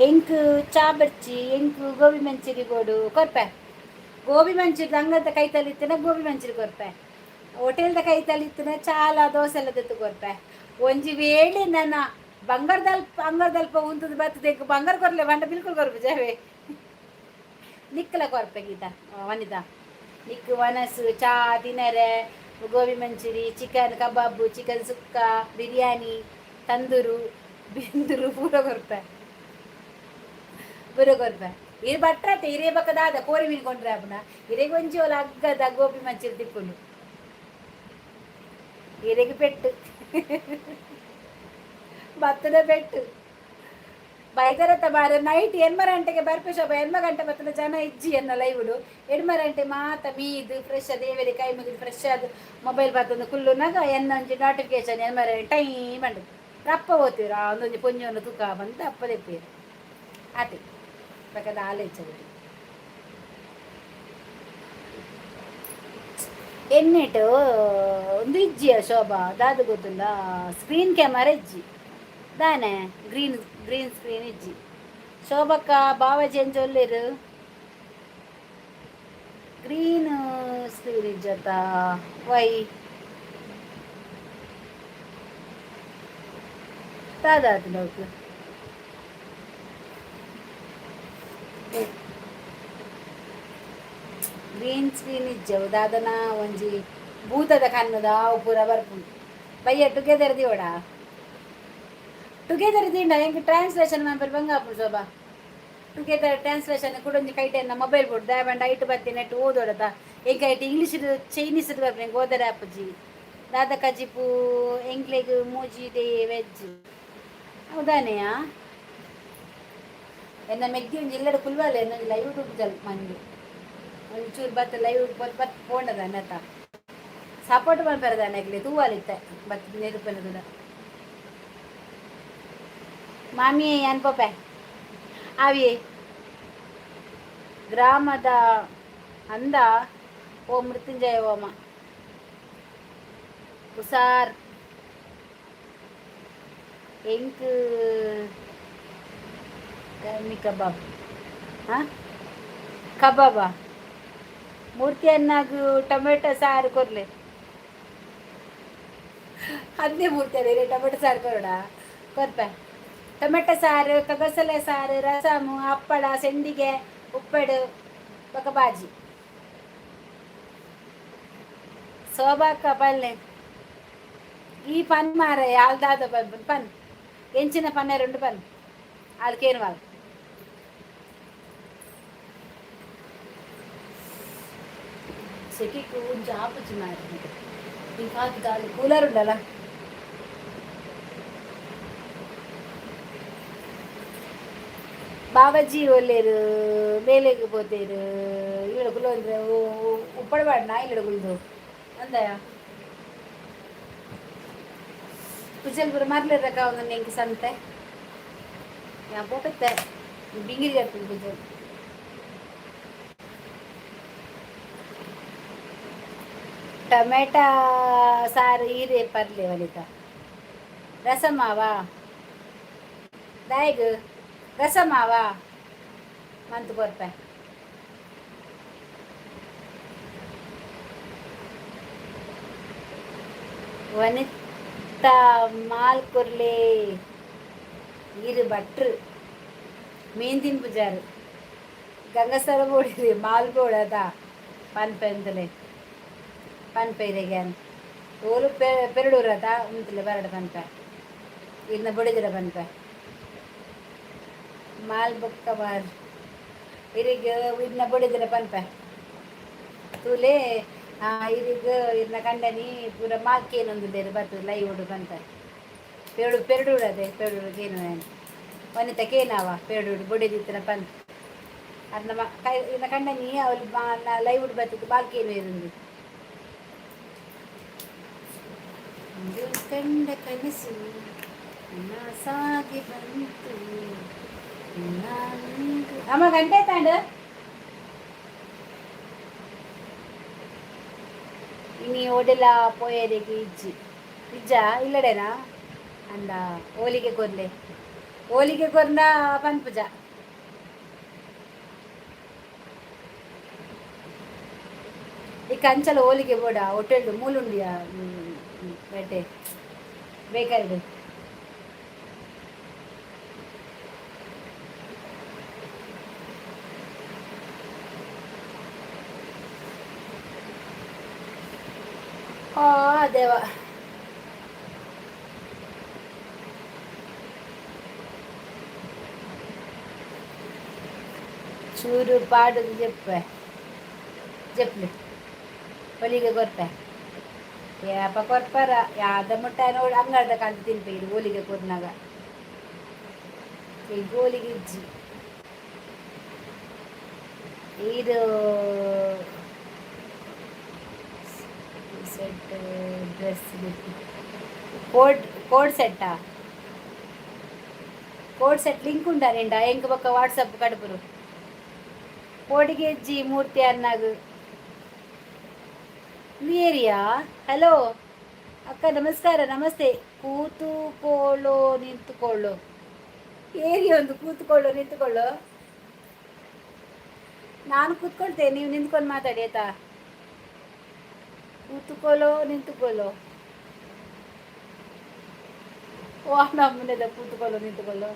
ಎಂಕ್ ಚಾ ಬಡ್ಚಿ, ಎಂಕ್ ಗೋಬಿ ಮಂಚೂರಿ ಬೋಡು ಕೊರ್ಪೆ. ಗೋಬಿ ಮಂಚೂರಿ ಅಂಗದ ಕೈತಲ್ ಇತ್ತಿನ ಗೋಬಿ ಮಂಚೂರಿ ಕೊರ್ಪೆ. ಹೋಟೆಲ್ದ ಕೈತಲ್ ಇತ್ತಿನ ಚಾಲ ದೋಸೆ ಎಲ್ಲ ದೆತ್ತು ಕೊರ್ಪೆ. ಒಂಜಿ ವೇಳೆ ನನ್ನ ಬಂಗಾರದಲ್ಪ ಅಂಗರ್ದಲ್ಪ ಉಂತುದು ಬರ್ತದೆ ಎಂಕ್ ಬಂಗಾರ ಕೊರ್ಲೆ ಪಂಡ ಬಿಲ್ಕುಲ್ ಕೊರ್ಪು ಜಾವೆ. ನಿಕ್ಕಲ ಕೊರ್ಪೆ ಗೀತಾ ವನಿತಾ. ನಿಕ್ಕು ಒನಸು ಚಾ ತಿನರೆ ಗೋಬಿ ಮಂಚೂರಿ, ಚಿಕನ್ ಕಬಾಬು, ಚಿಕನ್ ಸುಕ್ಕ, ಬಿರಿಯಾನಿ, ತಂದೂರು ಬಿಂದೂರು ಪೂರ ಕೊರ್ಪೆ, ಪೂರ ಕೊರ್ಪೆ. ಇರ್ ಭಟ್ರತೆ ಇರೇ ಬಕ್ಕದಾದ ಕೋರಿ ಮೀನು ಕೊಂಡ್ರೆ ಅಪ್ಪನ ಇರೆಗ್ ಒಂಜಿ ಒಲ ಅಗ್ಗದ ಗೋಬಿ ಮಂಚೂರಿ ತಿಕ್ಕುಂಡು ಇರೆಗ್ ಪೆಟ್ಟು ಬತ್ತದ ಪೆಟ್ಟು ಬೈದರತ್ತ ಬಾರೆ. ನೈಟ್ 8 ಗಂಟೆಗೆ ಬರ್ಪೆ ಶೋಭ. 8 ಗಂಟೆ ಬತ್ತದ ಜನ ಇಜ್ಜಿ ಎನ್ನ ಲೈವುಡು. 8 ಗಂಟೆ ಮಾತ ಮೀದು ಫ್ರೆಶ್ ದೇವರಿಗೆ ಕೈ ಮುಗಿದು ಫ್ರೆಶ್ ಆದ್ ಮೊಬೈಲ್ ಬತ್ತೊಂದು ಕುಲ್ಲುನಾಗ ಎನ್ನ ಒಂಜಿ ನೋಟಿಫಿಕೇಶನ್ ಎನ್ಮರ ಟೈಮ್ ಪಂಡು ರಪ್ಪ ಓದ್ತೀರ ಒಂದೊಂಜಿ ಪೊಂಜೊಂದು ತೂಕ ಬಂದು ಅಪ್ಪ ದೆಪ್ಪೇರು ಆತೆ ಬಕದ ಆಲೋಚನೆ. ಎನ್ನೆಟ್ ಒಂದು ಇಜ್ಜಿಯ ಶೋಭಾ ದಾದ ಗೊತ್ತುಂಡ? ಸ್ಕ್ರೀನ್ ಕ್ಯಾಮರಾ ಇಜ್ಜಿ ದಾನೆ? ಗ್ರೀನ್ ಗ್ರೀನ್ ಸ್ಕ್ರೀನ್ ಇಜ್ಜಿ ಶೋಭಕ್ಕ. ಬಾವಾಜಿ ಎಂಚ ಉಲ್ಲೆರ್? Green screen ಇಜ್ಜತ್ತ? ವೈ ದಾದ ಆತುಂಡು? ಗ್ರೀನ್ ಸ್ಕ್ರೀನ್ ಇಜ್ಜವು ದಾದನ ಒಂಜಿ ಭೂತದ ಕಣ್ಣುದ ಅವು ಪೂರ ಬರ್ಪುಂಡು. ಬಯ್ಯ ಟುಗೆದರ್ ದಿವಡ ಟುಗೆದರ್ ದಿಂಡ ಎಂಕ್ ಟ್ರಾನ್ಸ್ಲೇಷನ್ ಮನ್ಪೆರೆ ಬಂಗ ಆಪುಂಡು ಶೋಭಾ. ಟುಗೆದರ್ ಟ್ರಾನ್ಸ್ಲೇಷನ್ ಕುಡೊಂಜಿ ಕೈಟೆನ್ನ ಮೊಬೈಲ್ ಬೋಡು ದಾಯೆ ಪಂಡ ಐಟ್ ಬತ್ತಿ ನೆಟ್ ಓದೊಡತ. ಎಂಕ ಇಂಗ್ಲೀಷ್ ಚೈನೀಸ್ ಬರ್ಪುನೆ ಗೋದರ ಆಪುಜಿ. ದಾದ ಕಜಿಪು? ಎಂಕ್ಲೆಗ್ ಮೂಜಿ ಡೇ ವೆಜ್ ಹೌದಾನೆಯಾ? ಎನ್ನ ಮೆಗ್ಗಿ ಒಂಜಿ ಇಲ್ಲಡೆ ಕುಲ್ವಾಲೆ. ಎನ್ನ ಲೈವ್ ಜಲ್ ಮಂದಿ ಒಂಚೂರು ಬತ್ತ ಲೈವ್ ಬತ್ ಬತ್ ಪೋಂಡದ ಅನ್ನತ ಸಪೋರ್ಟ್ ಮಲ್ಪೆರದಾನೆ ಅಕ್ಲೆ ತೂವಾಲಿತ್ತೆ ಬತ್ ನೆರುಪೆನ. ಮಾಮಿ ಅನ್ಪೋಪೆ ಆವಿಯೇ ಗ್ರಾಮದ ಅಂದ. ಓ ಮೃತ್ಯುಂಜಯ ಹೋಮ ಹುಷಾರ್. ಎಂಕ್ ಕಮ್ಮಿ ಕಬಾಬ್. ಹಾಂ, ಕಬಾಬಾ? ಮೂರ್ತಿ ಅನ್ನಾಗು ಟೊಮೆಟೊ ಸಾರು ಕೊರ್ಲೆ. ಅದೇ ಮೂರ್ತಿ, ಅದೇ ಟೊಮೆಟೊ ಸಾರು ಕೊರಡ ಕೊರ್ಪೆ. ಟೊಮೆಟೊ ಸಾರು, ಕಗಸಲೆ ಸಾರು, ರಸಮು, ಹಪ್ಪಳ, ಸೆಂಡಿಗೆ, ಉಪ್ಪೆಡು ಬೊಕ ಬಾಜಿ. ಶೋಭಾಕ್ಕ ಪಲ್ಲೆ ಈ ಪನ್ ಮಾರ ಯಾಲ್ದಾದ ಪನ್ ಪನ್ ಎಂಚಿನ ಪನ್ನೆ రెండు ಪನ್ ಅದಕ್ಕೇನು వాళ్ళు. ಸೆಕಿಕ್ ಒಂಜಿ ಆಪುಜಿ ಮಾರ್ರೆ. ಇಂಕ್ ದಾಲ ಕೂಲರ್ ಉಂಡಲ್ಲ. ಬಾಬಾಜಿ ಒಲ್ಲೇರು ಬೇಲೆಗ್ ಪೋತೇರು. ಇಲ್ಲಡೆ ಕುಲ್ಲೊಂದ್ರೆ ಉಪ್ಪಡವಾಡ್ ನಾ ಇಲ್ಲಡೆ ಕುಲ್ದು ಅಂದಯ ಕುಜಲ್ಪುರ ಮರ್ಲಿರಕ ಒಂದು ಎಂಕ್ ಸಂತೆ ಯಾ ಪೋಪೆತ್ತೆ ಬಿಂಗಿರಿ ಕಟ್ಪುಂಡು ಕುಜಲ್. ಟೊಮೆಟೊ ಸಾರು ಈರೆ ಪರ್ಲೆ ವನಿತ. ರಸಮಾವಾ ದಾಯಗ್ ರಸಮಾವಾ ಮಂತ್ ಕೊರ್ಪೆ. ವನಿತಾ ಮಾಲ್ ಕೊರ್ಲೆ. ಈರು ಭಟ್ರು ಮೀನ್ ತಿನ್ಪುಜಾರು. ಗಂಗಸರ ಬೋಡಿರಿ ಮಾಲ್ ಬೋಡದ ಪನ್ಪೆಂತಲೆ ಪನ್ಪೈರೆಗೆ ಓಲು ಪೆರಡೂರತ ಉಂತಲೆ ಬರಡ ಪನ್ಪೆ ಇನ್ನ ಬಡಿದಿರ ಪನ್ಪೆ ಮಾಲ್ ಬೊಕ್ಕ ಮಾಲ್ ಇರಿಗ್ ಇನ್ನ ಬಡಿದಿರ ಪನ್ಪೆ ತೂಲೆ. ಇರಿಗ್ ಇರ್ನ ಕಂಡನಿ ಪೂರ ಮಾಲ್ಕೇನೊಂದುಲ್ಲೆರ್ ಬತ್ತು ಲೈವುಡು ಪನ್ಪೆ. ಪೆರಡು ಪೆರಡೂರು ಅದೇ ಪೆರಡೂರು ಕೇನು ವನಿತ ಕೇನಾವ ಪೆರಡೂರು ಬೊಡೆದಿತ್ತಿನ ಪನ್ ಅರ್ನ ಕೈ ಇರ್ನ ಕಂಡನಿ ಅವಳು ಲೈವುಡು ಬತ್ತಿತ್ತು ಬಾಲ್ಕೇನು ಇರುಂದು. ಒಂದು ಕಂಡ ಕನಸು ಸಾಗಿ ಬಂತು. ಅಮ್ಮ ಗಂಟೆ ತಾಂಡ ಇನಿ ಓಡೆಲ ಪೋಯರಿಗೆ ಇಜ್ಜಿ ಇಜ್ಜ ಇಲ್ಲಡೇನಾ ಅಂದ. ಓಲಿಗೆ ಕೊರ್ಲೆ, ಓಲಿಗೆ ಕೊರ್ನ ಪನ್ಪುಜ. ಈ ಕಂಚಲ ಓಲಿಗೆ ಬೋಡ ಹೋಟೆಲ್ ಮೂಲುಂಡಿಯ ಬೇಟೆ ಬೇಕಾದ್ರೆ. ಆ ದೇವ ಚೂರು ಪಾಡುದು ಜೆಪ್ಪೆ ಜೆಪ್ಲಿ ಹೊಲಿಗೆ ಕೊರ್ಪೆ ಏಪ ಕೊರ್ಪರ ಯಾದ ಮುಟ್ಟ ನೋಡಿ ಅಂಗಡ್ದ ಕಾಂತಿ ತಿನ್ಪೆ. ಇದು ಹೋಲಿಗೆ ಕೊರ್ನಾಗ ಈ ಗೋಲಿಗೆ ಇಜ್ಜಿ. ಇದು ಸೆಟ್ ಡ್ರೆಸ್ ಕೋಡ್ ಕೋಡ್ ಸೆಟ್ಟಾ? ಕೋಡ್ ಸೆಟ್ ಲಿಂಕ್ ಉಂಟಾ ನಿಂಡ? ಎಂಕ್ ಬೊಕ್ಕ ವಾಟ್ಸಪ್ ಕಡುಪುರು. ಕೋಡಿಗೆ ಜಿ ಮೂರ್ತಿ ಅನ್ನಾಗ ಏರಿಯಾ. ಹಲೋ ಅಕ್ಕ, ನಮಸ್ಕಾರ. ನಮಸ್ತೆ. ಕೂತುಕೊಳ್ಳೋ ನಿಂತುಕೊಳ್ಳೋ ಏರಿಯಾ ಒಂದು ಕೂತ್ಕೊಳ್ಳೋ ನಿಂತುಕೊಳ್ಳೋ. ನಾನು ಕೂತ್ಕೊಳ್ತೇನೆ, ನೀವು ನಿಂತ್ಕೊಂಡು ಮಾತಾಡಿ ಆಯ್ತಾ? ಕೂತುಕೊಳ್ಳೋ ನಿಂತುಕೊಳ್ಳೋ. ವಾ ನಮ್ಮನೆದ ಕೂತುಕೊಳ್ಳೋ ನಿಂತುಕೊಳ್ಳೋ.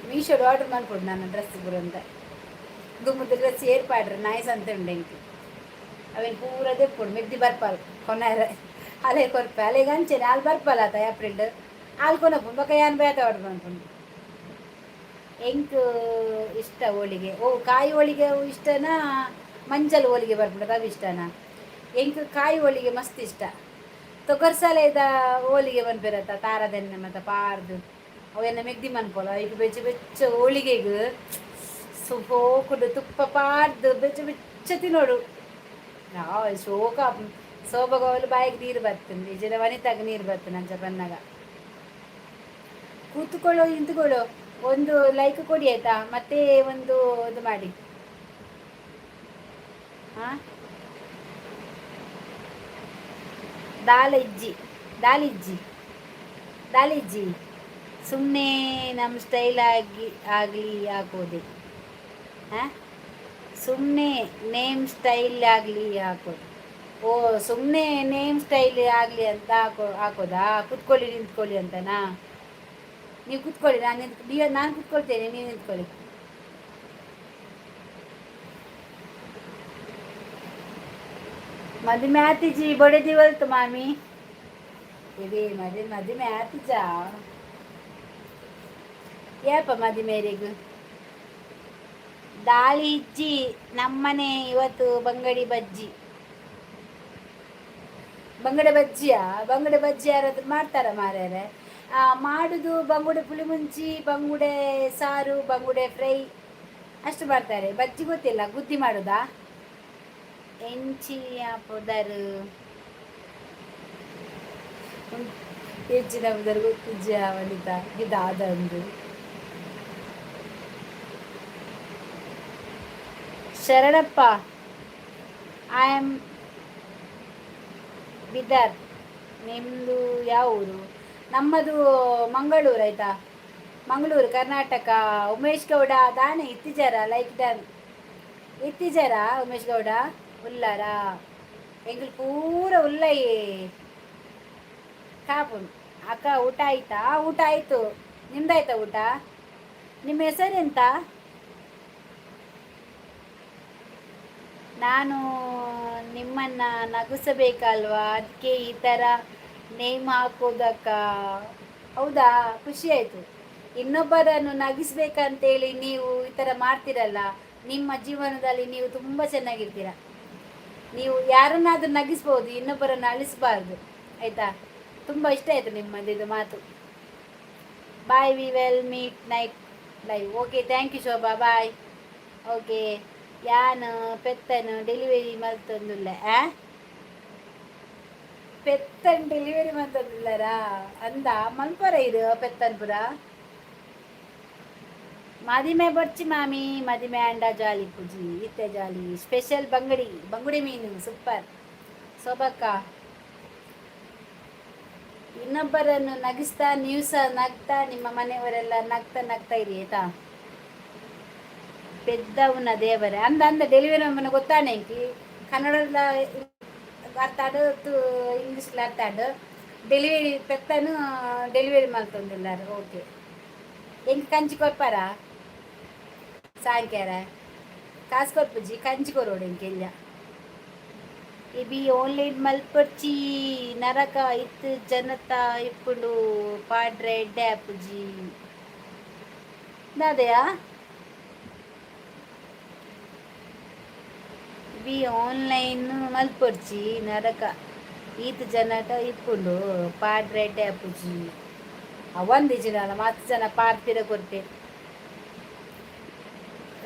ಮೀಶೋಡ್ ಆರ್ಡರ್ ಮಾಡ್ಕೊಡು ನಾನು ಡ್ರೆಸ್ ಬರಂತ ದುಮ್ಮದ ಡ್ರೆಸ್ ಏರ್ಪಾಡ್ರಿ ನಾಯಿ ಸಂತೆ ಉಂಡು ಎಂಕ್ ಅವೇನು ಪೂರ ದೆಪ್ಪುಡು ಮೆಗ್ದಿ ಬರ್ಪಾಲ್ ಕೊನಾರ ಅಲೆ ಕೊರ್ಪೆ ಅಲೆಗೆ ಅಂಚೆನೆ ಅಲ್ಲಿ ಬರ್ಪಲ್ಲ ಆತ ಏಪ್ರಿಲ್ ಆಲ್ ಕೊನಪು ಬೊಕ ಯಾನ್ ಬೇತೆ ಆರ್ಡರ್ ಮನ್ಪುಂಡು. ಎಂಕ್ ಇಷ್ಟ ಹೋಳಿಗೆ. ಓ, ಕಾಯಿ ಹೋಳಿಗೆ ಇಷ್ಟನಾ, ಮಂಜಲ್ ಹೋಳಿಗೆ ಬರ್ಬಿಡೋದು ಅವು ಇಷ್ಟನಾ? ಎಂಕ್ ಕಾಯಿ ಹೋಳಿಗೆ ಮಸ್ತ್ ಇಷ್ಟ. ತೊಗರ್ಸಲೆದ ಹೋಳಿಗೆ ಪನ್ಪೆರತ್ತ, ತಾರದೆಣ್ಣೆ ಮತ್ತು ಪಾರ್ದು ಅವೆಲ್ಲ ಮೆಗ್ದಿ ಮನ್ಪೊಲ. ಈಗ ಬೆಚ್ಚ ಬೆಚ್ಚ ಹೋಳಿಗೆಗ್ ಸೋಕುಡು ತುಪ್ಪ ಪಾರ್ದು ಬೆಚ್ಚ ಬೆಚ್ಚ ತಿನ್ನೋಡು. ನಾವು ಶೋಕ ಸೋಬಗೋಲು, ಬಾಯಿಗೆ ನೀರು ಬರ್ತದೆ. ನಿಜದ ವನಿತಾಗ ನೀರು ಬರ್ತದೆ ಅಂಚ ಬನ್ನಾಗ. ಕೂತ್ಕೊಳ್ಳೋ, ನಿಂತ್ಕೊಳ್ಳೋ, ಒಂದು ಲೈಕ್ ಕೊಡಿ ಆಯ್ತಾ? ಮತ್ತೆ ಒಂದು ಇದು ಮಾಡಿ. ಹಾಂ, ದಾಲ್ ಇಜ್ಜಿ, ದಾಲ್ ಇಜ್ಜಿ, ದಾಲ್ ಇಜ್ಜಿ. ಸುಮ್ಮನೆ ನಮ್ಮ ಸ್ಟೈಲ್ ಆಗಿ ಆಗಲಿ ಹಾಕೋದೆ. ಹಾಂ, ಸುಮ್ಮನೆ ನೇಮ್ ಸ್ಟೈಲ್ ಆಗಲಿ ಹಾಕೋದು. ಓ, ಸುಮ್ಮನೆ ನೇಮ್ ಸ್ಟೈಲ್ ಆಗಲಿ ಅಂತ ಹಾಕೋದಾ? ಕುತ್ಕೊಳ್ಳಿ, ನಿಂತ್ಕೊಳ್ಳಿ ಅಂತನಾ? ನೀವು ಕುತ್ಕೊಳ್ಳಿ, ನಾನು ನಿಂತ್ ನೀವು ನಾನು ಕುತ್ಕೊಳ್ತೇನೆ, ನೀವು ನಿಂತ್ಕೊಳ್ಳಿ. ಮದುವೆ ಆತಿಜಿ, ಬೊಡೆದಿ ಹೊಲ್ತು ಮಾಮಿ. ಇವೇ ಮದಿ ಮದಿಮೆ ಆತಿಜ ಏಪ ಮದಿಮೇರೆಗು? ದಾಳಿ ಇಜ್ಜಿ ನಮ್ಮನೆ ಇವತ್ತು. ಬಂಗಡಿ ಬಜ್ಜಿ, ಬಂಗಡೆ ಬಜ್ಜಿಯಾ? ಬಂಗಡೆ ಬಜ್ಜಿ ಯಾರಾದ್ರೂ ಮಾಡ್ತಾರ ಮಾರ್ಯಾರೆ? ಮಾಡುದು ಬಂಗುಡೆ ಪುಳಿ ಮುಂಚಿ, ಬಂಗುಡೆ ಸಾರು, ಬಂಗುಡೆ ಫ್ರೈ ಅಷ್ಟು ಮಾಡ್ತಾರೆ. ಬಜ್ಜಿ ಗೊತ್ತಿಲ್ಲ. ಗುದ್ದಿ ಮಾಡುದಾ? ಎಂಚಿ ಪುದರು ಹೆಚ್ಚಿನ ಪುದರ್ ಗೊತ್ತಿಜ್ಜ ವನಿತಾ? ಇದಾದ ಒಂದು ಶರಣಪ್ಪ. I am Bidar. ನಿಮ್ಮದು ಯಾವ ಊರು? ನಮ್ಮದು ಮಂಗಳೂರು ಆಯ್ತಾ? ಮಂಗಳೂರು, ಕರ್ನಾಟಕ. ಉಮೇಶ್ ಗೌಡ ದಾನೆ ಇತ್ತಿಜಾರ? ಲೈಕ್ ಡನ್ ಇತ್ತಿಜಾರ? ಉಮೇಶ್ ಗೌಡ ಉಲ್ಲಾರ? ಎಂಗ್ಲು ಪೂರ ಉಲ್ಲಯೇ. ಕಾಪು ಅಕ್ಕ, ಊಟ ಆಯ್ತಾ? ಊಟ ಆಯಿತು. ನಿಮ್ದಾಯ್ತಾ ಊಟ? ನಿಮ್ಮ ಹೆಸರೆಂತ? ನಾನು ನಿಮ್ಮನ್ನು ನಗಿಸಬೇಕಲ್ವಾ, ಅದಕ್ಕೆ ಈ ಥರ ನೇಮ್ ಹಾಕೋದಕ್ಕ. ಹೌದಾ? ಖುಷಿ ಆಯಿತು. ಇನ್ನೊಬ್ಬರನ್ನು ನಗಿಸ್ಬೇಕಂತೇಳಿ ನೀವು ಈ ಥರ ಮಾಡ್ತೀರಲ್ಲ, ನಿಮ್ಮ ಜೀವನದಲ್ಲಿ ನೀವು ತುಂಬ ಚೆನ್ನಾಗಿರ್ತೀರ. ನೀವು ಯಾರನ್ನಾದರೂ ನಗಿಸ್ಬೋದು, ಇನ್ನೊಬ್ಬರನ್ನು ಅಳಿಸ್ಬಾರ್ದು, ಆಯಿತಾ? ತುಂಬ ಇಷ್ಟ ಆಯಿತು ನಿಮ್ಮದು ಇದು ಮಾತು. Bye, we will meet night live. Okay, thank you Shobha, bye. Okay. ಯಾನ್ ಪೆತ್ತನು ಡೆಲಿವರಿ ಮಲ್ತೊಂದುಲ್ಲೆ. ಆ ಪೆತ್ತನ್ ಡೆಲಿವರಿ ಮಲ್ತೊಂದುಲ್ಲರಾ ಅಂದ ಮಲ್ಪರ ಇದು ಪೆತ್ತನ್ಪುರ. ಮದಿಮೆ ಬೊರ್ಚಿ ಮಾಮಿ, ಮದಿಮೆ ಅಂಡ ಜಾಲಿ ಪೂಜಿ ಇತ್ತೆ ಜಾಲಿ. ಸ್ಪೆಷಲ್ ಬಂಗಡಿ, ಬಂಗುಡೆ ಮೀನು ಸೂಪರ್. ಶೋಭಕ್ಕ, ಇನ್ನೊಬ್ಬರನ್ನು ನಗಿಸ್ತಾ ನೀವು ಸಹ ನಗ್ತಾ, ನಿಮ್ಮ ಮನೆಯವರೆಲ್ಲ ನಗ್ತಾ ನಗ್ತಾ ಇರಿ, ಆಯ್ತಾ? ಪೆದ್ದವನ ದೇವರೇ ಅಂದ ಅಂದ ಡೆಲಿವರಿ ಅಮ್ಮನ ಗೊತ್ತಾನೆ. ಕನ್ನಡದ ಅರ್ಥ, ಇಂಗ್ಲೀಷ್ ಅರ್ಥ. ಡೆಲಿವರಿ ಪೆತ್ತನು ಡೆಲಿವರಿ ಮಲ್ತೊಂದುಲ್ಲಾರ. ಓಕೆ, ಎಂಕ್ ಕಂಚಿ ಕೊರ್ಪಾರ ಸಾಂಕ್ಯಾರ? ಕಾಸು ಕೊರ್ಪುಜಿ, ಕಂಚಿ ಕೊರೋಡು ಎಂಕ್ ಎಲ್ಲ. ಇಬಿ ಆನ್ಲೈನ್ ಮಲ್ಪೊರ್ಚಿ, ನರಕ ಇತ್ತು ಜನತ ಇಪ್ಪುಂಡು, ಪಾಡ್ರೆ ಎಡ್ಡೆ ಆಪುಜಿ ದಾದೆಯಾ? ಬಿ ಆನ್ಲೈನ್ ಮಲ್ಪೊರ್ಚಿ, ನರಕ ಈತ್ ಜನಟ ಇಪ್ಪುಂಡು, ಪಾಡ್ರೆ ಎಡ್ಡೆ ಆಪುಜಿ. ಅವಂದಿಜಿನಲ್ಲ ಮಸ್ತ್ ಜನ ಪಾರ್ಪಿರ ಕೊರ್ಪೆ.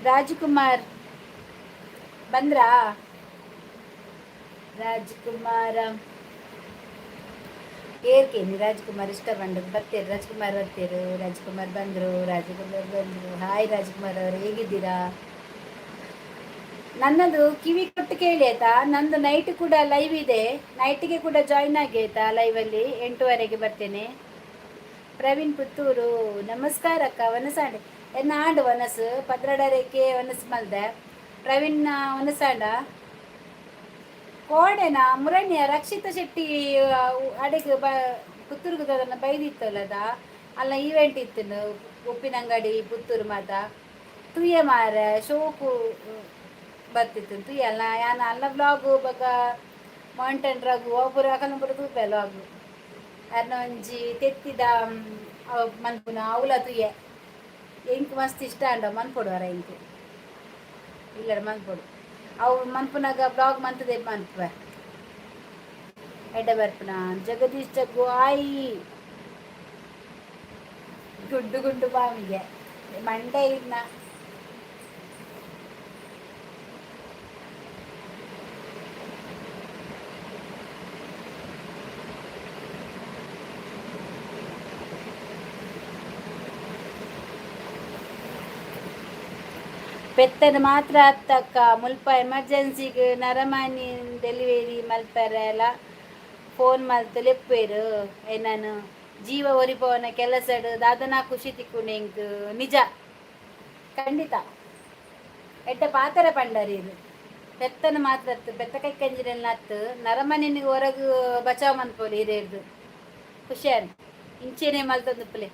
ರಾಜ್ಕುಮಾರ್ ಬಂದ್ರಾ? ರಾಜ್ಕುಮಾರ ಏರ್ಕೇನಿ. ರಾಜ್ಕುಮಾರ್ ಇಷ್ಟ ಬಂದು ಬರ್ತೀರಿ. ರಾಜ್ಕುಮಾರ್ ಬರ್ತೀರು. ರಾಜ್ಕುಮಾರ್ ಬಂದರು, ರಾಜ್ಕುಮಾರ್ ಬಂದರು. ಹಾಯ್ ರಾಜ್ಕುಮಾರ್ ಅವರು, ಹೇಗಿದ್ದೀರಾ? ನನ್ನದು ಕಿವಿ ಕೊಟ್ಟು ಕೇಳಿ ಆಯ್ತಾ? ನಂದು ನೈಟ್ ಕೂಡ ಲೈವ್ ಇದೆ. ನೈಟಿಗೆ ಕೂಡ ಜಾಯಿನ್ ಆಗಿ ಆಯ್ತಾ? ಲೈವಲ್ಲಿ 8ವರೆಗೆ ಬರ್ತೇನೆ. ಪ್ರವೀಣ್ ಪುತ್ತೂರು, ನಮಸ್ಕಾರ ಅಕ್ಕ, ವನಸಾಂಡೆ ಎನ್ನ ಆಂಡ್ ವನಸು ಪದ್ರಡರೆಕ್ಕೆ ವನಸ್ ಮಲ್ದೆ. ಪ್ರವೀಣ್ ವನಸಾಂಡ ಕೋಡೆನ ಮುರಣ್ಯ ರಕ್ಷಿತ ಶೆಟ್ಟಿ ಅಡೆಗೆ ಬ ಪುತ್ತೂರ್ಗೆ ಅದನ್ನು ಬೈದಿತ್ತಲ್ಲದ ಅಲ್ಲ, ಈವೆಂಟ್ ಇತ್ತು ಉಪ್ಪಿನಂಗಡಿ ಪುತ್ತೂರು ಮಾತ. ತುಯ್ಯ ಮಾರ ಶೋಕು ಬರ್ತಿತ್ತು ತುಯ್ಯಲ್ಲ ಯಾನ ಅಲ್ಲ ಬ್ಲಾಗು ಬೊಕ ಮೌಂಟೇನ್ ರಘು ಒಬ್ಬರು ಅಕಲ್ನ ಪೂರ ತೂಪೆ ಲಾಗು. ಅರ್ನ ಒಂಜಿ ತೆತ್ತಿದ ಮನ್ಪುನ ಅವುಲ ತುಯ್ಯೆ. ಎಂಕ್ ಮಸ್ತ್ ಇಷ್ಟ ಅಂಡ ಮನ್ಪೊಡು ಅರ ಎಂಕ್ ಇಲ್ಲಡ ಮನ್ಪೊಡು. ಅವು ಮನ್ಪುನಾಗ ಬ್ಲಾಗ್ ಮಂತದೆ ಮನ್ಪುವೆ. ಎಡ್ಡೆ ಬರ್ಪುನ ಜಗದೀಶ್ ಜಗ್ಗು ಆಯಿ. ಗುಡ್ಡು ಗುಂಡು ಬಾವಿಗೆ ಮಂಡೆ ಇನ್ನ. ಪೆತ್ತನ ಮಾತ್ರ ಅತ್ತಕ್ಕ, ಮುಲ್ಪ ಎಮರ್ಜೆನ್ಸಿಗ್ ನರಮಾನಿ ಡೆಲಿವರಿ ಮಲ್ಪರೆಲ ಫೋನ್ ಮಲ್ತ್ ಲೆಪ್ಪುವೆರ್ ಎನ್ನನ್. ಜೀವ ಒರಿಪವನ ಕೆಲಸಡ್ ದಾದನಾ ಖುಷಿ ತಿಕ್ಕುಂಡು ಎಂಕ್. ನಿಜ, ಖಂಡಿತ. ಎಡ್ಡೆ ಪಾತೆರ ಪಂಡರ್. ಪೆತ್ತನ ಮಾತ್ರ ಅತ್ತು, ಪೆತ್ತ ಕೈಕಂಜಿನೆಲ್ಲ ಅತ್ತು, ನರಮನಿಗೆ ಹೊರಗು ಬಚಾವ್ ಮನ್ಪೊಲಿ ಹಿರಿಯರ್ದು. ಖುಷಿಯಾನ್ ಇಂಚೆನೆ ಮಲ್ತೊಂದುಪ್ಪುಲೆ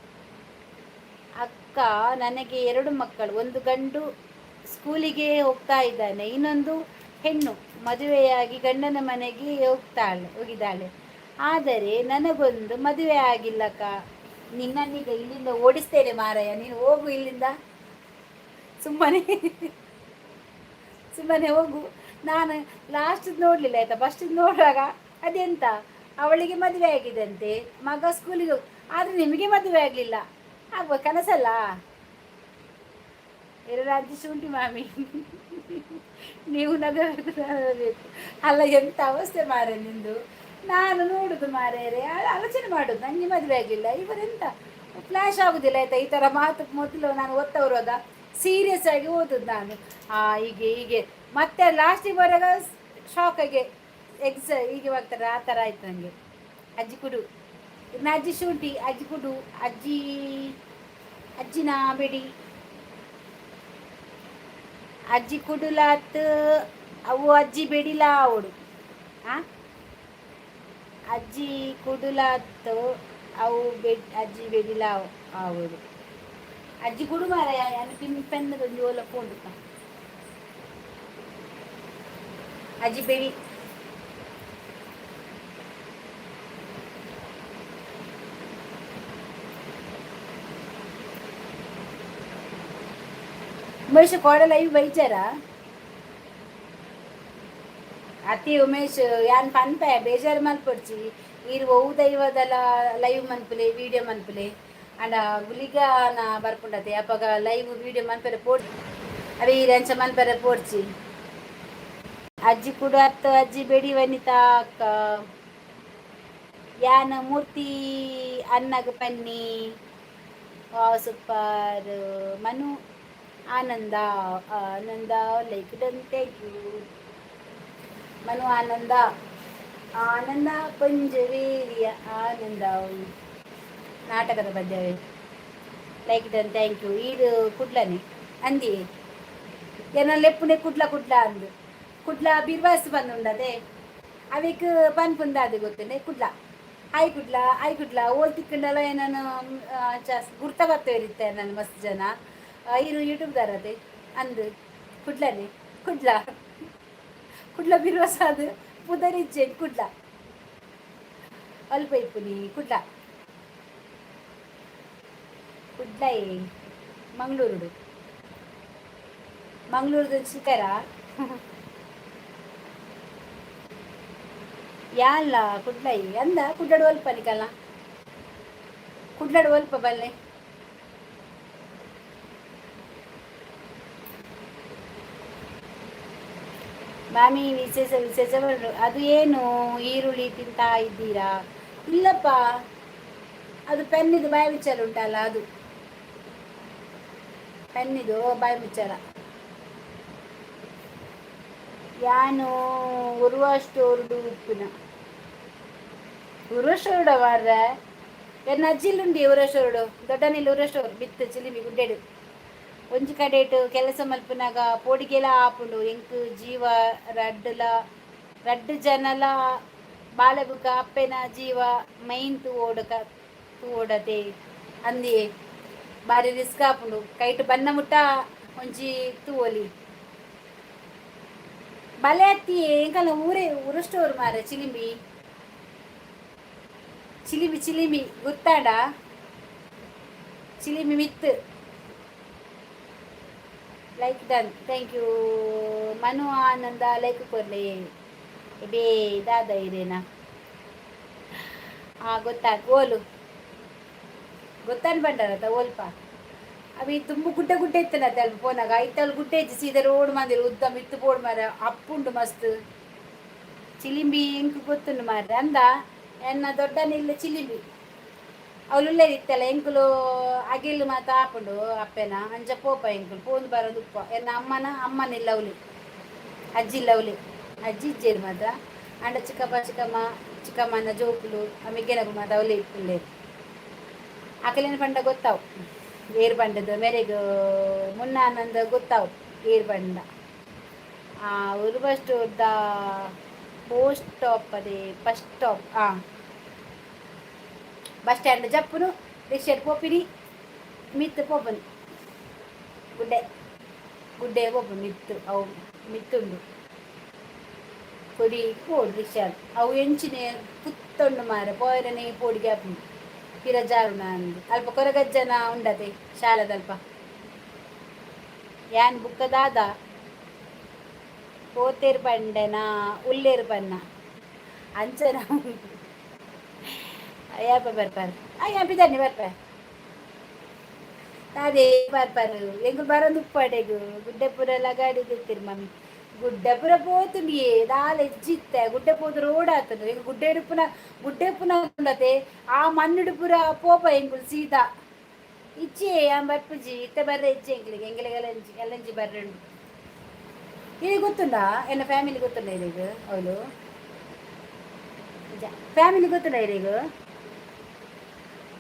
ಅಕ್ಕ. ನನಗೆ ಎರಡು ಮಕ್ಕಳು. ಒಂದು ಗಂಡು, ಸ್ಕೂಲಿಗೆ ಹೋಗ್ತಾ ಇದ್ದಾನೆ. ಇನ್ನೊಂದು ಹೆಣ್ಣು, ಮದುವೆಯಾಗಿ ಗಂಡನ ಮನೆಗೆ ಹೋಗ್ತಾಳೆ, ಹೋಗಿದ್ದಾಳೆ. ಆದರೆ ನನಗೊಂದು ಮದುವೆ ಆಗಿಲ್ಲಕ್ಕ. ನಿನ್ನನ್ನೀಗ ಇಲ್ಲಿಂದ ಓಡಿಸ್ತೇನೆ ಮಾರಾಯ, ನೀನು ಹೋಗು ಇಲ್ಲಿಂದ. ಸುಮ್ಮನೆ ಸುಮ್ಮನೆ ಹೋಗು. ನಾನು ಲಾಸ್ಟ್ ನೋಡಲಿಲ್ಲ ಆಯ್ತಾ. ಫಸ್ಟ್ ನೋಡುವಾಗ ಅದೆಂತ, ಅವಳಿಗೆ ಮದುವೆ ಆಗಿದಂತೆ, ಮಗ ಸ್ಕೂಲಿಗೆ ಹೋಗ್, ಆದರೆ ನಿಮಗೆ ಮದುವೆ ಆಗಲಿಲ್ಲ. ಆಗ್ಬೋದು, ಕನಸಲ್ಲ. ಎರಡು ಅಜ್ಜಿ ಶುಂಠಿ ಮಾಮಿ, ನೀವು ನಗಬೇಕು, ನಗಬೇಕು. ಅಲ್ಲ, ಎಂತ ಅವಸ್ಥೆ ಮಾರೆ ನಿಂದು. ನಾನು ನೋಡುದು ಮಾರೇರೆ, ಆಲೋಚನೆ ಮಾಡುದು, ನನಗೆ ಮದುವೆ ಆಗಲಿಲ್ಲ, ಇವರೆಂತ ಫ್ಲ್ಯಾಶ್ ಆಗುದಿಲ್ಲ ಆಯ್ತಾ. ಈ ಥರ ಮಾತು ಮೊದಲು ನಾನು ಓದ್ತಾ ಬರುವಾಗ ಸೀರಿಯಸ್ ಆಗಿ ಓದುದು ನಾನು. ಹೀಗೆ ಹೀಗೆ ಮತ್ತೆ ಲಾಸ್ಟಿಗೆ ಬರುವಾಗ ಶಾಕಾಗೆ ಎಕ್ಸ ಹೀಗೆ ಬರ್ತಾರೆ, ಆ ಥರ ಆಯ್ತು ನನಗೆ. ಅಜ್ಜಿ ಕುಡು ಇನ್ನು, ಅಜ್ಜಿ ಶುಂಠಿ, ಅಜ್ಜಿ ಕುಡು, ಅಜ್ಜಿ ಅಜ್ಜಿನ ಬಿಡಿ, ಅಜ್ಜಿ ಕುಡುಲಾತ್ ಅವು ಅಜ್ಜಿ ಬೆಡಿಲ ಅವಡು. ಆ ಅಜ್ಜಿ ಕುಡುಲಾತ್ ಅವು ಬೆಡ್ ಅಜ್ಜಿ ಬೆಡಿಲ ಅವಡು. ಅಜ್ಜಿ ಕುಡು ಮಾರಾಯ. ಪಿನ್ ಪೆನ್ನದೊಂಜಿ ಓಲ ಪೋಂಡುತ್ತ. ಅಜ್ಜಿ ಬೆಡಿ. ಉಮೇಶ್ ಕೋಡ ಲೈವ್ ಬೈಜಾರ ಅತಿ. ಉಮೇಶ್, ಯಾನ್ ಪನ್ಪೆ, ಬೇಜಾರು ಮಲ್ಪೊಡ್ಚಿ. ಈರ್ ಒವು ದೈವದಲ ಲೈವ್ ಮನ್ಪುಲೆ, ವಿಡಿಯೋ ಮನ್ಪುಲೆ. ಅಂಡ ಗುಲಿಗ ನಾ ಬರ್ಪುಂಡತೆ, ಅಪಗ ಲೈವ್ ವಿಡಿಯೋ ಮನ್ಪೆರೆ ಪೋಡ್ ಅವೇ. ಈರ್ ಅಂಚ ಮನ್ಪೆರೆ ಪೋಡ್ಚಿ. ಅಜ್ಜಿ ಕುಡು ಅತ್ತ ಅಜ್ಜಿ ಬೆಡಿ. ವನಿತಾ ಅಕ್ಕ, ಯಾನ ಮೂರ್ತಿ ಅನ್ನಗ ಪನ್ನಿ. Wow, super. Manu Ananda, Ananda, like done, thank you. Manu Ananda, Ananda ಪಂಜವೇರಿಯ ಆನಂದ. ನಾಟಕದ ಪದ್ಯವೇ. Like done, thank you. ಈರು ಕುಡ್ಲನೆ ಅಂದಿ ಎನ್ನ ಲೆಪ್ಪುನೆ ಕುಡ್ಲ ಕುಡ್ಲ ಅಂದು. ಕುಡ್ಲ ಬಿರ್ವಾಸ್ ಬಂದುಂಡದೆ, ಅವೆಕ್ ಪನ್ಪುಂದಾದ ಗೊತ್ತುಂಡೆ. ಕುಡ್ಲ ಆಯ್ ಕುಡ್ಲ ಆಯ್ ಕುಡ್ಲ ಓಲ್ ತಿಕ್ಕಂಡಲ ಏನನು ಗುರ್ತ ಬರ್ತೇರಿತ್ತೆ ನನ್ನ ಮಸ್ತ್ ಜನ. ಇರು ಯೂಟ್ಯೂಬ್ದಾರತೆ ಅಂದು. ಕುಡ್ಲನೆ ಕುಡ್ಲ ಕುಡ್ಲ ಬಿರ್ವಾಸ ಅದು ಪುದರಿಜ್ಜೆ. ಕುಡ್ಲ ಅಲ್ಪ ಇಪ್ಪುನಿ. ಕುಡ್ಲ ಕುಡ್ಲ ಮಂಗಳೂರುಡು, ಮಂಗಳೂರುದ ಶಿಖರ ಯಾಲ್ಲ ಕುಡ್ಲೈ ಅಂದ. ಕುಡ್ಲಡು ಅಲ್ಪ ನಿಕಲ್ಲ, ಕುಡ್ಲಡು ಅಲ್ಪ ಬಲ್ಲೆ. ಮಾಮಿ, ವಿಶೇಷ ವಿಶೇಷ ಅದು ಏನು? ಈರುಳ್ಳಿ ತಿಂತಾ ಇದ್ದೀರಾ? ಇಲ್ಲಪ್ಪ, ಅದು ಪೆನ್ನಿದು ಬಾಯಿ ವಿಚಾರ ಉಂಟಲ್ಲ, ಅದು ಪೆನ್ನಿದು ಬಾಯಿ ಮುಚ್ಚಾರ. ಯಾನು ಉರ್ವಷ್ಟೋರ್ಡು ಉಪ್ಪಿನ ಉರ್ವಶೋರ್ಡ ಮಾರ್ರೆ. ಎನ್ನ ಅಜ್ಜಿಲುಂಡಿ ಉರಶೋರ್ಡು ದೊಡ್ಡನಿಲ್ ಉರಶೋರ್ ಬಿತ್ತು ಚಿಲಿಮಿ ಗುಡ್ಡೆಡು. ಒಂಜಿ ಕಡೆಟ್ ಕೆಲಸ ಮಲ್ಪುನಗ ಪೋಡಿಗೆಲ ಆಪುಂಡು ಎಂಕ್. ಜೀವ ರಡ್ಡುಲ ರಡ್ಡು ಜನಲ ಬಾಲೆ ಬುಕ್ಕ ಅಪ್ಪೆನ ಜೀವ ಮೈನ್ ತೂವೋಡಕ ತೂವೋಡತೆ ಅಂದಿಯೇ. ಬಾರಿ ರಿಸ್ಕ್ ಆಪುಂಡು. ಕೈಟ್ ಬನ್ನ ಮುಟ್ಟ ಒಂಜಿ ತೂವೊಲಿ. ಬಲೆ ಅತ್ತಿ ಎಂಕಲ್ನ ಊರೇ ಉರುಷ್ಟೋರು ಮಾರೆ. Chilimbi Chilimbi Chilimbi ಗೊತ್ತಾಡ? Chilimbi ಮಿತ್ತು. Like done, thank you. Manu Ananda like ಕೊರ್ಲೆ. ಬೇ ದಾದ ಇರೇನಾ? ಹಾಂ, ಗೊತ್ತಾ? ಓಲು ಗೊತ್ತಾನ್ ಬಂಡಾರತ್ತ ಓಲ್ಪ ಅವಿ ತುಂಬ ಗುಡ್ಡೆ ಗುಡ್ಡೆ ಇತ್ತಲ್ಲ ಅಲ್ಪ ಪೋನಾಗ. ಐತಲ್ ಗುಡ್ಡೆ ಇಜ್ಜಿ, ಸೀದಾ ರೋಡ್ ಮಂದಿರ ಉದ್ದ ಮಿತ್ತು ಬೋಡ್ ಮಾರ ಅಪ್ಪುಂಡು ಮಸ್ತ್. ಚಿಲಿಂಬಿ ಎಂಕ್ ಗೊತ್ತುಂಡು ಮಾರ್ರೆ. ಅಂದ ಎನ್ನ ದೊಡ್ಡ ನಿಲ್ಲ ಚಿಲಿಂಬಿ ಅವಳು ಇತ್ತಲ್ಲ. ಎಂಕುಲು ಅಗಿಲು ಮಾತ ಆಪುಂಡು ಅಪ್ಪೆನ ಅಂಚ ಪೋಪ. ಎಂಕುಲು ಪೋಂದು ಬರೋದು ಉಪ್ಪ. ಎನ್ನ ಅಮ್ಮನ ಅಮ್ಮನಿಲ್ಲ ಅವಲಿ, ಅಜ್ಜಿ ಇಲ್ಲ ಅವಲಿ, ಅಜ್ಜಿ ಇಜ್ಜೇರು ಮಾತ್ರ. ಅಂಡ ಚಿಕ್ಕಪ್ಪ, ಚಿಕ್ಕಮ್ಮ, ಚಿಕ್ಕಮ್ಮನ ಜೋಕುಲು ಮಿಗ್ಗೆನಗು ಮಾತ ಅವಲಿ ಇಪ್ಪುಲ್ಲೇರು. ಅಕಲೇನು ಪಂಡ ಗೊತ್ತಾವು ಏರ್ ಬಂಡದ ಮೇರೆಗ್ ಮುನ್ನಾನಂದ ಗೊತ್ತಾವು ಏರ್ ಬಂಡ. ಆ ಉರ್ವ ಸ್ಟೋರ್ದ ಪೋಸ್ಟ್ ಸ್ಟಾಪ್, ಅದೇ ಫಸ್ಟ್ ಸ್ಟಾಪ್. ಹಾಂ, ಬಸ್ ಸ್ಟ್ಯಾಂಡ್ ಜಪ್ಪುನು, ರಿಕ್ಷಾಡ್ ಪೋಪಿನಿ, ಮಿತ್ತು ಪೋಪುನು. ಗುಡ್ಡೆ ಗುಡ್ಡೆ ಪೋಪುನು ಮಿತ್ತು. ಅವು ಮಿತ್ತುಂಡು ಕೊಡಿ ಪೋಡು ರಿಕ್ಷಾ. ಅವು ಎಂಚಿನೆ ಪುತ್ತೊಂಡು ಮಾರೆ, ಪೋಯರನೆ ಪೋಡಿಗೆ ಆಪುಂಡು ಪಿರ ಜಾರುನ ಅಂದು. ಅಲ್ಪ ಕೊರಗಜ್ಜನ ಉಂಡತೆ ಶಾಲದಲ್ಪ. ಯಾನ್ ಬುಕ್ಕ ದಾದ ಪೋತೇರು ಪಂಡೆನ ಉಲ್ಲೇರು ಪನ್ನ ಅಂಚನ ಅಯ್ಯಪ್ಪ ಬರ್ಪಾರು. ಅಯ್ಯ ಬಿದ್ದಾನೆ ಬರ್ಪ ಅದೇ ಬರ್ಪಾರು. ಎಂಕುಲು ಬರೋದು ಉಪ್ಪಾಡೆಗು ಗುಡ್ಡೆಪುರ ಎಲ್ಲ ಗಾಡಿ ತೆತ್ತಿರು ಮಮ್ಮಿ. ಗುಡ್ಡೆಪುರ ಪೋತುಂಡಿಯೇ ದಾಲ ಎಜ್ಜಿತ್ತೆ. ಗುಡ್ಡೆ ಪೋದು ರೋಡ್ ಆತುಂಡು. ಎಂಕ್ ಗುಡ್ಡೆ ಉಪ್ಪುನ, ಗುಡ್ಡೆ ಉಪ್ಪುನ ಉಂಡತೆ. ಆ ಮಣ್ಣುಡು ಪೂರ ಪೋಪ ಎಂಕುಲು ಸೀದಾ. ಇಜ್ಜಿ, ಆನ್ ಬರ್ಪುಜಿ ಇತ್ತೆ ಬರ್ರೆ ಇಜ್ಜಿ ಎಂಕ್ಲಿಗೆ. ಎಂಕ್ಲಿಗೆ ಎಲ್ಲಂಜಿ ಎಲ್ಲಂಜಿ ಬರ್ರೆ ಉಂಡು. ಇದು ಗೊತ್ತುಂಡಾ? ಎನ್ನ ಫ್ಯಾಮಿಲಿ ಗೊತ್ತುಂಡ ಇದೀಗ? ಅವಳು ಫ್ಯಾಮಿಲಿ ಗೊತ್ತುಂಡ ಇದೀಗ?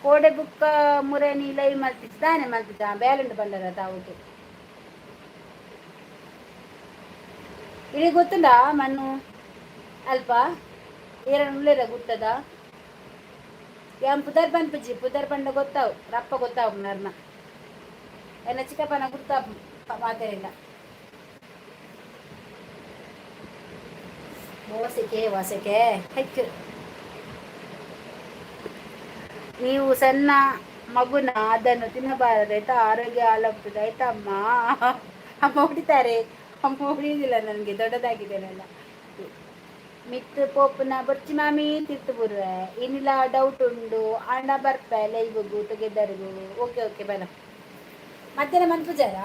ಕೋಡೆ ಬುಕ್ಕ ಮುರನಿ ಲೈವ್ ಮಲ್ತಿತ್ತು ತಾನೆ? ಮಲ್ತಿದ್ದ ಬೇಲುಂಡು ಬಂಡರ ತಾವುಗೆ. ಇಡೀ ಗೊತ್ತುಂಡಾ ಮಣ್ಣು ಅಲ್ಪ ಏರನ್ ಉಳ್ಳೇರ ಗುಟ್ಟದ? ಯಾನ್ ಪುದರ್ ಪನ್ಪುಜಿ. ಪುದರ್ ಪಂಡ ಗೊತ್ತಾವು, ರಪ್ಪ ಗೊತ್ತಾವು ನರ್ನ. ಎನ್ನ ಚಿಕ್ಕಪ್ಪನ ಗುರ್ತಾಪು ಮಾತೆರಿಲ್ಲ. ವಾಸಕ್ಕೆ ವಾಸಕ್ಕೆ ಹೈಕ್. ನೀವು ಸಣ್ಣ ಮಗುನ ಅದನ್ನು ತಿನ್ನಬಾರದು ಆಯ್ತಾ? ಆರೋಗ್ಯ ಹಾಳಾಗ್ತದೆ ಆಯ್ತಾ? ಅಮ್ಮ ಅಮ್ಮ ಹೊಡಿತಾರೆ. ಅಮ್ಮ ಹೊಡಿಯುವುದಿಲ್ಲ ನನಗೆ, ದೊಡ್ಡದಾಗಿದ್ದೇನಲ್ಲ. ಮಿತ್ತು ಪೋಪುನ ಬೊರ್ಚಿ ಮಾಮಿ, ತಿರ್ತು ಬುರ್ವೆ. ಇನ್ನಿಲ್ಲ ಡೌಟ್ ಉಂಡು ಅಣ್ಣ ಬರ್ಪೆ ಲೈವ್ಗು ಟುಗೆದರ್ಗು. ಓಕೆ ಓಕೆ, ಬಲ. ಮಧ್ಯಾಹ್ನ ಮನ್ಪುಜಾರ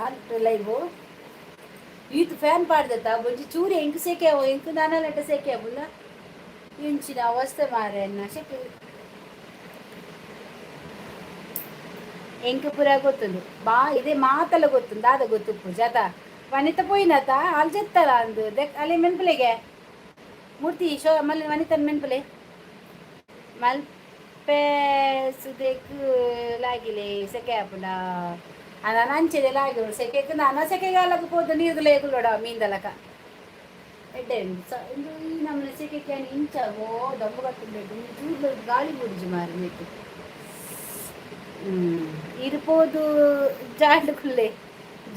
ಲೈವು? ಈತ್ ಫ್ಯಾನ್ ಪಾಡ್ದತ್ತ ಒಂಜಿ ಚೂರಿ ಎಂಕ್ ಸೆಕೆ ಅವು. ಎಂಕ್ ನಾನಲ್ಲಟ ಸೆಕೆ ಆಪುಂಡ. ಇಂಚಿನ ಅವಸ್ಥೆ ಮಾರೆ ಅನ್ನ ಸೆಕೆ. ಎಂಕ್ ಪೂರ ಗೊತ್ತುಂಡು ಬಾ. ಇದೇ ಮಾತೆಲ್ಲ ಗೊತ್ತುಂಡು. ದಾದ ಗೊತ್ತುಪ್ಪು ಜಾತ ವನಿತ ಪೋಯಿನತ ಅಲ್ಲಿ ಜೆತ್ತಲ ಅಂದು ದೆಕ್ ಅಲ್ಲಿ ಮೆನ್ಪುಲೆಗೆ ಮೂರ್ತಿ ಶೋ ಮಲ್ಲಿ ವನಿತನ ಮೆನ್ಪುಲೆ. ಮಲ್ಪೆ ಸುದೆಕ್ ಲಾಗಿಲೆ ಸೆಕೆ ಆಪುಂಡ. ನಾನು ಅಂಚೆದೆ ಲಾಗಿ ಸೆಕೆಕ್. ನಾನು ಸೆಕೆಗಾಲಕ್ಕೆ ಪೋದು ನೀರು ಲೇಗುಲೋಡ ಮೀಂದಲಕ ಎಡ್ಡೆ ಉಂಡು. ಸ ಇಂದು ಈ ನಮ್ಮನೆ ಸೆಕೆಗೆ ಇಂಚ ಓ ದಮ್ಮು ಕಟ್ಟುಂಡು. ಚೂರು ಗಾಳಿ ಬುಡ್ಜು ಮಾರಿ ನೆಟ್ಟು ಇರ್ಬೋದು. ಜಾಲು ಕುಲ್ಲೆ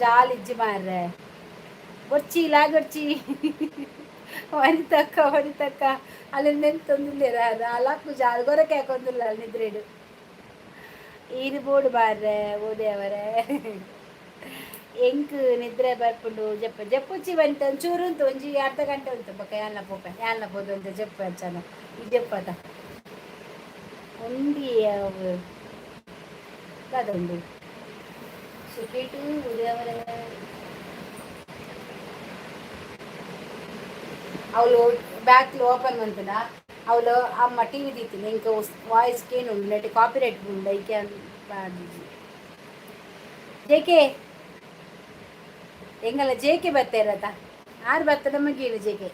ಜಾಲಿಜ್ಜಿ ಮಾರ್ರೆ. ಬೊರ್ಚಿ ಲಾಗರ್ಚಿ ವನಿತಕ್ಕ ವನಿತಕ್ಕ ಅಲ್ಲಿ ನೆಂತೊಂದುಲ್ಲೇರ. ಅಲಕ್ಕು ಜಾಲ್ ಗೊರಕೆ ಹಾಕೊಂದುಲ್ಲ ಅಲ್ಲಿ ನಿದ್ರೆಡು. ಈರು ಬೋಡು ಬಾರ್ರೆ. ಓದೇವರೆ, ಎಂಕ್ ನಿದ್ರೆ ಬರ್ಪುಂಡು. ಜಪ್ಪ ಜಪ್ಪುಚಿ ಬಂತ ಒಂಚೂರು ಉಂಟು, ಒಂಜಿ ಅರ್ಧ ಗಂಟೆ ಉಂಟು. ಬೊಕ್ಕ ಯಾನ್ಲ ಪೋಪೆ, ಯಾನ್ಲ ಪೋದು ಅಂತ ಜಪ್ಪ ಅಂಚನ ಈ ಜಪ್ಪದ ಉಂಡಿ ಅವು ದಾದ ಉಂಡು ಸುಕೇಟು ಉದಯವರ. ಅವಳು ಬ್ಯಾಕ್ ಓಪನ್ ಮಂತುಂಡ ಅವಳು ಅಮ್ಮ ಟಿವಿ ದೀತೀನಿ. ಇಂಕ ವಾಯ್ಸ್ ಕೇನುಂಡು ನೆಟ್ ಕಾಪಿ ರೈಟ್ ಉಂಡು. ಐಕೆ ಜೇಕೆ ಎಂಗಲ ಜೇಕೆ ಬತ್ತೇರತ ಆರು ಬತ್ತ ನಮಗೆ ಜೇಕೆ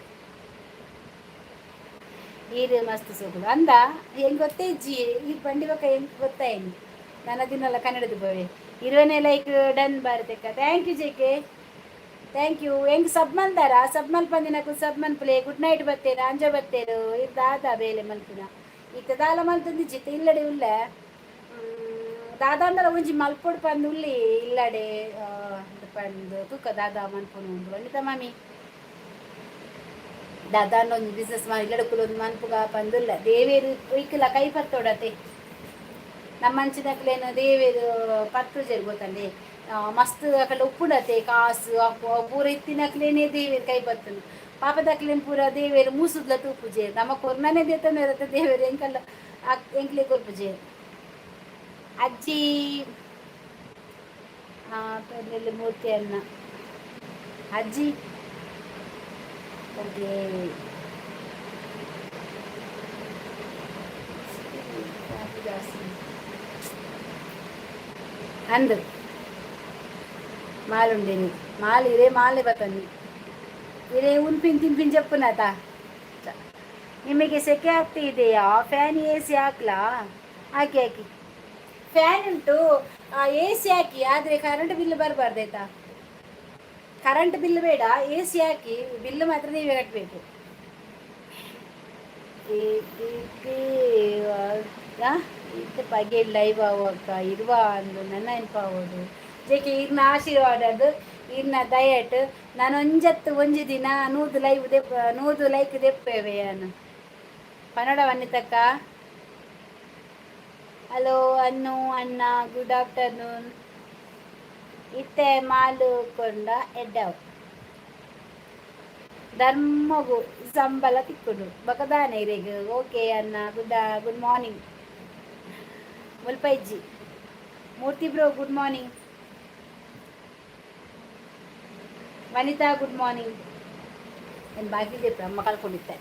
ಈರು ಮಸ್ತ್ ಸೋಕುಲು ಅಂದ. ಹೆಂಗ್ ಗೊತ್ತೇ ಇಜ್ಜಿ ಈ ಬಂಡಿ ಬಕ್ಕ. ಹೆಂಗ್ ಗೊತ್ತಾಯಿನಿ ನನ್ನ ದಿನಲ್ಲ ಕನ್ನಡದ ಬೋವೆ. ಇರುವನೇ ಲೈಕ್ ಡನ್ ಭಾರತಕ್ಕ. Thank you JK, thank you. ಹೆಂಗ್ ಸಬ್ ಮಲ್ದಾರ? ಸಬ್ ಮಲ್ಪಂದಿನಕು ಸಬ್ ಮನ್ಪುಲೆ. ಗುಡ್ ನೈಟ್ ಬತ್ತೇರು, ಅಂಜ ಬತ್ತೇರು. ಇರ್ ದಾದ ಬೇಲೆ ಮಲ್ಪುನ ಇತ್ತ ದಾಲ ಮಲ್ತೊಂದು ಜಿತ್ತ ಇಲ್ಲಡೆ ಉಲ್ಲೆ. ದಾದಾಂಡಲ ಒಂಜಿ ಮಲ್ಪೊಡು ಪಂದು ಉಲ್ಲಿ ಇಲ್ಲಡೆ ಪಂದು ತೂಕ ದಾದಾ ಮನ್ಪುನು ಉಂಡು. ವನಿತಾ ಮಾಮಿ, ದಾದಾಂಡ ಒಂಜಿ ಬಿಸ್ನೆಸ್ ಮಾ ಇಲ್ಲಡೆ ಕುಲೊಂದು ಮನ್ಪುಗ ಪಂದುಲ್ಲ. ದೇವೇರು ಒಯ್ಕುಲ ಕೈ ಪತ್ತೋಡತೆ. ನಮ್ಮಂಚಿನಕ್ಲೇನು ದೇವೇರು ಪತ್ತು ಜೇರು ಗೊತ್ತಂದೆ. ಮಸ್ತ್ ಅಕಲ್ಡ ಉಪ್ಪುಂಡತೆ ಕಾಸು ಪೂರ ಇತ್ತಿನಕ್ಲೇನೆ ದೇವೆರ್ ಕೈ ಬತ್ತುನು. ಪಾಪದಕ್ಲೆನ್ ಪೂರ ದೇವೆರ್ ಮೂಸುದ್ಲ ತೂಪುಜೆರ್. ನಮ ಕೊರ್ನನೆ ದೇತೊನೆರತ ದೇವೆರ್ ಎಂಕಲ್ಲ ಎಂಕ್ಲೆ ಕೊರ್ಪುಜೆರ್. ಅಜ್ಜಿ ಪೆರ್ನೆಲ್ಲೆ ಮೂರ್ತಿ ಅಣ್ಣ ಅಜ್ಜಿ. ಓಕೆ, ಜಾಸ್ತಿ ಅಂದು ಮಾಲುಂಡೇನಿ ಮಾಲು ಇರೇ ಮಾಲೆ ಬತ್ತನಿ ಇರೇ ಉನ್ಪಿನ್ ತಿನ್ಪಿನ್ ಜಪ್ಪುನಾತ. ನಿಮಗೆ ಸೆಕೆ ಆಗ್ತಿದೆಯಾ? ಫ್ಯಾನ್ ಎ ಸಿ ಹಾಕ್ಲಾ? ಹಾಕಿ ಹಾಕಿ. ಫ್ಯಾನ್ ಉಂಟು, ಎ ಸಿ ಹಾಕಿ. ಆದರೆ ಕರೆಂಟ್ ಬಿಲ್ ಬರಬಾರ್ದು ಆಯ್ತಾ? ಕರೆಂಟ್ ಬಿಲ್ ಬೇಡ, ಎ ಸಿ ಹಾಕಿ, ಬಿಲ್ ಮಾತ್ರ ನೀವೇ ಕಟ್ಟಬೇಕು. ಇತ್ತೆ ಪಗೆಲ್ ಲೈವ್ ಆವಕ್ಕ ಇರುವ ಅಂದು ನನ್ನ ನೆನಪಾಗೋದು. ಜೇಕೆ ಇರ್ನ ಆಶೀರ್ವಾದದ್ದು, ಇರ್ನ ದಯಟ್ ನಾನು ಒಂಜತ್ತು ಒಂಜಿ ದಿನ 100 ಲೈವ್ ದೆಪ್ಪ, 100 ಲೈಕ್ ದೆಪ್ಪೇವೆ ಯಾನು. ಪನಡ ವನಿತಕ್ಕ. ಹಲೋ ಅನ್ನು ಅಣ್ಣ, ಗುಡ್ ಆಫ್ಟರ್ನೂನ್. ಇತ್ತೆ ಮಾಲು ಕೊಂಡ ಎಡ್ಡವು ಧರ್ಮಗು ಸಂಬಳ ತಿಕ್ಕುಂಡು ಬಕದಾನೆ ಇರೆಗ್. ಓಕೆ ಅಣ್ಣ, ಗುಡ್ ಗುಡ್ ಮಾರ್ನಿಂಗ್. ಮುಲ್ಪೈಜ್ಜಿ. ಮೂರ್ತಿ bro, good morning. Vanitha, good morning. ನಾನು ಬಾಕಿ ಅಮ್ಮ ಕಳ್ಕೊಂಡಿದ್ದೆ.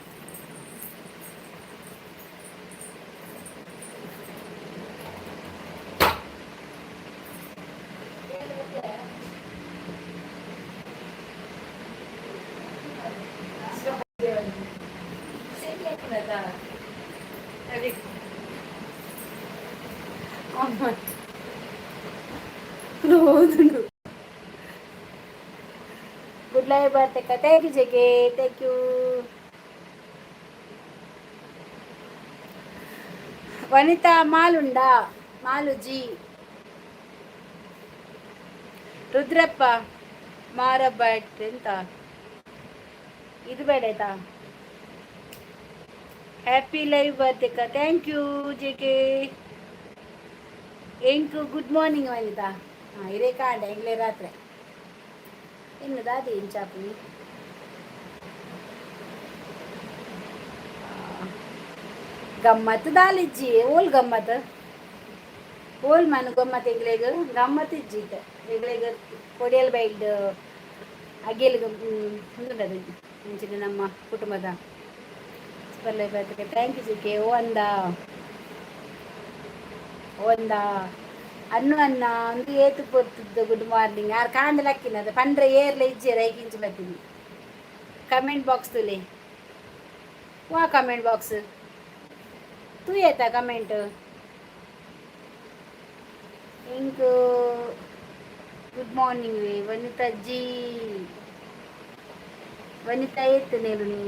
ಅಮ್ಮ ಹೋದುಂಡು. ಗುಡ್ ಲೈಫ್ ಬರ್ತಕ್ಕ. Thank you JK, thank you. Vanitha ಮಾಲುಂಡಾ? ಮಾಲುಜಿ. ರುದ್ರಪ್ಪ ಮಾರಬಟ್ ಎಂತ ಇದು ಬೇಡ ಆಯ್ತಾ? ಹ್ಯಾಪಿ ಲೈವ್ ಬರ್ತಿಕ್ಕ. Thank you JK. ಎಂಕು ಗುಡ್ ಮಾರ್ನಿಂಗ್ ವನಿತಾ. ಹಾಂ, ಇರೇ ಕಾಂಡ ಎಂಗ್ಲೇ ರಾತ್ರಿ ಇನ್ನು ದಾದಿ ಇಂಚಾಪುನಿ. ಗಮ್ಮತ್ತು ದಾಲಿಜ್ಜಿ ಓಲ್ ಗಮ್ಮತ್ ಓಲ್ ಮನು ಗಮ್ಮತ್ ಎಂಗ್ಲೆಗ್ ಗಮ್ಮತ್ ಇಜ್ಜಿ ಇತ್ತೆ ಎಂಗ್ಲೆಗ್ ಕೊಡಿಯಲ್ ಬೈಲ್ಡ್ ಅಗೆಲ್ ಉಂದುಂಡದು ಇಂಚಿನ ನಮ್ಮ ಕುಟುಂಬದ ಸ್ಪರ್ಲೆ ಬರ್ತಕ್ಕೆ. Thank you G K. ಓ ಅಂದ ಒಂದ ಅನ್ನು ಅನ್ನ ಒಂದು ಏತು ಪೊರ್ತುದ್ದು. Good morning. ಆರ್ ಕಾಂಡ ಲಕ್ಕಿನದು ಪಂಡ್ರೆ ಏರ್ಲ ಇಜ್ಜೆರ್ ಐಕಿಂಚಿ ಬತ್ತೀನಿ. ಕಮೆಂಟ್ ಬಾಕ್ಸ್ ತುಲೆ ವಾ ಕಮೆಂಟ್ ಬಾಕ್ಸ್ ತೂಯೇತ ಕಮೆಂಟ್. ಇಂಕ್ ಗುಡ್ ಮಾರ್ನಿಂಗ್ ವೇ ವನಿತಾ ಜಿ. ವನಿತಾ ಏತ್ ನೇಲು ನೀ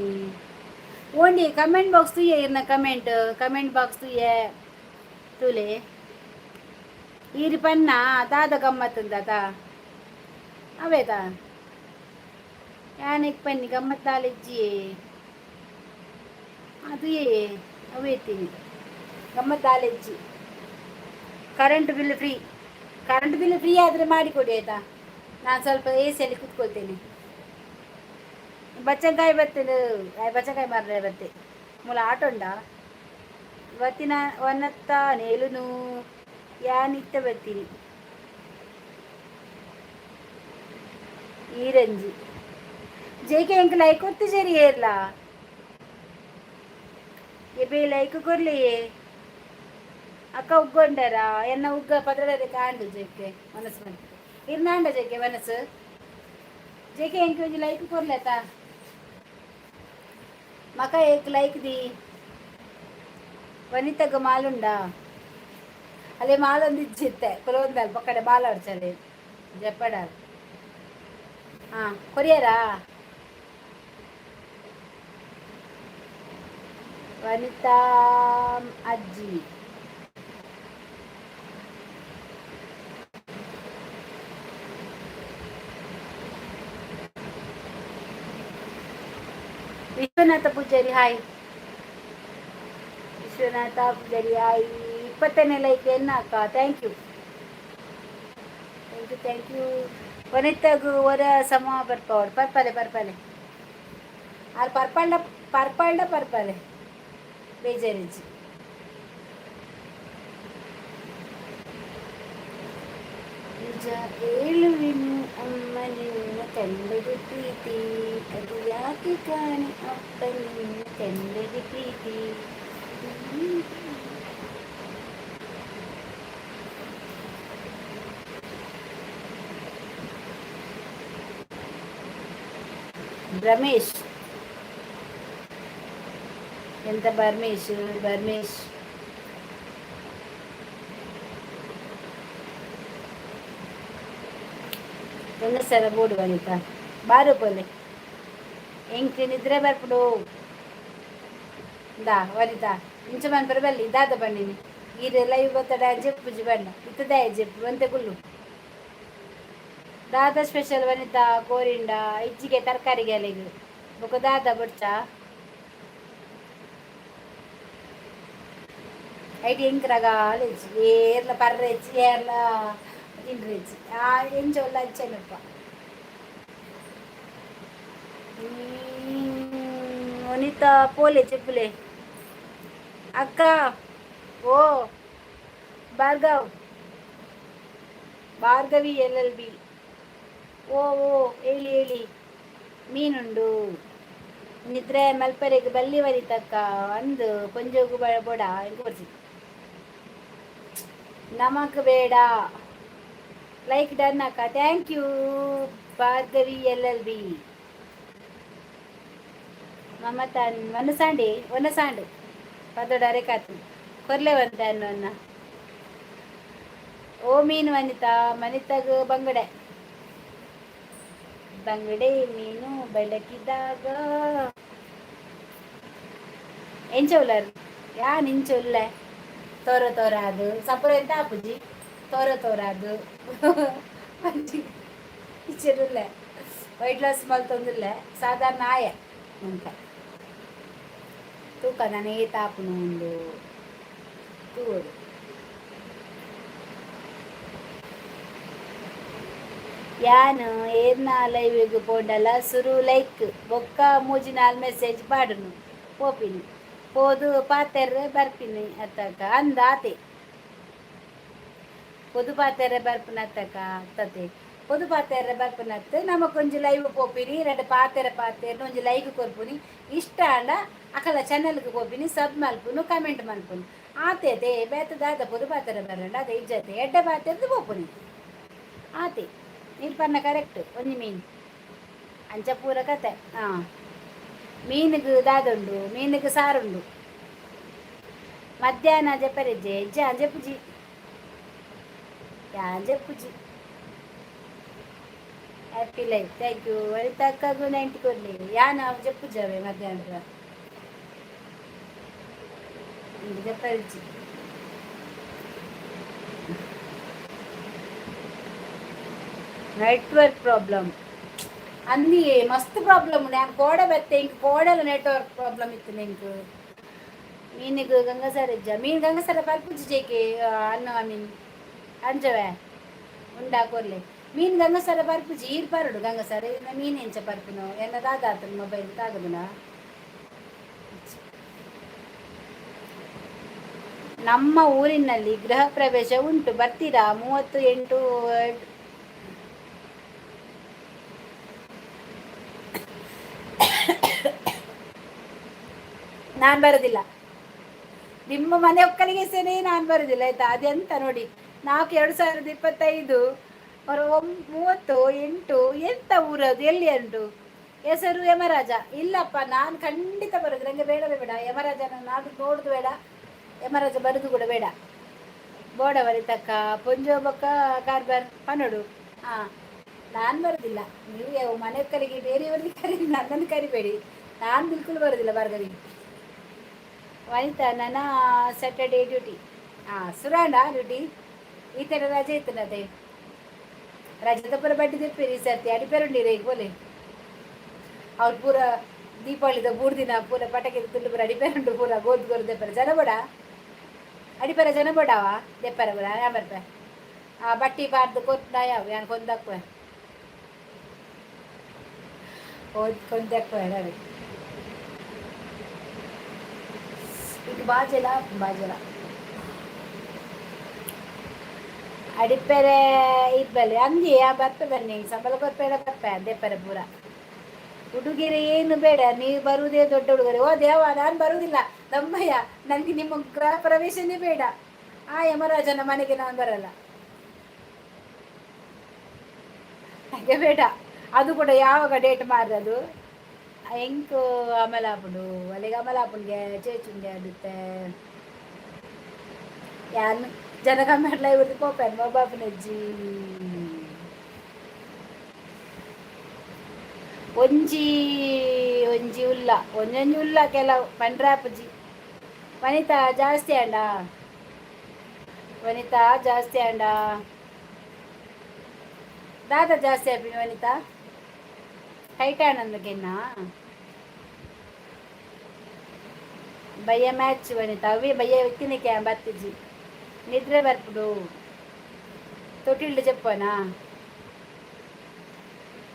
ಓಂಡಿ ಕಮೆಂಟ್ ಬಾಕ್ಸ್ ತೂಯೆ ಇರ್ನ ಕಮೆಂಟ್ ಕಮೆಂಟ್ ಬಾಕ್ಸ್ ತೂಯೆ ತೂಲೆ. ಈರಿ ಪನ್ನ ದಾದ ಗಮ್ಮತ್ತುಂದಾತ ಅವೇತಾ ಯಾನೆಕ್ ಪನ್ನಿ ಗಮ್ಮತ್ ದಾಲಿಜ್ಜಿ ಅದು ಅವೇತೀನಿ ಗಮ್ಮತ್ ದಾಲಿಜ್ಜಿ. Current bill free, current bill free ಆದರೆ ಮಾಡಿಕೊಡಿ ಆಯಿತಾ? ನಾನು ಸ್ವಲ್ಪ ಎ ಸಿಯಲ್ಲಿ ಕೂತ್ಕೊಳ್ತೇನೆ. ಬಚ್ಚಂಕಾಯಿ ಬರ್ತೇನೆ, ಬಚ್ಚಂಕಾಯಿ ಮಾರ್ರೆ ಬತ್ತೆ ಮೂಲ ಆಟೋ ಉಂಡಾ ಇವತ್ತಿನ ವನತ್ತ ನೇಲುನು ಯಾನಿತ್ತ ಬರ್ತೀನಿ. ಈರಂಜಿ ಜೇಕೆ ಎಂಕ್ ಲೈಕ್ ಒತ್ತು ಜರಿ ಏರ್ಲಾ ಎಬೆ ಲೈಕ್ ಕೊರ್ಲಿಯೇ ಅಕ್ಕ ಉಗ್ಗೊಂಡರ ಎನ್ನ ಉಗ್ಗ ಪತ್ರಡೆ ಕಾಂಡು ಜೇಕೆ ಮನಸ್ಸು ಬಂತು ಇರ್ನಾಂಡ ಜೇಕೆ ಮನಸ್ಸು ಜೇಕೆ ಎಂಕ್ ಒಂಜಿ ಲೈಕ್ ಕೊರ್ಲೆತ ಮಕ ಏಕ್ ಲೈಕ್ the. ವನಿತಗ ಮಾಲುಂಡಾ? ಅಲ್ಲೇ ಮಾಲೊಂದು ಇಜ್ಜಿತ್ತೆ ಕುಲೊಂದಲ್ ಪಕ್ಕಡೆ ಮಾಲ ಅಡ್ಚಲೆ ಜಪ್ಪಡ. ಹಾಂ, ಕೊರಿಯರಾ? ವನಿತಾ ಅಜ್ಜಿ ವಿಶ್ವನಾಥ ಪೂಜಾರಿ ಹಾಯ್. ವಿಶ್ವನಾಥ ಪೂಜಾರಿ ಹಾಯ್. 20ನೇ ಲೈಕ್ ಎನ್ನ ಅಕ್ಕ. Thank you. Thank you, thank you. ವನಿತಾಗು ಹೊರ ಸಮ ಬರ್ಪಾವಡು ಪರ್ಪಲೆ ಪರ್ಪಲೆ ಆರು ಪರ್ಪಂಡ ಪರ್ಪಂಡ ಪರ್ಪಲೆ ಬೇಜಾರಿಜ್ಜಿ. ನಿಜ ಹೇಳುವೆನು ಅಮ್ಮ, ನಿನ್ನ ಕಂಡರೆ ಪ್ರೀತಿ. ಅದು ಯಾಕೆ ಕಾಣೆ ಅಪ್ಪ, ನಿನ್ನ ಕಂಡರೆ ಪ್ರೀತಿ. ರಮೇಶ್, ಎಂತ ಬರ್ಮೇಶ್ ಬರ್ಮೇಶ್? ಸರ ಬೋಡು ವನಿತಾ, ಬಾರು ಪೋಲೆ. ಎಂಕ್ ನಿದ್ರೆ ಬರ್ಪುಡು. ದಾ ವನಿತಾ, ಇಂಚ ಮನ್ಪರ ಬಲ್ಲಿ. ದಾದ ಬನ್ನಿನಿ ಈರ್ ಲೈವ್ ಬತ್ತಡ ಜೆಪ್ಪುಜಿ ಬಣ್ಣ ಇತ್ತದಾಯ ಜೆಪ್ಪು ಒಂತೆ ಕುಲ್ಲು. ದಾದ ಸ್ಪೆಷಲ್ ವನಿತಾ? ಕೋರಿಂಡ ಇಜ್ಜಿಗೆ ತರಕಾರಿ ಗೆಲೆಗ್ ಬೊಕ ದಾದ ಬೊಡ್ಚ? ಐಟ್ ಎಂಕ್ ರಗಾಲೆಜ್ಜಿ, ಏರ್ಲ ಪರ್ರೆಜ್ಜಿ, ಏರ್ಲ ತಿಂಡ್ರೆಜ್ಜಿ. ಆ ಎಂಚ ಉಲ್ಲ ಅಂಚೆನಪ್ಪ. ವನಿತಾ, ಪೋಲೆ ಚೆಪ್ಪುಲೆ ಅಕ್ಕ. ಓ ಭಾರ್ಗವ್, ಭಾರ್ಗವಿ ಎಲ್ಎಲ್ಬಿ. ಓ ಓ, ಹೇಳಿ ಹೇಳಿ. ಮೀನುಂಡು. ನಿದ್ರೆ ಮಲ್ಪರೆಗ್ ಬಲ್ಲಿ ವನಿತಕ್ಕ. ಅಂದು ಪೊಂಜೋಗು ಬೋಡ ಎಂಕ್ ನಮಕ್ ಬೇಡ. ಲೈಕ್ ಡನ್ ಅಕ್ಕ. Thank you Bhargavi LLB. Mamata ವನಸಾಂಡಿ ವನಸಾಂಡು ಪದೊಡರೆ ಕಾತು ಕೊರ್ಲೆ వంತ ಅನ್ನ. ಓ ಮೀನು ವನಿತಾ, ಮನಿತಾಗ ಬಂಗಡೆ ಬಂಗಡೆ ಮೀನು ಬೆಳಕಿದಾಗ. ಎಂಚ ಉಲ್ಲರ್? ಯಾನ್ ಇಂಚ ಉಲ್ಲೆ. ತೋರ ತೋರಾದು ಸಪುರ ಎಂತ ಆಪುಜಿ. ತೋರ ತೋರಾದು ಇಚ್ಚರುಲ್ಲೆ. Weight loss ಮಲ್ತೊಂದುಲ್ಲೆ. ಸಾಧಾರಣ ಆಯೆ ಅಂತ ತೂಕ ನಾನು ಏತಾಪುನು ಉಂಡು ತೂವೊಡು. ಯಾನ್ ಏರ್ನ ಲೈವಿಗ್ ಪೋಂಡಲ ಸುರು ಲೈಕ್ ಬೊಕ್ಕ ಮೂಜಿ ನಾಲ್ ಮೆಸೇಜ್ ಪಾಡುನು, ಪೋಪಿನಿ. ಪೋದು ಪಾತೆರ್ರೆ ಬರ್ಪಿನಿ ಅತ್ತಕ್ಕ. ಅಂದ ಆತೆ ಪೊದು ಪಾತೆರ್ರೆ ಬರ್ಪುನ ಅತ್ತಕ್ಕ ಅತ್ತತೆ. ಪೊದು ಪಾತೆರ್ರೆ ಬರ್ಪುನತ್ತು ನಮಕೊಂಜಿ ಲೈವ್ ಪೋಪಿನಿ, ರಡ್ಡ್ ಪಾತೆರ ಪಾತೆರ್ನ ಒಂಜಿ ಲೈಕ್ ಕೊರ್ಪುನಿ. ಇಷ್ಟ ಆಂಡ ಅಕಲ ಚಾನಲ್ಗೆ ಪೋಪಿನಿ, ಸಬ್ ಮಲ್ಪುನು, ಕಮೆಂಟ್ ಮಲ್ಪುನು. ಆತೆ ಅದೇ ಬೇತೆ ದಾದ? ಪೊದು ಪಾತೆರ ಬರಂಡ ಅದೇ ಇಜ್ಜತೆ. ಎಡ್ಡೆ ಪಾತೆರ್ದು ಪೋಪುನಿ ಆತೆ. ನೀರು ಪನ್ನ ಕರೆಕ್ಟ್. ಒಂಜಿ ಮೀನು ಅಂಚ ಪೂರ ಕತೆ. ಹಾಂ, ಮೀನಿಗೆ ದಾದುಂಡು? ಮೀನಿಗೆ ಸಾರುಂಡು. ಮಧ್ಯಾಹ್ನ ಜೆಪ್ಪರೆಜ್ಜೆ ಇಜ್ಜ? ಜೆಪ್ಪುಜಿ, ಯಾನ್ ಜೆಪ್ಪುಜಿ. Happy life, thank you. ವನಿತಕ್ಕಗೂ 90 ಕೊಡ್ಲಿ. ಯಾನ್ ಜೆಪ್ಪುಜವೆ ಮಧ್ಯಾಹ್ನ ಜೆಪ್ಪರಿಜ್ಜಿ. ನೆಟ್ವರ್ಕ್ ಪ್ರಾಬ್ಲಮ್ ಅಂದಿ ಮಸ್ತ್ ಪ್ರಾಬ್ಲಮ್. ನಾನು ಕೋಡೆ ಬತ್ತೆ, ಇಂಕ್ ಕೋಡೆಲ ನೆಟ್ವರ್ಕ್ ಪ್ರಾಬ್ಲಮ್ ಇತ್ತು ನಿಂಕ್. ಮೀನಿಗೆ ಗಂಗಸರ ಇಜ್ಜ? ಮೀನು ಗಂಗಸರ ಪಲ್ಪುಜಿ ಜೇಕೆ ಅನ್ನ ಮೀನ್ ಅಂಜವೆ ಉಂಡಾ ಕೊರ್ಲೆ. ಮೀನು ಗಂಗಸರ ಪರ್ಪುಜಿ. ಈರ್ ಪರಡು ಗಂಗಸರ ಮೀನು ಎಂಚ ಪರ್ಪುನು? ಎನ್ನ ದಾದ ಮೊಬೈಲ್ ತಾಗದುನಾ? ನಮ್ಮ ಊರಿನಲ್ಲಿ ಗೃಹ ಪ್ರವೇಶ ಉಂಟು, ಬರ್ತೀರಾ? 38. ನಾನು ಬರೋದಿಲ್ಲ. ನಿಮ್ಮ ಮನೆ ಒಕ್ಕಲಿಗೆ ಸೇನೆ ನಾನು ಬರೋದಿಲ್ಲ, ಆಯ್ತಾ? ಅದೆಂತ ನೋಡಿ, 4 2025 ಅವರು 38. ಎಂತ ಊರದು? ಎಲ್ಲಿ ಉಂಟು ಹೆಸರು? ಯಮರಾಜ. ಇಲ್ಲಪ್ಪ, ನಾನು ಖಂಡಿತ ಬರೋದು ನನಗೆ ಬೇಡವೇ ಬೇಡ. ಯಮರಾಜನ ನಾನು ನೋಡುದು ಬೇಡ, ಯಮರಾಜ ಬರೋದು ಕೂಡ ಬೇಡ. ಬೋಡವರಿ ತಕ್ಕ ಪೊಂಜೋ ಬೊಕ್ಕ ಕಾರ್ಬಾರ್ ಪನೋಡು. ಹಾಂ, ನಾನು ಬರೋದಿಲ್ಲ. ನೀವು ಮನೆ ಕರಿಗೆ ಬೇರೆಯವರಿಗೆ ಕರಿ, ನನ್ನನ್ನು ಕರಿಬೇಡಿ. ನಾನು ಬಿಲ್ಕುಲ್ ಬರೋದಿಲ್ಲ. ಭಾರ್ಗವಿ ವನಿತಾ, ನನ್ನ ಸ್ಯಾಟರ್ಡೇ ಡ್ಯೂಟಿ. ಹಾಂ, ಸುರಾಂಡ ಡ್ಯೂಟಿ. ಈ ಥರ ರಜೆ ಇತ್ತು ಅದೇ ರಜೆದ ಪೂರ ಬಡ್ಡಿ ತೆಪ್ಪೇರಿ. ಈ ಸರ್ತಿ ಅಡಿಪೇರುಂಡಿರ ಈಗ ಬೋಲೆ. ಅವ್ರು ಪೂರ ದೀಪಾವಳಿದ 3 ದಿನ ಪೂರ ಪಟಾಕಿ ತುಂಡು ಪೂರ ಅಡಿಪೇರುಂಡು. ಪೂರ ಗೋದ್ ಗೋರು ದೆಪ್ಪರ ಜನ ಬೋಡ, ಅಡಿಪೇರ ಜನ ಬೋಡಾವ ದೆಪ್ಪರ ಪೂರ. ಯಾ ಬರ್ಪೆ? ಆ ಬಟ್ಟಿ ಪಾಡ್ದು ಕೊರ್ಪುಂಡ ಯಾವ ಯಾನ್ ಕೊಂದಕ್ವೆ ಕೊಂದಕ್ವೆ ಅವೆ ಈಗ ಬಾಜೆಲ ಬಾಜೆಲ ಅಡಿಪೆರೆ ಇಬ್ಬಲೆ ಅಂದಿ ಆ ಬರ್ಪೆ ಬನ್ನಿ ಸಂಬಳ ಕೊರ್ಪೆಡ ಬರ್ಪೆ ದೇಪರೆ ಪೂರ. ಉಡುಗೆರೆ ಏನು ಬೇಡ, ನೀವು ಬರುವುದೇ ದೊಡ್ಡ ಉಡುಗೊರೆ. ಓ ದೇವ, ನಾನು ಬರುವುದಿಲ್ಲ ದಮ್ಮಯ್ಯ, ನನಗೆ ನಿಮ್ಮ ಗೃಹ ಪ್ರವೇಶನೇ ಬೇಡ. ಆ ಯಮರಾಜನ ಮನೆಗೆ ನಾನು ಬರಲ್ಲ, ಹಾಗೆ ಬೇಡ. ಅದು ಕೂಡ ಯಾವಾಗ ಡೇಟ್ ಮಾರದು ಎಂಕು ಅಮಲಾಪುಂಡು ಅಲ್ಲಿಗೆ ಅಮಲಾಪುಂಗೆ ಚೇಚುಂಗೆ ಆಡುತ್ತೆ ಯಾನ್ ಜನಕ ಮಾಡ್ಲ ಇವ್ರದ್ದು ಪೋಪೆನ್ ಮೊಬಾಪುನಜ್ಜಿ. ಒಂಜಿ ಒಂಜಿ ಉಲ್ಲ ಒಂಜೊಂಜಿ ಉಲ್ಲ ಕೆಲವು ಪಂಡ್ರಾಪುಜಿ. ವನಿತಾ ಜಾಸ್ತಿ ಅಂಡ, ವನಿತಾ ಜಾಸ್ತಿ ಅಂಡ, ದಾದ ಜಾಸ್ತಿ ಆಪಿನ ವನಿತಾ ಹೈಟ್ ಆನಂದಗೆನ್ನ ಬಯ್ಯ ಮ್ಯಾಚ್ ವನಿತಾ ಅವೇ ಬಯ್ಯ ವ್ಯಕ್ತಿನಕ್ಕೆ ಬತ್ತಿಜಿ ನಿದ್ರೆ ಬರ್ಪುಡು. ತೊಟ್ಟಿಲ್ಡು చెప్పనా,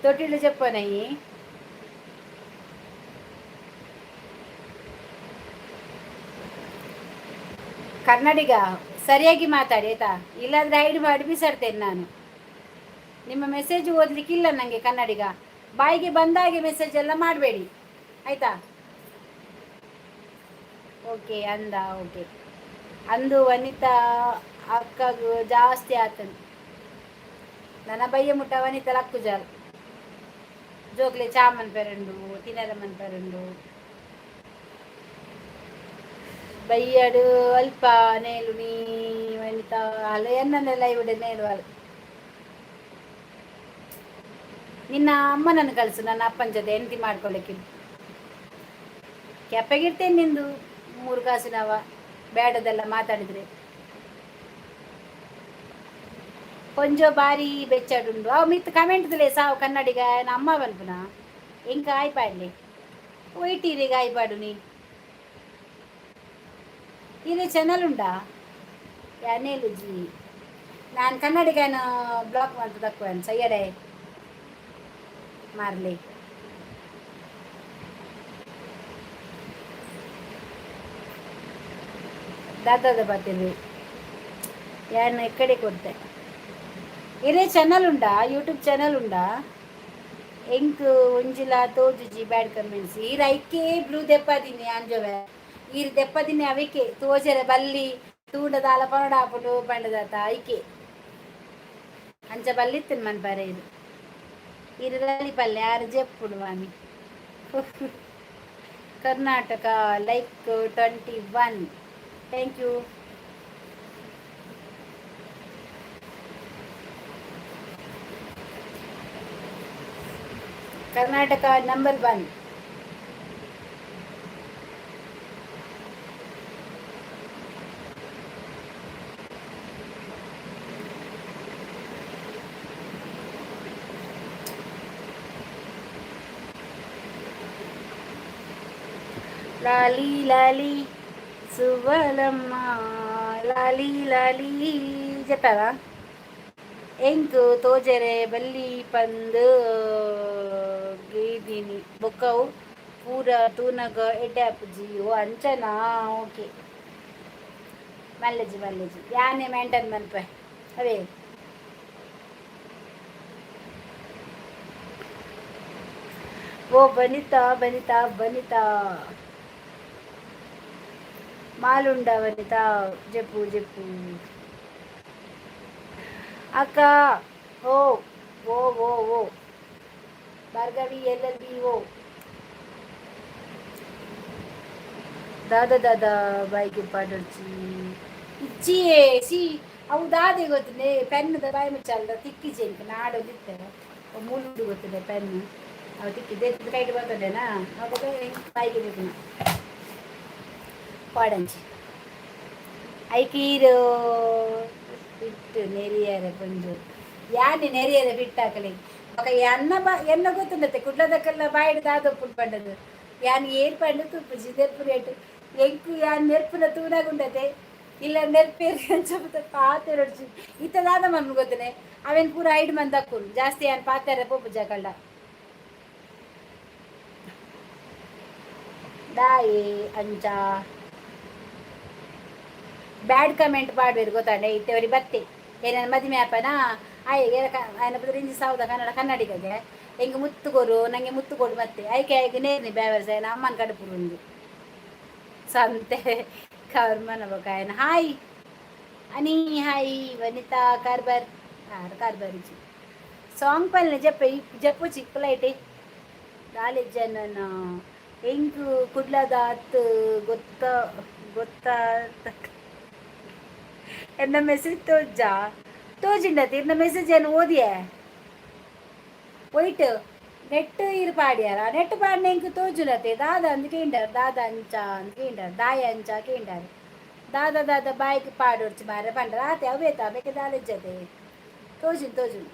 ತೊಟ್ಟಿಲ್ಡು చెప్పనయ్యి. ಕನ್ನಡಿಗ ಸರಿಯಾಗಿ ಮಾತಾಡಿ ಆಯ್ತಾ, ಇಲ್ಲಾಂದ್ರೆ ಹೈಡ್ ಮಾಡಿ ಬಿಸಾಡ್ತೇನೆ ನಾನು. ನಿಮ್ಮ ಮೆಸೇಜ್ ಓದಲಿಕ್ಕಿಲ್ಲ ನನಗೆ ಕನ್ನಡಿಗ, ಬಾಯಿಗೆ ಬಂದಾಗೆ ಮೆಸೇಜ್ ಎಲ್ಲ ಮಾಡಬೇಡಿ ಆಯ್ತಾ. ಓಕೆ ಅಂದ, ಓಕೆ ಅಂದು ವನಿತಾ ಅಕ್ಕಗೂ ಜಾಸ್ತಿ ಆತನು. ನನ್ನ ಬಯ್ಯ ಮುಟ್ಟ ವನಿತಾ ಲಕ್ಕುಜಾಲ್ ಜೋಕ್ಲೆ ಚಾಮನ್ ಪೆರಂಡು ತಿನ್ನರ ಮನ್ ಪೆರಂಡು ಬಯ್ಯಡು ಅಲ್ಪ ನೇಲು ನೀ ವನಿತಾ ಅಲ್ಲ ಎನ್ನನ್ನೆಲ್ಲ ಇವಡೆ ನೇಲು ಅಲ್ಲ. ನಿನ್ನ ಅಮ್ಮನನ್ನು ಕಳಿಸು ನನ್ನ ಅಪ್ಪನ ಜೊತೆ ಹೆಂಡತಿ ಮಾಡ್ಕೊಳ್ಳಿಕ್ಕೆ. ಕೆಪ್ಪಗಿರ್ತೇನೆ ನಿಂದು ಮೂರು ಕಾಸಿನವ ಬೇಡದೆಲ್ಲ ಮಾತಾಡಿದ್ರೆ. ಕೊಂಜೋ ಬಾರಿ ಬೆಚ್ಚಡುಂಡು ಅವು ಮಿತ್ ಕಮೆಂಟ್ದಲೇ ಸಾವು ಕನ್ನಡಿಗ ಅಮ್ಮ ಬನ್ಪುನ ಎಂಕ ಆಯ್ಪಾಡ್ಲಿ ಒಯ್ಟೀರಿಗೆ ಆಯ್ಪಾಡು ನೀ. ಇದು ಚಾನಲ್ ಉಂಡಾ ಯಾನೇಲು ಜಿ ನಾನು ಕನ್ನಡಿಗನ ಬ್ಲಾಕ್ ಮಾಡ್ತದಕ್ಕು ಸಯ್ಯಡೆ ಮಾರ್ಲಿ. ದಾದಾದ ಬಾತಿರಿ ಯಾನ್ ಎಕ್ಕಡೆ ಕೊಡ್ತೆ. ಇದೇ ಚಾನಲ್ ಉಂಡಾ, ಯೂಟ್ಯೂಬ್ ಚಾನಲ್ ಉಂಡಾ? ಎಂಕ್ ಒಂಜಿಲ ತೋಜುಜಿ ಬ್ಯಾಡ್ ಕಮೆಂಟ್ಸ್. ಈರ್ ಐಕೆ ಬ್ಲೂ ದೆಪ್ಪದಿನಿ ಅಂಜೊವೆ ಈರ್ ದೆಪ್ಪದಿನಿ ಅವಿಕೆ ತೋಜರೆ ಬಲ್ಲಿ ತೂಂಡದಾಲ ಪನಡಾಪುಂಡು ಪಂಡದಾತ ಐಕೆ ಅಂಚ ಬಲ್ಲಿತ್ತಿನ ಮನ್ಪರೆ. ಇದು ಇರಲಿ ಪಲ್ಯ ಯಾರು ಜೆಪ್ಪುಡು ಮಾಮಿ. Karnataka like 21, thank you. Karnataka number 1. Lali Lali Suvvalamma Lali Lali చెప్పావా? ಎಂಕ್ ತೋಜರೆ ಬಲ್ಲಿ ಪಂದ್ ಗೇದಿನಿ ಬೊಕ್ಕವು ಪೂರ ತೂನಗ ಎಡ್ಡೆ ಆಪುಜಿ. ಓ ಅಂಚನಾ, ಓಕೆ ಮಲ್ಲಜಿ ಮಲ್ಲಜಿ ಯಾನೆ ಮೇಂಟೈನ್ ಮನ್ಪೆ ಅವೇ. ಓ ಬನಿತಾ ಬನಿತಾ ಬನಿತಾ ಮಾಲುಂಡ ವನಿತಾ ಜಪ್ಪು ಜಪ್ಪು ಅಕ್ಕ. ಓ ಓ ಓ ಓ ಭಾರ್ಗವಿ ಎಲ್ ಎಲ್ ಬಿ ಓ ದಾದ ದಾದ ಬಾಯಿಗೆ ಪಾಡೊಡ್ಚಿ ಇಚ್ಚಿಯೇ ಸಿ ಅವು ದಾದೆ ಗೊತ್ತಿದೆ ಪೆನ್ದ ಬಾಯಿ ಮುಚ್ಚಲ್ದ ತಿಕ್ಕಿಜೆ ಇಂಕ ನಾಡೊಂದಿತ್ತೆ ಮುಳ್ಳು ಗೊತ್ತಿದೆ ಪೆನ್ ಅವು ತಿಕ್ಕಿದೆ ಕೈಗೆ ಬರ್ತದೆನಾ ಅವಾಗ ಬಾಯಿಗೆ ಬೇಕು ಪಾಡಂಚಿ ಐಕೀರು ಬಿಟ್ಟು ನೆರಿಯರೆ ಪಂಜು ಯಾನಿ ನೆರಿಯರೆ ಬಿಟ್ಟಾಕಲಿ ఒక ಎನ್ನ ಬ ಎನ್ನ ಗೊತ್ತುಂಡತೆ ಕುಡ್ಲದಕ್ಕೆಲ್ಲ ಬಾಯಿಡ್ ದಾದೊಪ್ಪುಂಡು ಪಂಡದು ಯಾನ್ ಏರ್ ಪಂಡು ತುಪ್ಪುಜಿ ನೆರ್ಪು ರೇಟು ಎಂಕು ಯಾನ್ ನೆರ್ಪುನ ತೂನಾಗುಂಡತೆ. ಇಲ್ಲ ನೆರ್ಪೇರು ಅಂಚ ಪಾತೆರೊಡ್ಚಿ. ಇತ್ತ ದಾದ ಮನ್ಪು ಗೊತ್ತನೆ, ಅವೇನು ಪೂರ ಐಡ್ ಮಂದಿ ಅಕ್ಕುನು ಜಾಸ್ತಿ ಏನ್ ಪಾತೆರ ಪೋಪು ಜಕಲ್ಡ ದಾಯಿ ಅಂಚ ಬ್ಯಾಡ್ ಕಮೆಂಟ್ ಪಾಡ್ಬೇರು ಗೊತ್ತಾಂಡೆ. ಇತ್ತೆವರಿ ಬತ್ತೆ ಏನೇನು ಮದಿಮೆ ಆಪನ ಆಯ್ ಆಯನ ಇಂಜಿ ಸಾವುದ ಕನ್ನಡ ಕನ್ನಡಿಗಗೆ ಎಂಗ್ ಮುತ್ತು ಕೊರು, ನಂಗೆ ಮುತ್ತು ಕೊಡು. ಮತ್ತೆ ಐಕೆ ಐಕೆ ನೇರ್ನಿ ಬ್ಯಾವರ್ಸ್ ಆಯನ ಅಮ್ಮನ ಕಡುಪುರುಂದು ಸಂತೆ ಕರ್ಮನ ಬೊಕ. ಹಾಯ್ ಅನಿ, ಹಾಯ್ ವನಿತಾ ಕಾರ್ಬರ್ ಕಾರ್ಬರ್. ಸಾಂಗ್ ಪಲ್ನೆ ಜಪ್ಪೆ ಜಪ್ಪು ಚಿಕ್ಕಲೈಟೆ ದಾಲೆ ಜನನ ಎಂಕ್ ಕುಡ್ಲದ ಅತ್ ಗೊತ್ತ ಗೊತ್ತ ಎನ್ನ ಮೆಸೇಜ್ ತೋಜ ತೋಜಿಂಡತಿ. ಇರ್ನ ಮೆಸೇಜ್ ಏನು ಓದಿಯೇ ಒಯ್ಟ್ ನೆಟ್ ಇರು ಪಾಡ್ಯಾರ. ನೆಟ್ ಪಾಡ್ನೆ ಎಂಕ್ ತೋಜುಲತೆ. ದಾದ ಅಂದ್ ಕೇಂಡಾರ್, ದಾದ ಅಂಚ ಅಂದ್ ಕೇಂಡಾರ್, ದಾಯ ಅಂಚ ಕೇಂಡಾರ್. ದಾದ ದಾದ ಬಾಯ್ಕ್ ಪಾಡೊಡ್ಚಿ ಮಾರ್ರೆ ಪಂಡರ್ ಆತೆ. ಅವೇತ ಬೇಕೆ ದಾಲೆಜ್ಜತೆ ತೋಜುನ್ ತೋಜುನ್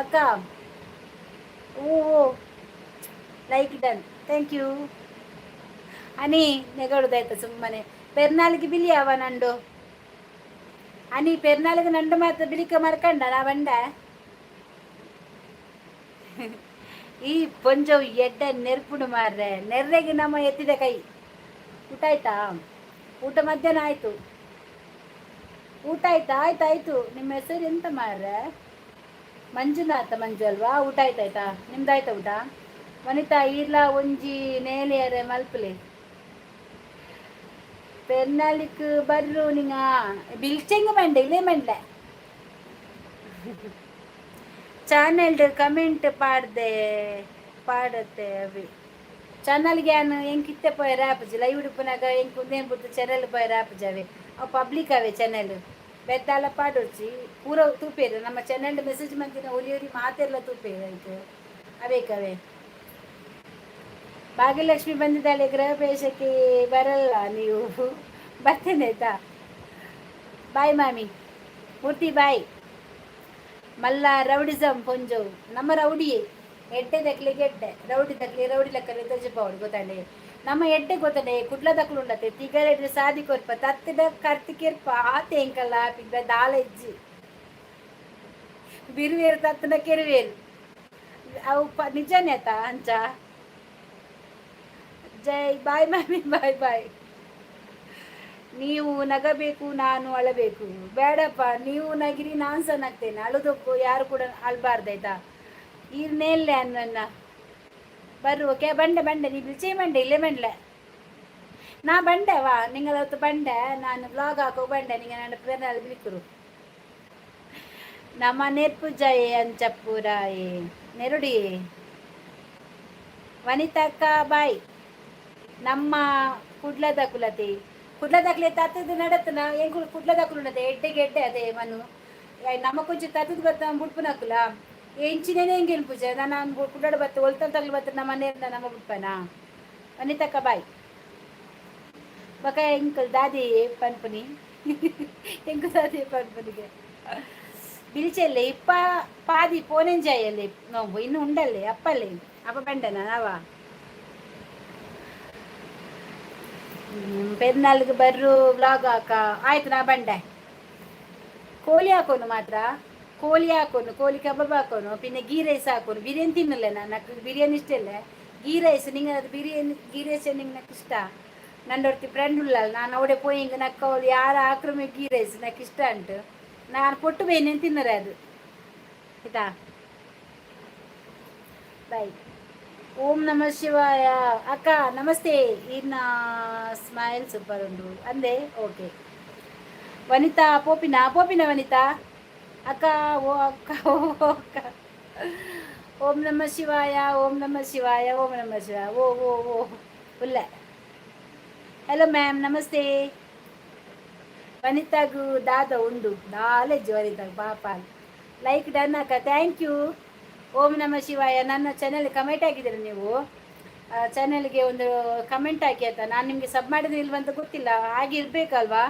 ಅಕ್ಕ. ಓ ಓ, ಲೈಕ್ ಡನ್, thank you. ಅನಿ ನೆಗಡುದಾಯ್ತ ಸುಮ್ಮನೆ. ಪೆರ್ನಾಲಿಗೆ ಬಿಲಿ ಅವ ನಂಡು ಅನಿ. ಪೆರ್ನಾಲಿಗೆ ನಂಡು ಮಾತ್ರ ಬಿಳಿಕ ಮರ್ಕಂಡ ನಾ ಬಂಡ. ಈ ಪೊಂಜವು ಎಡ್ಡೆ ನೆರ್ಪುಡು ಮಾರ್ರೆ. ನೆರ್ರೆಗೆ ನಮ್ಮ ಎತ್ತಿದ ಕೈ. ಊಟ ಆಯ್ತಾ? ಊಟ ಮಧ್ಯಾಹ್ನ ಆಯ್ತು. ಊಟ ಆಯ್ತಾ? ಆಯ್ತು ಆಯ್ತು. ನಿಮ್ಮ ಹೆಸರು ಎಂತ ಮಾರ್ರೆ? ಮಂಜುನಾಥ ಮಂಜು ಅಲ್ವಾ? ಊಟ ಆಯ್ತಾಯ್ತಾ? ನಿಮ್ದಾಯ್ತಾ ಊಟ? ವನಿತಾ ಈರ್ಲ ಒಂಜಿ ನೇಲಿಯರೆ ಮಲ್ಪಲೆ. ಪೆರ್ನಾಲಿಕ್ ಬರ್ರು ನಿಂಗ ಬಿಲ್ಚೆಂಗ್ ಮಂಡೆ ಇಲ್ಲೇ ಮಂಡೆ. ಚಾನೆಲ್ ಕಮೆಂಟ್ ಪಾಡ್ದೆ ಪಾಡತ್ತೆ ಅವಿ ಚಾನಲ್ಗೆ. ಯಾನ್ ಎಂಕ್ ಇತ್ತೆ ಪೋಯೆರೆ ಆಪುಜಿ. ಲೈವ್ ಉಪ್ಪುನಗ ಎಂಕ್ ಉಂದೇನ್ ಬುಡ್ದು ಚಾನಲ್ ಪೋಯೆರೆ ಆಪುಜಿ. ಅವೆ ಅವು ಪಬ್ಲಿಕ್ ಅವೆ ಚಾನೆಲ್. ಬೆದ್ದಾಲ ಪಾಡೊಡ್ಚಿ, ಪೂರ ತೂಪೇರು. ನಮ್ಮ ಚಾನೆಲ್ ಮೆಸೇಜ್ ಮಂತಿನ ಒಲಿ ಒಲಿ ಮಾತೆರ್ಲ ತೂಪೇರು. ಐಕ್ ಅವೇಕವೇ. ಭಾಗ್ಯಲಕ್ಷ್ಮಿ ಬಂದಿದ್ದಾಳೆ ಗೃಹ ಪ್ರವೇಶಕ್ಕೆ. ಬರಲ್ಲ ನೀವು? ಬರ್ತೇನೆ ಆಯ್ತಾ? ಬಾಯ್ ಮಾಮಿ ಮೂರ್ತಿ, ಬಾಯ್. ಮಲ್ಲ ರೌಡಿಸಮ್ ಪೊಂಜೋವು ನಮ್ಮ ರೌಡಿಯೇ. ಎಡ್ಡೆ ದಕ್ಲಿಗೆ ಎಡ್ಡೆ, ರೌಡಿ ದಕ್ಲಿ ರೌಡಿ ಲೆಕ್ಕನೆ ತೋಜಪಾವೊಡು ಗೊತ್ತಾಂಡೆ. ನಮ್ಮ ಎಡ್ಡೆ ಗೊತ್ತಂಡೆ. ಕುಡ್ಲ ದಕ್ಲು ಉಂಡತೆ ತಿಗರೆಡ್ರೆ ಸಾದಿ ಕೊರ್ಪ ತತ್ತಿದ ಕರ್ತಿ ಕೆರ್ಪ ಆತೆ. ಎಂಕಲ್ಲ ಪಿಗ್ದ ದಾಲ ಇಜ್ಜಿ. ಬಿರುವೇರು ತತ್ತನ ಕೆರುವೇರು ಅವು ಪ ನಿಜನೇ ಆತ ಅಂಚ. ಜೈ ಬಾಯ್ ಮಾಮಿ, ಬಾಯ್ ಬಾಯ್. ನೀವು ನಗಬೇಕು, ನಾನು ಅಳಬೇಕು. ಬೇಡಪ್ಪ, ನೀವು ನಗಿರಿ, ನಾನು ಸಹ ನಗ್ತೇನೆ. ಅಳುದಕ್ಕೂ ಯಾರು ಕೂಡ ಅಳ್ಬಾರ್ದಾಯ್ತಾ? ಈರ್ನೇಲ್ಲೆ ನನ್ನ ಬರ್ರು. ಓಕೆ, ಬಂಡೆ ಬಂಡೆ ನೀ ಬಿಲ್ಚೇ ಬಂಡೆ ಇಲ್ಲೇ ಬಂಡ್ಲೆ. ನಾ ಬಂಡೆ ವಾ ನಿಂಗಳ ಬಂಡೆ. ನಾನು ಬ್ಲಾಗ್ ಹಾಕೋ ಬಂಡೆ ನಿಂಗೆ ನನ್ನ ಪೇರ್ನಲ್ಲಿ ಬಿಳಿಕರು. ನಮ್ಮ ನೆರ್ಪು ಜಯ ಅಂಚಪ್ಪುರಾಯೇ ನೆರುಡಿ. ವನಿತಕ್ಕ ಬಾಯ್. ನಮ್ಮ ಕುಡ್ಲದ ಕುಲತೆ ಕುಡ್ಲದಕ್ಲೆ ತತ್ತದ ನಡತನ ಎಂಕುಲು ಕುಡ್ಲದಕುಲು ಉಂಡತೆ. ಎಡ್ಡೆಗೆ ಎಡ್ಡೆ ಅದೇ ಮನು. ನಮ್ಮ ಕೊಂಚ ತತ್ತದ ಬತ್ತ ಬುಡ್ಪುನಕುಲ ಎಂಚಿನೇ ಎಂಗೇನು ಪೂಜೆ. ನಾನು ಕುಡ್ಲಾಡ ಬತ್ತ ಒಲ್ತಲ್ ತಗ್ಲು ಬತ್ತ ನಮ್ಮ ಮನೆಯಿಂದ ನಮ್ಮ ಬುಡ್ಪನ. ವನಿತಕ್ಕ ಬಾಯ್. ಬಕ ಎಂಕಲ್ ದಾದಿ ಪನ್ಪುನಿ, ಎಂಕು ದಾದಿ ಪನ್ಪುನಿಗೆ ಬಿಲ್ಚೆಲ್ಲೆ ಇಪ್ಪ ಪಾದಿ ಪೋನೆಂಜಾಯಲ್ಲಿ ನೋವು ಇನ್ನು ಉಂಡಲ್ಲೇ ಅಪ್ಪಲ್ಲೇ ಅಪ್ಪ ಬಂಡನ ನಾವ. ಪೆರ್ನಾಲ್ಗೆ ಬರ್ರು ವ್ಲಾಗ್ ಹಾಕ. ಆಯ್ತು, ನಾ ಬಂಡೆ. ಕೋಳಿ ಹಾಕೋನು ಮಾತ್ರ, ಕೋಳಿ ಹಾಕೋನು, ಕೋಳಿ ಕಬಾಬ್ ಹಾಕೋನು, ಪಿನ್ನೆ ಗೀ ರೈಸ್ ಹಾಕೋನು. ಬಿರಿಯಾನಿ ತಿನ್ನಲ್ಲ ನಾನು, నాకు ಬಿರಿಯಾನಿ ಇಷ್ಟ ಇಲ್ಲ. ಗೀ ರೈಸ್ ನಿಂಗೆ ಅದು ಬಿರಿಯಾನಿ ಗೀ ರೈಸ್ ನಿಂಗೆ నాకు ಇಷ್ಟ. ನಂಡೊರ್ತಿ ಫ್ರೆಂಡ್ ಉಳ್ಳಲ್ಲ, ನಾನು ಅವಡೆ ಪೋಯಿಂಗ್ ನಕ್ಕ ಅವಳು ಯಾರು ಆಕ್ರಮಿ ಗೀ ರೈಸ್ నాకు ಇಷ್ಟ ಉಂಟು. ನಾನು ಪೊಟ್ಟು ಬೇನೇನು ತಿನ್ನರೆ ಅದು. ಆಯ್ತಾ? ಬಾಯ್. ಓಂ ನಮ ಶಿವಾಯ. ಅಕ್ಕ ನಮಸ್ತೆ. ಇನ್ನ ಸ್ಮೈಲ್ ಸೂಪರ್ ಉಂಟು ಅಂದೆ. ಓಕೆ ವನಿತಾ, ಪೋಪಿನ ಪೋಪಿನ ವನಿತಾ ಅಕ್ಕ. ಓ ಅಕ್ಕ, ಓ ಅಕ್ಕ. ಓಂ ನಮ ಶಿವಾಯ, ಓಂ ನಮ ಶಿವಾಯ, ಓಂ ನಮ ಶಿವಾಯ. ಓ ಓ ಓ ಉಲ್ಲ. Hello ma'am, namaste. ವನಿತಾಗು ದಾದ ಉಂಡು ನಾಲೆಜ್ ವನಿತಾಗ ಪಾಪ. ಲೈಕ್ ಡನ್ ಅಕ್ಕ, thank you. ಓಂ ನಮ ಶಿವಾಯ. ನನ್ನ ಚಾನೆಲ್ ಕಮೆಂಟ್ ಹಾಕಿದ್ದೀರ ನೀವು? ಚಾನೆಲ್ಗೆ ಒಂದು ಕಮೆಂಟ್ ಹಾಕಿ ಆಯ್ತಾ? ನಾನು ನಿಮಗೆ ಸಬ್ ಮಾಡಿದ್ರೆ ಇಲ್ವಂತ ಗೊತ್ತಿಲ್ಲ, ಹಾಗೆ ಇರಬೇಕಲ್ವಾ?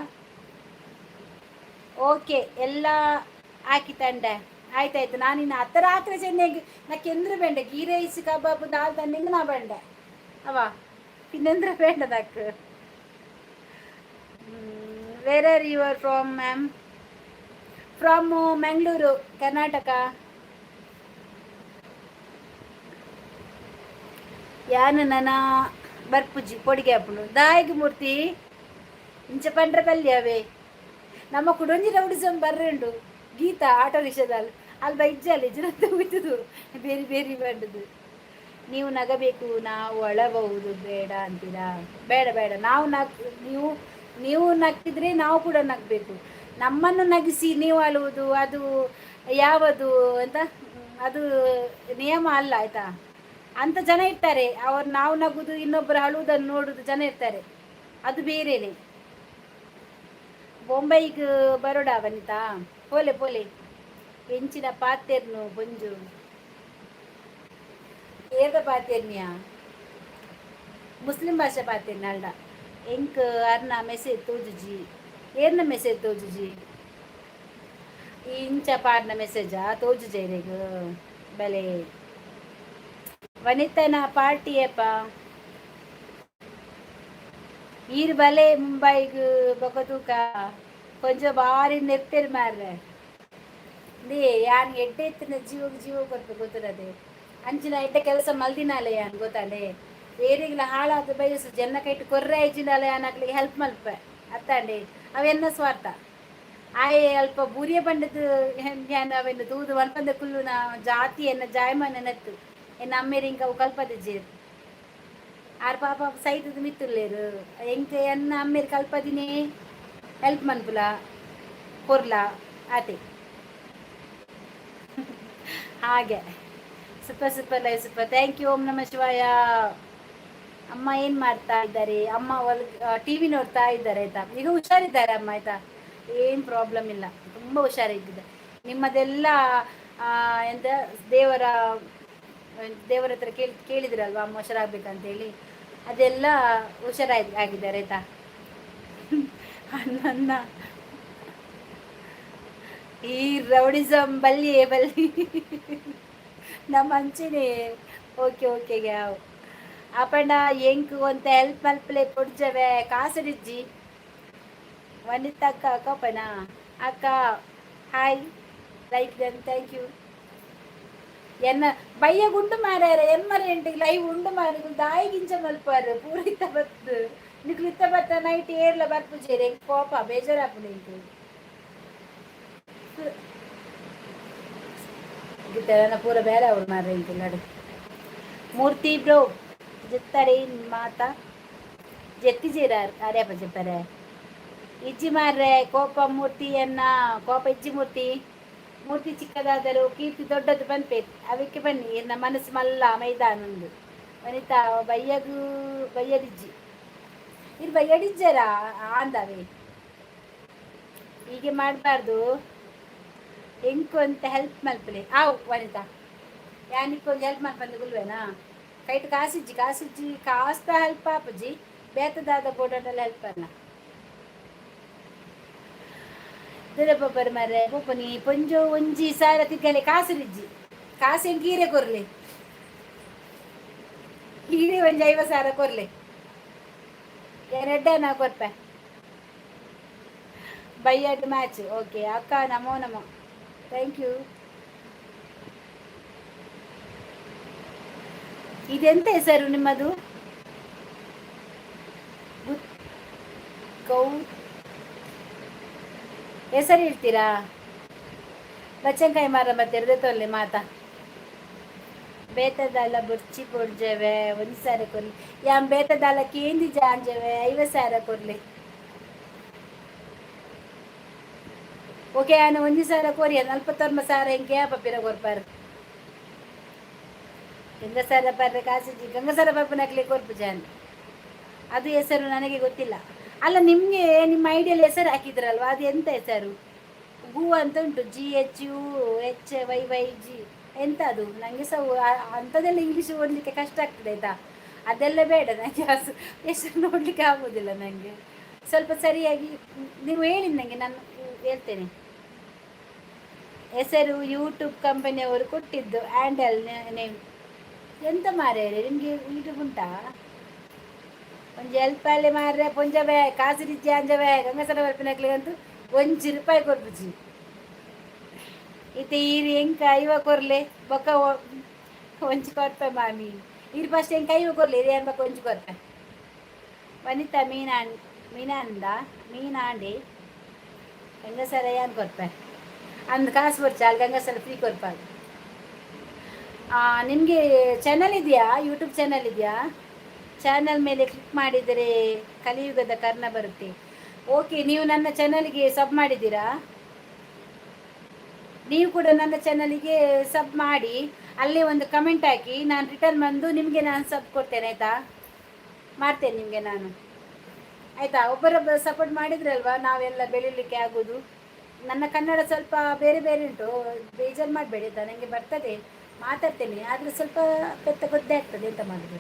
ಓಕೆ, ಎಲ್ಲ ಹಾಕಿ ತಂಡೆ. ಆಯ್ತಾಯ್ತು. ನಾನು ಆ ಥರ ಹಾಕ್ರೆ ಚೆನ್ನಾಗಿ ನಾಕೆಂದ್ರೆ ಬೇಂಡ. ಗೀ ರೈಸ್ ಕಬಾಬ್ ದಾಲ್ ತಂಡೆಂಗೆ ನಾ ಬೇಂಡೆ ಅವ. പിന്നെന്താ വേണ്ടതാക്ക്? Where are you are from, ma'am? From Mangaluru, Karnataka. ಯಾನ್ ನನ ಬರ್ಪುಜಿ, ಪೊಡಿಗೆ ಆಪುಂಡು. ದಾಯಿಗ್ ಮೂರ್ತಿ ಇಂಚ ಪಂಡ್ರೆ ಬಲ್ಯವೇ? ನಮ್ಮ ಕುಡೊಂಜಿ ರೌಡಿಸಮ್ ಬರ್ರೆ ಉಂಡು. ಗೀತಾ ಆಟೋ ರಿಕ್ಷಾದಾಲ್ ಅಲ್ಪ ಇಜ್ಜಲ್ಲಿ ಇಜ್ಜಂತ ಹೋಯ್ತದು ಬೇರೆ ಬೇರೆ ಬಂಡದು. ನೀವು ನಗಬೇಕು, ನಾವು ಅಳಬಹುದು, ಬೇಡ ಅಂತೀರಾ? ಬೇಡ ಬೇಡ. ನಾವು ನಗ್ ನೀವು ನೀವು ನಕ್ಕಿದ್ರೆ ನಾವು ಕೂಡ ನಗಬೇಕು. ನಮ್ಮನ್ನು ನಗಿಸಿ ನೀವು ಅಳುವುದು ಅದು ಯಾವುದು ಅಂತ, ಅದು ನಿಯಮ ಅಲ್ಲ, ಆಯ್ತಾ? ಅಂತ ಜನ ಇರ್ತಾರೆ. ಅವರು ನಾವು ನಗುದು, ಇನ್ನೊಬ್ಬರು ಅಳುವುದನ್ನು ನೋಡುದು ಜನ ಇರ್ತಾರೆ, ಅದು ಬೇರೆನೆ. ಬೊಂಬೈಗೆ ಬರೋಡ ವನಿತಾ? ಪೋಲೆ ಪೋಲೆ. ಎಂಚಿನ ಪಾತೆರ್ನು ಬೊಂಜು ಏರ್ದ ಪಾತೆರ್ನಿಯಾ? ಮುಸ್ಲಿಂ ಭಾಷೆ ಪಾತೆರ್ನ ಅಲ್ಡ. ಎಂಕ್ ಅರ್ನ ಮೆಸೇಜ್ ತೋಜುಜಿ. ಏರ್ನ ಮೆಸೇಜ್ ತೋಜುಜಿ? ಇಂಚ ಪಾಡ್ನ ಮೆಸೇಜಾ ತೋಜುಜ ಇರೆಗ್? ಬಲೆ. ವನಿತನ ಪಾರ್ಟಿಯಪ್ಪ. ಈರ್ ಬಲೆ ಮುಂಬೈಗ್ ಬೊಕ ಕೊಂಚ ಬಾರಿ ನೆರ್ತೆರ್ ಮಾರ್ರೆ. They ಯಾನ್ ಎಡ್ಡೆ ಇತ್ತಿನ ಜೀವಕ್ಕೆ ಜೀವ ಕೊರ್ಪೆ, ಗೊತ್ತಿರದೆ. ಅಂಚಿನ ಎಡ್ಡೆ ಕೆಲಸ ಮಲ್ದಿನಾಲೆ ಯಾನ್, ಗೊತ್ತಾಂಡೆ? ಏರಿಗ್ಲ ಹಾಳಾದ ಬಯಸು ಜನ ಕೈಟ್ ಕೊರ್ರೆ ಆಯ್ಚಿಂಡಲ ಯಾನ್ ಅಕ್ಲಿಗೆ ಹೆಲ್ಪ್ ಮಲ್ಪೆ, ಅತ್ತಾಂಡೆ? ಅವೆನ್ನ ಸ್ವಾರ್ಥ. ಆಯೆ ಅಲ್ಪ ಬೂರಿಯ ಬಂಡದ ಯಾನ್ ಅವೆನ್ನು ತೂದು ಮಲ್ಪಂದೆ ಕುಲ್ಲುನ ಜಾತಿ ಎನ್ನ ಜಾಯಮಾನ ನೆತ್ತು. ಎನ್ನ ಅಮ್ಮೇರ್ ಇಂಕ ಅವು ಕಲ್ಪದಿಜ್ಜೆರ್. ಆರ್ ಪಾಪ ಸೈತದ ಮಿತ್ತುಲ್ಲೇರು. ಎಂಕ್ ಎನ್ನ ಅಮ್ಮೇರ್ ಕಲ್ಪದಿನೇ ಹೆಲ್ಪ್ ಮನ್ಪುಲ ಕೊರ್ಲ ಆತೆ. ಹಾಗೆ. Super, super live, super. Thank you. Om ನಮ ಶಿವಾಯ. ಅಮ್ಮ ಏನು ಮಾಡ್ತಾ ಇದ್ದಾರೆ? ಅಮ್ಮ ಒಲ್ ಟಿವಿ ನೋಡ್ತಾ ಇದ್ದಾರೆ, ಆಯ್ತಾ? ಈಗ ಹುಷಾರಿದ್ದಾರೆ ಅಮ್ಮ, ಆಯ್ತಾ? ಏನು ಪ್ರಾಬ್ಲಮ್ ಇಲ್ಲ, ತುಂಬ ಹುಷಾರಿದ್ದೆ. ನಿಮ್ಮದೆಲ್ಲ ಎಂತ ದೇವರ ದೇವರ ಹತ್ರ ಕೇಳಿ ಕೇಳಿದ್ರಲ್ವಾ ಅಮ್ಮ ಹುಷಾರಾಗ್ಬೇಕಂತೇಳಿ, ಅದೆಲ್ಲ ಹುಷಾರಾಗಿ ಆಗಿದ್ದಾರೆ, ಆಯ್ತಾ? ನನ್ನ ಈ ರೌಡಿಸಮ್ ಬಲ್ಲಿ ಬಲ್ಲಿ ನಮ್ಮ ಅಂಚನೆ. ಓಕೆ ಓಕೆ ಗ್ಯಾವ್ ಅಪಂಡ ಎಂಕ್ ಒಂತ ಹೆಲ್ಪ್ ಮಲ್ಪಲೆ ಪೊಡ್ಜವೆ, ಕಾಸಡಿಜ್ಜಿ. ವನಿತಕ್ಕ ಕೋಪನ ಅಕ್ಕ? Hi, like done, thank you. ಎನ್ನ ಬಯ್ಯ ಗುಂಡು ಮಾರ್ಯಾರ ಎನ್ಮರ ಎಂಟಿಗೆ ಲೈವ್ ಉಂಡು ಮಾರ. ದಾಯಿ ಗಿಂಚ ಮಲ್ಪಾರು? ಪೂರ ಇತ್ತ ಬತ್ತು ನಿಕ್ಲು ಇತ್ತ ಬತ್ತ ನೈಟ್ ಏರ್ಲ ಬರ್ಪುಜೇರಿ. ಎಂಕ್ ಕೋಪ, ಬೇಜಾರಾಪುಂಡು ಎಂಕ್. ಗಿಟ್ಟನ ಪೂರ ಬೇರೆ ಅವ್ರು ಮಾರ್ರೆ ಇಂಕ್ ನಡು. ಮೂರ್ತಿ ಬ್ರೋ ಜೆತ್ತಡೆ ಮಾತಾ ಜೆತ್ತಿಜೇರ ಅರ್ಯಪ್ಪ ಜೆಪ್ಪರೆ ಇಜ್ಜಿ ಮಾರ್ರೆ. ಕೋಪ ಮೂರ್ತಿಯನ್ನ ಕೋಪ ಇಜ್ಜಿ ಮೂರ್ತಿ. ಮೂರ್ತಿ ಚಿಕ್ಕದಾದರೂ ಕೀರ್ತಿ ದೊಡ್ಡದು ಪನ್ಪೆ, ಅದಕ್ಕೆ ಬನ್ನಿ. ಎನ್ನ ಮನಸ್ಸು ಮಲ್ಲ ಮೈದಾನೊಂದು. ವನಿತಾ ಬಯ್ಯಗು ಬಯ್ಯಡಿಜ್ಜಿ ಇದು ಬಯ್ಯಡಿಜ್ಜರ ಆಂದವೆ. ಹೀಗೆ ಮಾಡಬಾರ್ದು. ಎಂಕು ಅಂತ ಹೆಲ್ಪ್ ಮಲ್ಪಲೆ. ಆವು ವನಿತಾ, ಯಾನಿಕ್ಕೊಂದು ಹೆಲ್ಪ್ ಮಲ್ಪಂದು ಗುಲ್ವೇನಾ? ಕೈಟ್ ಕಾಸಿಜ್ಜಿ, ಕಾಸಿಜ್ಜಿ, ಕಾಸ್ತ ಹೆಲ್ಪ್ ಆಪುಜಿ. ಬೇತದಾದ ಬೋಡಂಡಲ ಹೆಲ್ಪ್ ಅನ್ನ ಪಪ್ಪರ್ ಮರ್ರೆ. ಪೊಪ್ಪನಿ ಪೊಂಜೋ ಒಂಜಿ ಸಾರ ತಿಕ್ಕಲೆ ಕಾಸುರಿಜ್ಜಿ. ಕಾಸು ಕೀರೆ ಕೊರ್ಲೆ, ಕೀರೆ ಒಂಜಿ 50,000 ಕೊರ್ಲೆ. ಎರಡ್ಡ ನಾ ಕೊರ್ಪೆ. ಬೈಯಾಡ್ ಮ್ಯಾಚ್. ಓಕೆ ಅಕ್ಕ, ನಮೋ ನಮೋ, thank you. ಇದೆಂತ ಹೆಸರು ನಿಮ್ಮದು? ಗೌ ಹೆಸರು ಹೇಳ್ತೀರಾ? ಬಚ್ಚಂಕಾಯಿ ಮಾರ ಮತ್ತೆ ತೊಲ್ಲೆ ಮಾತಾ. ಬೇತದಾಲ ಬುರ್ಚಿ ಪೊಡ್ಜವೆ, 1,000 ಕೊರ್ಲಿ. ಯಾನ್ ಬೇತದಾಲ ಕೇಂದಿ ಜಾಂಜವೆ, 50,000 ಕೊರ್ಲಿ. ಓಕೆ, ಯಾನ್ 1,000 ಕೊರಿಯ 49,000 ಹಿಂಗೆ ಪಪ್ಪಿರ ಕೊರ್ಪಾರು. ಗಂಗಸಾರ ಬರ್ರೆ ಕಾಸಿಜಿ. ಗಂಗಸಾರ ಬರ್ಪನಕ್ಲೆ ಕೊರ್ಪು ಜಾನ್. ಅದು ಹೆಸರು ನನಗೆ ಗೊತ್ತಿಲ್ಲ. ಅಲ್ಲ, ನಿಮಗೆ ನಿಮ್ಮ ಐಡಿಯಲ್ಲಿ ಹೆಸರು ಹಾಕಿದ್ರಲ್ವ, ಅದು ಎಂತ ಹೆಸರು? ಗು ಅಂತ ಉಂಟು, GHUHYYG. ಎಂತ ಅದು? ನನಗೆ ಸಹ ಅಂಥದ್ದೆಲ್ಲ ಇಂಗ್ಲೀಷ್ ಓದಲಿಕ್ಕೆ ಕಷ್ಟ ಆಗ್ತದೆ, ಆಯಿತಾ? ಅದೆಲ್ಲ ಬೇಡ ನನಗೆ. ಹೆಸರು ನೋಡಲಿಕ್ಕೆ ಆಗೋದಿಲ್ಲ ನನಗೆ. ಸ್ವಲ್ಪ ಸರಿಯಾಗಿ ನೀವು ಹೇಳಿ ನನಗೆ, ನಾನು ಹೇಳ್ತೇನೆ. ಹೆಸರು ಯೂಟ್ಯೂಬ್ ಕಂಪನಿಯವರು ಕೊಟ್ಟಿದ್ದು ಆ್ಯಂಡಲ್ ನೇಮ್. ಎಂತ ಮಾರ್ರೆ, ನಿಮಗೆ ಯೂಟ್ಯೂಬ್ ಉಂಟಾ? ಒಂಜಿ ಎಲ್ಪಾಲೆ ಮಾರ್ರೆ ಪೊಂಜವೆ ಕಾಸಿರಿಜ್ಜಿ ಅಂಜವೆ ಗಂಗಸರ ಬರ್ಪಿನಕ್ಲೆಗಂತೂ 1 ರೂಪಾಯಿ ಕೊರ್ಪುಜಿ. ಇತ್ತೆ ಈರ್ ಎಂಕ 50 ಕೊರ್ಲೆ, ಬೊಕ್ಕ ಒಂಜಿ ಕೊರ್ಪೆ ಮಾಮಿ. ಈರ್ ಫಸ್ಟ್ ಎಂಕ 50 ಕೊರ್ಲೆ, ಏನ್ ಬೊಕ್ಕ ಒಂಜಿ ಕೊರ್ಪೆ. ವನಿತಾ ಮೀನಾ, ಮೀನಾಂದ ಮೀನಾಂಡೆ ಗಂಗಸರ ಏನ್ ಕೊರ್ಪೆ ಅಂದ್ ಕಾಸು ಕೊರ್ಚಿ ಅಲ್ಲಿ ಗಂಗಸರ ಫ್ರೀ ಕೊರ್ಪಾಗ. ನಿಮಗೆ ಚಾನಲ್ ಇದೆಯಾ? ಯೂಟ್ಯೂಬ್ ಚಾನಲ್ ಇದೆಯಾ? ಚಾನಲ್ ಮೇಲೆ ಕ್ಲಿಕ್ ಮಾಡಿದರೆ ಕಲಿಯುಗದ ಕರ್ಣ ಬರುತ್ತೆ. ಓಕೆ, ನೀವು ನನ್ನ ಚಾನಲ್ಗೆ ಸಬ್ ಮಾಡಿದ್ದೀರಾ? ನೀವು ಕೂಡ ನನ್ನ ಚಾನಲಿಗೆ ಸಬ್ ಮಾಡಿ, ಅಲ್ಲೇ ಒಂದು ಕಮೆಂಟ್ ಹಾಕಿ. ನಾನು ರಿಟರ್ನ್ ಬಂದು ನಿಮಗೆ ನಾನು ಸಬ್ ಕೊಡ್ತೇನೆ, ಆಯಿತಾ? ಮಾಡ್ತೇನೆ ನಿಮಗೆ ನಾನು, ಆಯಿತಾ? ಒಬ್ಬರೊಬ್ಬರು ಸಪೋರ್ಟ್ ಮಾಡಿದ್ರಲ್ವಾ ನಾವೆಲ್ಲ ಬೆಳೀಲಿಕ್ಕೆ ಆಗೋದು. ನನ್ನ ಕನ್ನಡ ಸ್ವಲ್ಪ ಬೇರೆ ಬೇರೆ ಉಂಟು, ಬೇಜಾರು ಮಾಡಬೇಡಿ, ಆಯ್ತಾ? ನನಗೆ ಬರ್ತದೆ, ಮಾತಾಡ್ತೇನೆ, ಆದರೆ ಸ್ವಲ್ಪ ಪೆತ್ತ ಗೊದ್ದೆ ಆಗ್ತದೆ, ಎಂತ ಮಾಡೋದು?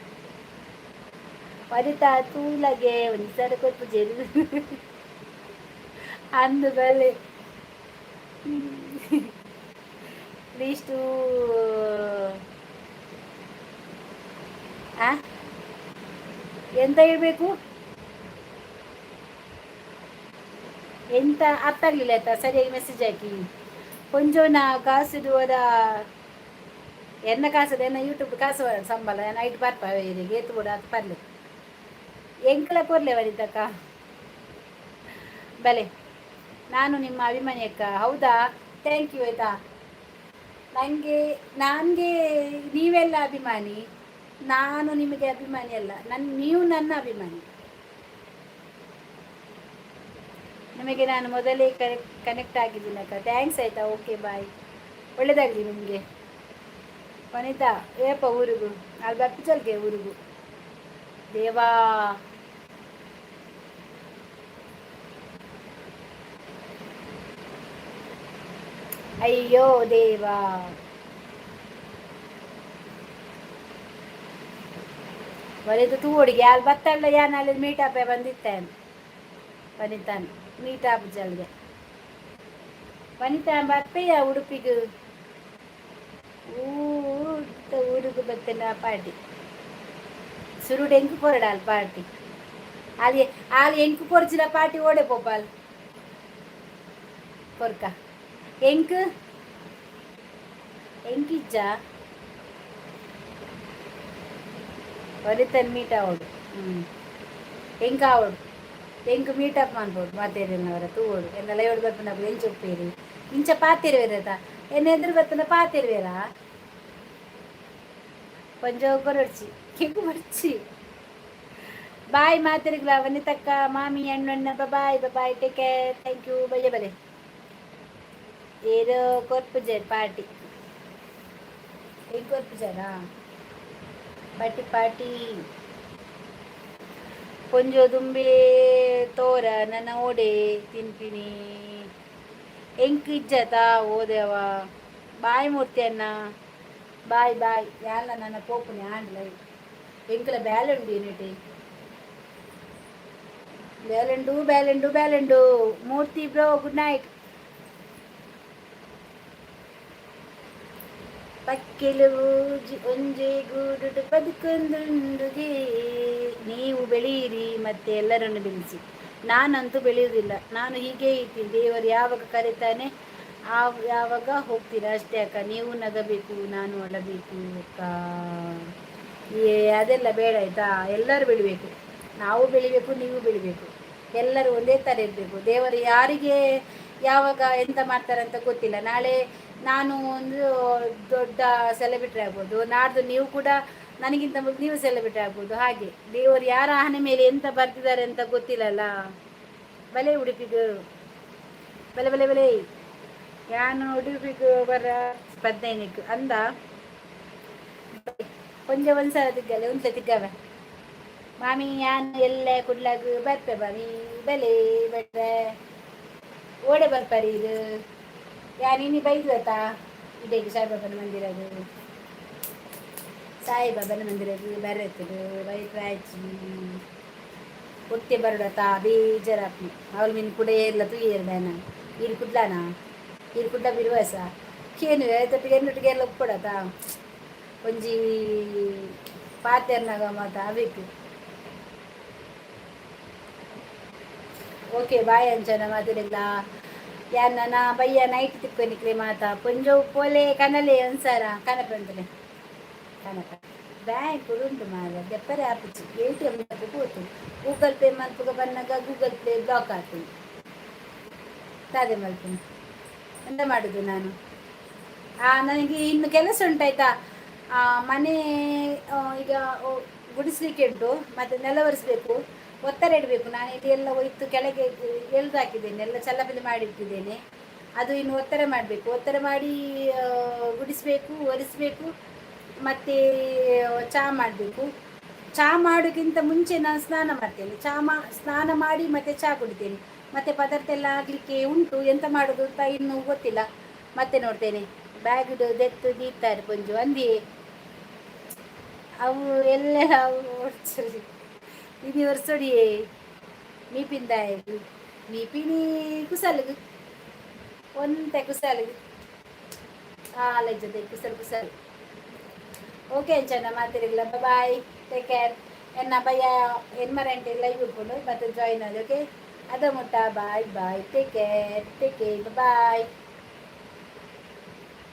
ವನಿತಾ ತೂಲಗೆ ಒಂದು ಸರ ಕೊರ್ಪುಜೇರು ಅಂದು ಬಲೆ. ಪ್ಲೀಸ್ ಟು ಆ ಎಂತ ಹೇಳಬೇಕು, ಎಂತ ಅರ್ಥ ಆಗಲಿಲ್ಲ, ಆಯ್ತಾ? ಸರಿಯಾಗಿ ಮೆಸೇಜ್ ಹಾಕಿ. ಕೊಂಜೋನ ಕಾಸುಡುವರ ಎನ್ನ ಕಾಸು, ಎನ್ನ ಯೂಟ್ಯೂಬ್ ಕಾಸು ಸಂಬಳ ನೈಟ್ ಬರ್ಪ ಏತು ಕೂಡ ಅದು ಪರ್ಲಿ ಎಂಕಲ ಕೊರ್ಲೆ ವನಿತಕ್ಕ. ಬಲೆ, ನಾನು ನಿಮ್ಮ ಅಭಿಮಾನಿ ಅಕ್ಕ. ಹೌದಾ? Thank you, ಆಯ್ತಾ? ನನಗೆ ನನಗೆ ನೀವೆಲ್ಲ ಅಭಿಮಾನಿ, ನಾನು ನಿಮಗೆ ಅಭಿಮಾನಿ ಅಲ್ಲ. ನೀವು ನನ್ನ ಅಭಿಮಾನಿ. ನಿಮಗೆ ನಾನು ಮೊದಲೇ ಕನೆಕ್ಟ್ ಕನೆಕ್ಟ್ ಆಗಿದ್ದೀನಿ ಅಕ್ಕ. Thanks, ಆಯಿತಾ? ಓಕೆ, ಬಾಯ್, ಒಳ್ಳೆಯದಾಗಲಿ ನಿಮಗೆ. ವನಿತಾ, ಏಪ ಊರಿಗು ಅಲ್ಲಿ ಬರ್ಪಿಚಲ್ಗೆ ಊರಿಗು ದೇವಾ. ಅಯ್ಯೋ ದೇವಾ. ವನಿತ ತೂವೊಡಿಗೆ ಅಲ್ಲಿ ಬತ್ತಳ್ಳ ಯಾನ್ ಅಲ್ಲಿ ಮೀಟಾಪೆ ಬಂದಿತ್ತೇನೆ. ವನಿತಾನ್ ಮೀಟಾಪ್ ಜಲ್ಗೆ. ವನಿತಾ ಬರ್ಪೆಯ ಉಡುಪಿಗೆ? ಊರುಗು ಬತ್ತನ ಪಾರ್ಟಿ ಸುರುಡು ಎಂಕು ಕೊರಡಾಲ್ ಪಾರ್ಟಿ ಅಲ್ಲಿ ಅಲ್ಲಿ ಎಂಕು ಕೊರ್ಚಿನ ಪಾರ್ಟಿ ಓಡೆ ಪೋಪಾಲ್ ಕೊರ್ಕ ಎಂಕ್ ಎಂಕಿಜ್ಜ. ವನಿತನ್ ಮೀಟ್ ಆವಡು. ಎಂಕ್ ಆವಡು, ಎಂಕ್ ಮೀಟಪ್ ಮನ್ಪೊಡು. ಮಾತೇರಿನವರ ತೂವೊಡು. ಎನ್ನ ಲೈವಡ್ ಬರ್ಪುನಕುಲು ಎಂಚ ಉಪ್ಪೇರಿ, ಇಂಚ ಪಾತೆರುವೆರತ? ಎನ್ನ ಎದುರು ಬತ್ತನ ಪಾತೆರುವೆರಾ? ಕೊಂಚ ಕೊರೊಡ್ಚಿ ಕೆಂಪು ಬರ್ಚಿ. ಬಾಯ್ ಮಾತೆರಿಗ್ಲ. ವನಿತಕ್ಕ, ಮಾಮಿ, ಅಣ್ಣಣ್ಣ, bye bye, take care, thank you. ಬಯ್ಯ ಬಲೆ. ಏರೋ ಕೊರ್ಪುಜೆರ್ ಪಾರ್ಟಿ? ಎಂಕ್ ಕೊರ್ಪುಜರಾ ಪಾರ್ಟಿ? ಪಾರ್ಟಿ ಕೊಂಜೋ ದುಂಬೆ ತೋರ ನನ್ನ ಓಡೆ ತಿನ್ಪಿನಿ. ಎಂಕ್ ಇಜ್ಜತ ಓದೇವ. ಬಾಯ್ ಮೂರ್ತಿ ಅಣ್ಣ, ಬಾಯ್ ಬಾಯ್. ಯಾಲ ನನ್ನ ಪೋಪುನಿ ಆಂಡ್ಲ. ಎಂಕಲ ಬ್ಯಾಲುಂಡು ಯೂನಿಟಿ ಬ್ಯಾಲುಂಡು ಬ್ಯಾಲುಂಡು ಬ್ಯಾಲುಂಡು. Murthy bro, good night. ಪಕ್ಕೆಲು ಒಂಜೆ ಗೂಡುಡು ಬದುಕೊಂದುಂಡುಗೆ. ನೀವು ಬೆಳೆಯಿರಿ ಮತ್ತೆ ಎಲ್ಲರನ್ನು ಬೆಳೆಸಿ. ನಾನಂತೂ ಬೆಳೆಯುವುದಿಲ್ಲ, ನಾನು ಹೀಗೆ ಇರ್ತೀನಿ. ದೇವರು ಯಾವಾಗ ಕರೀತಾನೆ ಆ ಯಾವಾಗ ಹೋಗ್ತೀರಾ ಅಷ್ಟೇ ಅಕ್ಕ. ನೀವು ನಗಬೇಕು, ನಾನು ಅಳಬೇಕು ಅಕ್ಕ. ಏ ಅದೆಲ್ಲ ಬೇಡ, ಆಯಿತಾ? ಎಲ್ಲರೂ ಬೆಳಿಬೇಕು. ನಾವು ಬೆಳಿಬೇಕು, ನೀವು ಬೆಳಿಬೇಕು, ಎಲ್ಲರೂ ಒಂದೇ ಥರ ಇರಬೇಕು. ದೇವರು ಯಾರಿಗೆ ಯಾವಾಗ ಎಂತ ಮಾಡ್ತಾರೆ ಅಂತ ಗೊತ್ತಿಲ್ಲ. ನಾಳೆ ನಾನು ಒಂದು ದೊಡ್ಡ ಸೆಲೆಬ್ರಿಟಿ ಆಗ್ಬೋದು, ನಾಡ್ದು ನೀವು ಕೂಡ ನನಗಿಂತ ಮೊದಲು ನೀವು ಸೆಲೆಬ್ರಿಟಿ ಆಗ್ಬೋದು. ಹಾಗೆ ದೇವರು ಯಾರ ಆನೆ ಮೇಲೆ ಎಂತ ಬರ್ತಿದ್ದಾರೆ ಅಂತ ಗೊತ್ತಿಲ್ಲಲ್ಲ. ಬಲೆ ಉಡುಪಿಗೆ, ಬಲೆ ಬಲೆ ಬಲೆ. ಯಾನು ಉಡುಪಿಗೆ ಬರ 15ಕ್ಕೆ ಅಂದ. ಕೊಂಚ ಒಂದ್ಸಲ ತಿಗ್ಗಲೆ ಒಂದ್ಸಲ ತಿಗ್ಗವೆ ಮಾಮಿ. ಯಾನ್ ಎಲ್ಲೆ ಕುಡ್ಲಾಗ ಬರ್ಪೆ ಮಾಮಿ. ಬಲೆ ಬಟ್ರೆ ಓಡೆ ಬರ್ಪಾರಿ ಇದು. ಯಾನ್ ಇನಿ ಬೈದ್ವತಾ ಇಡೀ ಸಾಯಿಬಾಬನ ಮಂದಿರದು. ಸಾಯಿಬಾಬನ ಮಂದಿರದು ಬರತ್ತದು ಬೈತ್ರಾಚಿ ಒತ್ತೆ ಬರಡತ ಬೇಜಾರಾಪ್ನಿ. ಅವಳು ಮೀನು ಕೂಡ ಏರ್ಲ ತೂಯೇರ್ದಾನ. ಈರು ಕುಡ್ಲಾನ, ಈರು ಕುಡ್ಲ ಬಿರುವಾಸ ಕೇನು ತಪ್ಪಿಗೆ ಎನ್ನೊಟ್ಟಿಗೆ ಎಲ್ಲ ಒಪ್ಪಡತ. ಒಂಜಿ ಪಾತೆರ್ನಾಗ ಮಾತ ಅವೇಕು. ಓಕೆ, ಬಾಯ್ ಅಂಚನ ಮಾತೆರೆಗ್ಲಾ. ಯಾನ್ ನಾ ಬಯ್ಯ ನೈಟ್ ತಿಕ್ಕೊನಿಕ್ಲೆ ಮಾತ. ಪೊಂಜೋ ಪೋಲೆ ಕನಲೆ, ಒಂದ್ಸಾರ ಕನಪಂತಲೆ ಕನಪ. ಬ್ಯಾಂಕ್ ಉಂಟು ಮಾರ, ದೆಪ್ಪರೆ ಆಪುಜಿ. ಎಟಿಎಂ ಪೋತು ಗೂಗಲ್ ಪೇ ಮಲ್ಪುಗ ಬನ್ನಗ ಗೂಗಲ್ ಪೇ ಬ್ಲಾಕ್ ಆತು. ದಾದೆ ಮಲ್ಪುನು? ಎಂತ ಮಾಡುದು ನಾನು? ನನಗೆ ಇನ್ನು ಕೆಲಸ ಉಂಟಾಯ್ತಾ. ಮನೆ ಈಗ ಗುಡಿಸ್ಲಿಕ್ಕೆ ಉಂಟು, ಮತ್ತು ನೆಲ ಒರೆಸ್ಬೇಕು, ಒತ್ತರೆ ಇಡಬೇಕು. ನಾನು ಇಲ್ಲಿ ಎಲ್ಲ ಒಯ್ತು ಕೆಳಗೆ ಎಳ್ದು ಹಾಕಿದ್ದೇನೆ, ಎಲ್ಲ ಚಲ್ಲಪಲ್ಲಿ ಮಾಡಿಟ್ಟಿದ್ದೇನೆ. ಅದು ಇನ್ನು ಒತ್ತರೆ ಮಾಡಬೇಕು. ಒತ್ತರೆ ಮಾಡಿ ಗುಡಿಸಬೇಕು, ಒರೆಸ್ಬೇಕು, ಮತ್ತು ಚಹಾ ಮಾಡಬೇಕು. ಚಹಾ ಮಾಡೋಕ್ಕಿಂತ ಮುಂಚೆ ನಾನು ಸ್ನಾನ ಮಾಡ್ತೇನೆ. ಚಹಾ ಮಾ ಸ್ನಾನ ಮಾಡಿ ಮತ್ತೆ ಚಹಾ ಕುಡಿತೇನೆ. ಮತ್ತು ಪದಾರ್ಥ ಎಲ್ಲ ಆಗಲಿಕ್ಕೆ ಉಂಟು. ಎಂತ ಮಾಡೋದು ಅಂತ ಇನ್ನೂ ಗೊತ್ತಿಲ್ಲ, ಮತ್ತೆ ನೋಡ್ತೇನೆ. ಬ್ಯಾಗ್ ದೆತ್ತು ದೀತಾರೆ ಪೊಂಜು ಅಂದಿ ಅವು ಎಲ್ಲ ಅವು. ಇನಿ ವರ್ಷಡಿಯೇ ಮೀಪಿಂದಾಯಗ್ ಮೀಪಿನಿ ಕುಸಲ್ಗ್ ಒಂತೆ ಕುಸಲ್ಗ್ ಆಲಜ್ಜದೆ ಕುಸಲ್ ಕುಸಲ್. ಓಕೆ ಅಂಚನ ಮಾತೆರೆಗ್ಲ ಬಾಯ್, ಟೇಕ್ ಕೇರ್. ಎನ್ನ ಬಯ್ಯ ಎನ್ಮರೆಂಟೆ ಲೈವ್ ಉಪ್ಪುಂಡು, ಮತ್ತೆ ಜಾಯಿನ್ ಆದ್. ಓಕೆ, ಅದ ಮುಟ್ಟ bye bye, take care, take care, bye.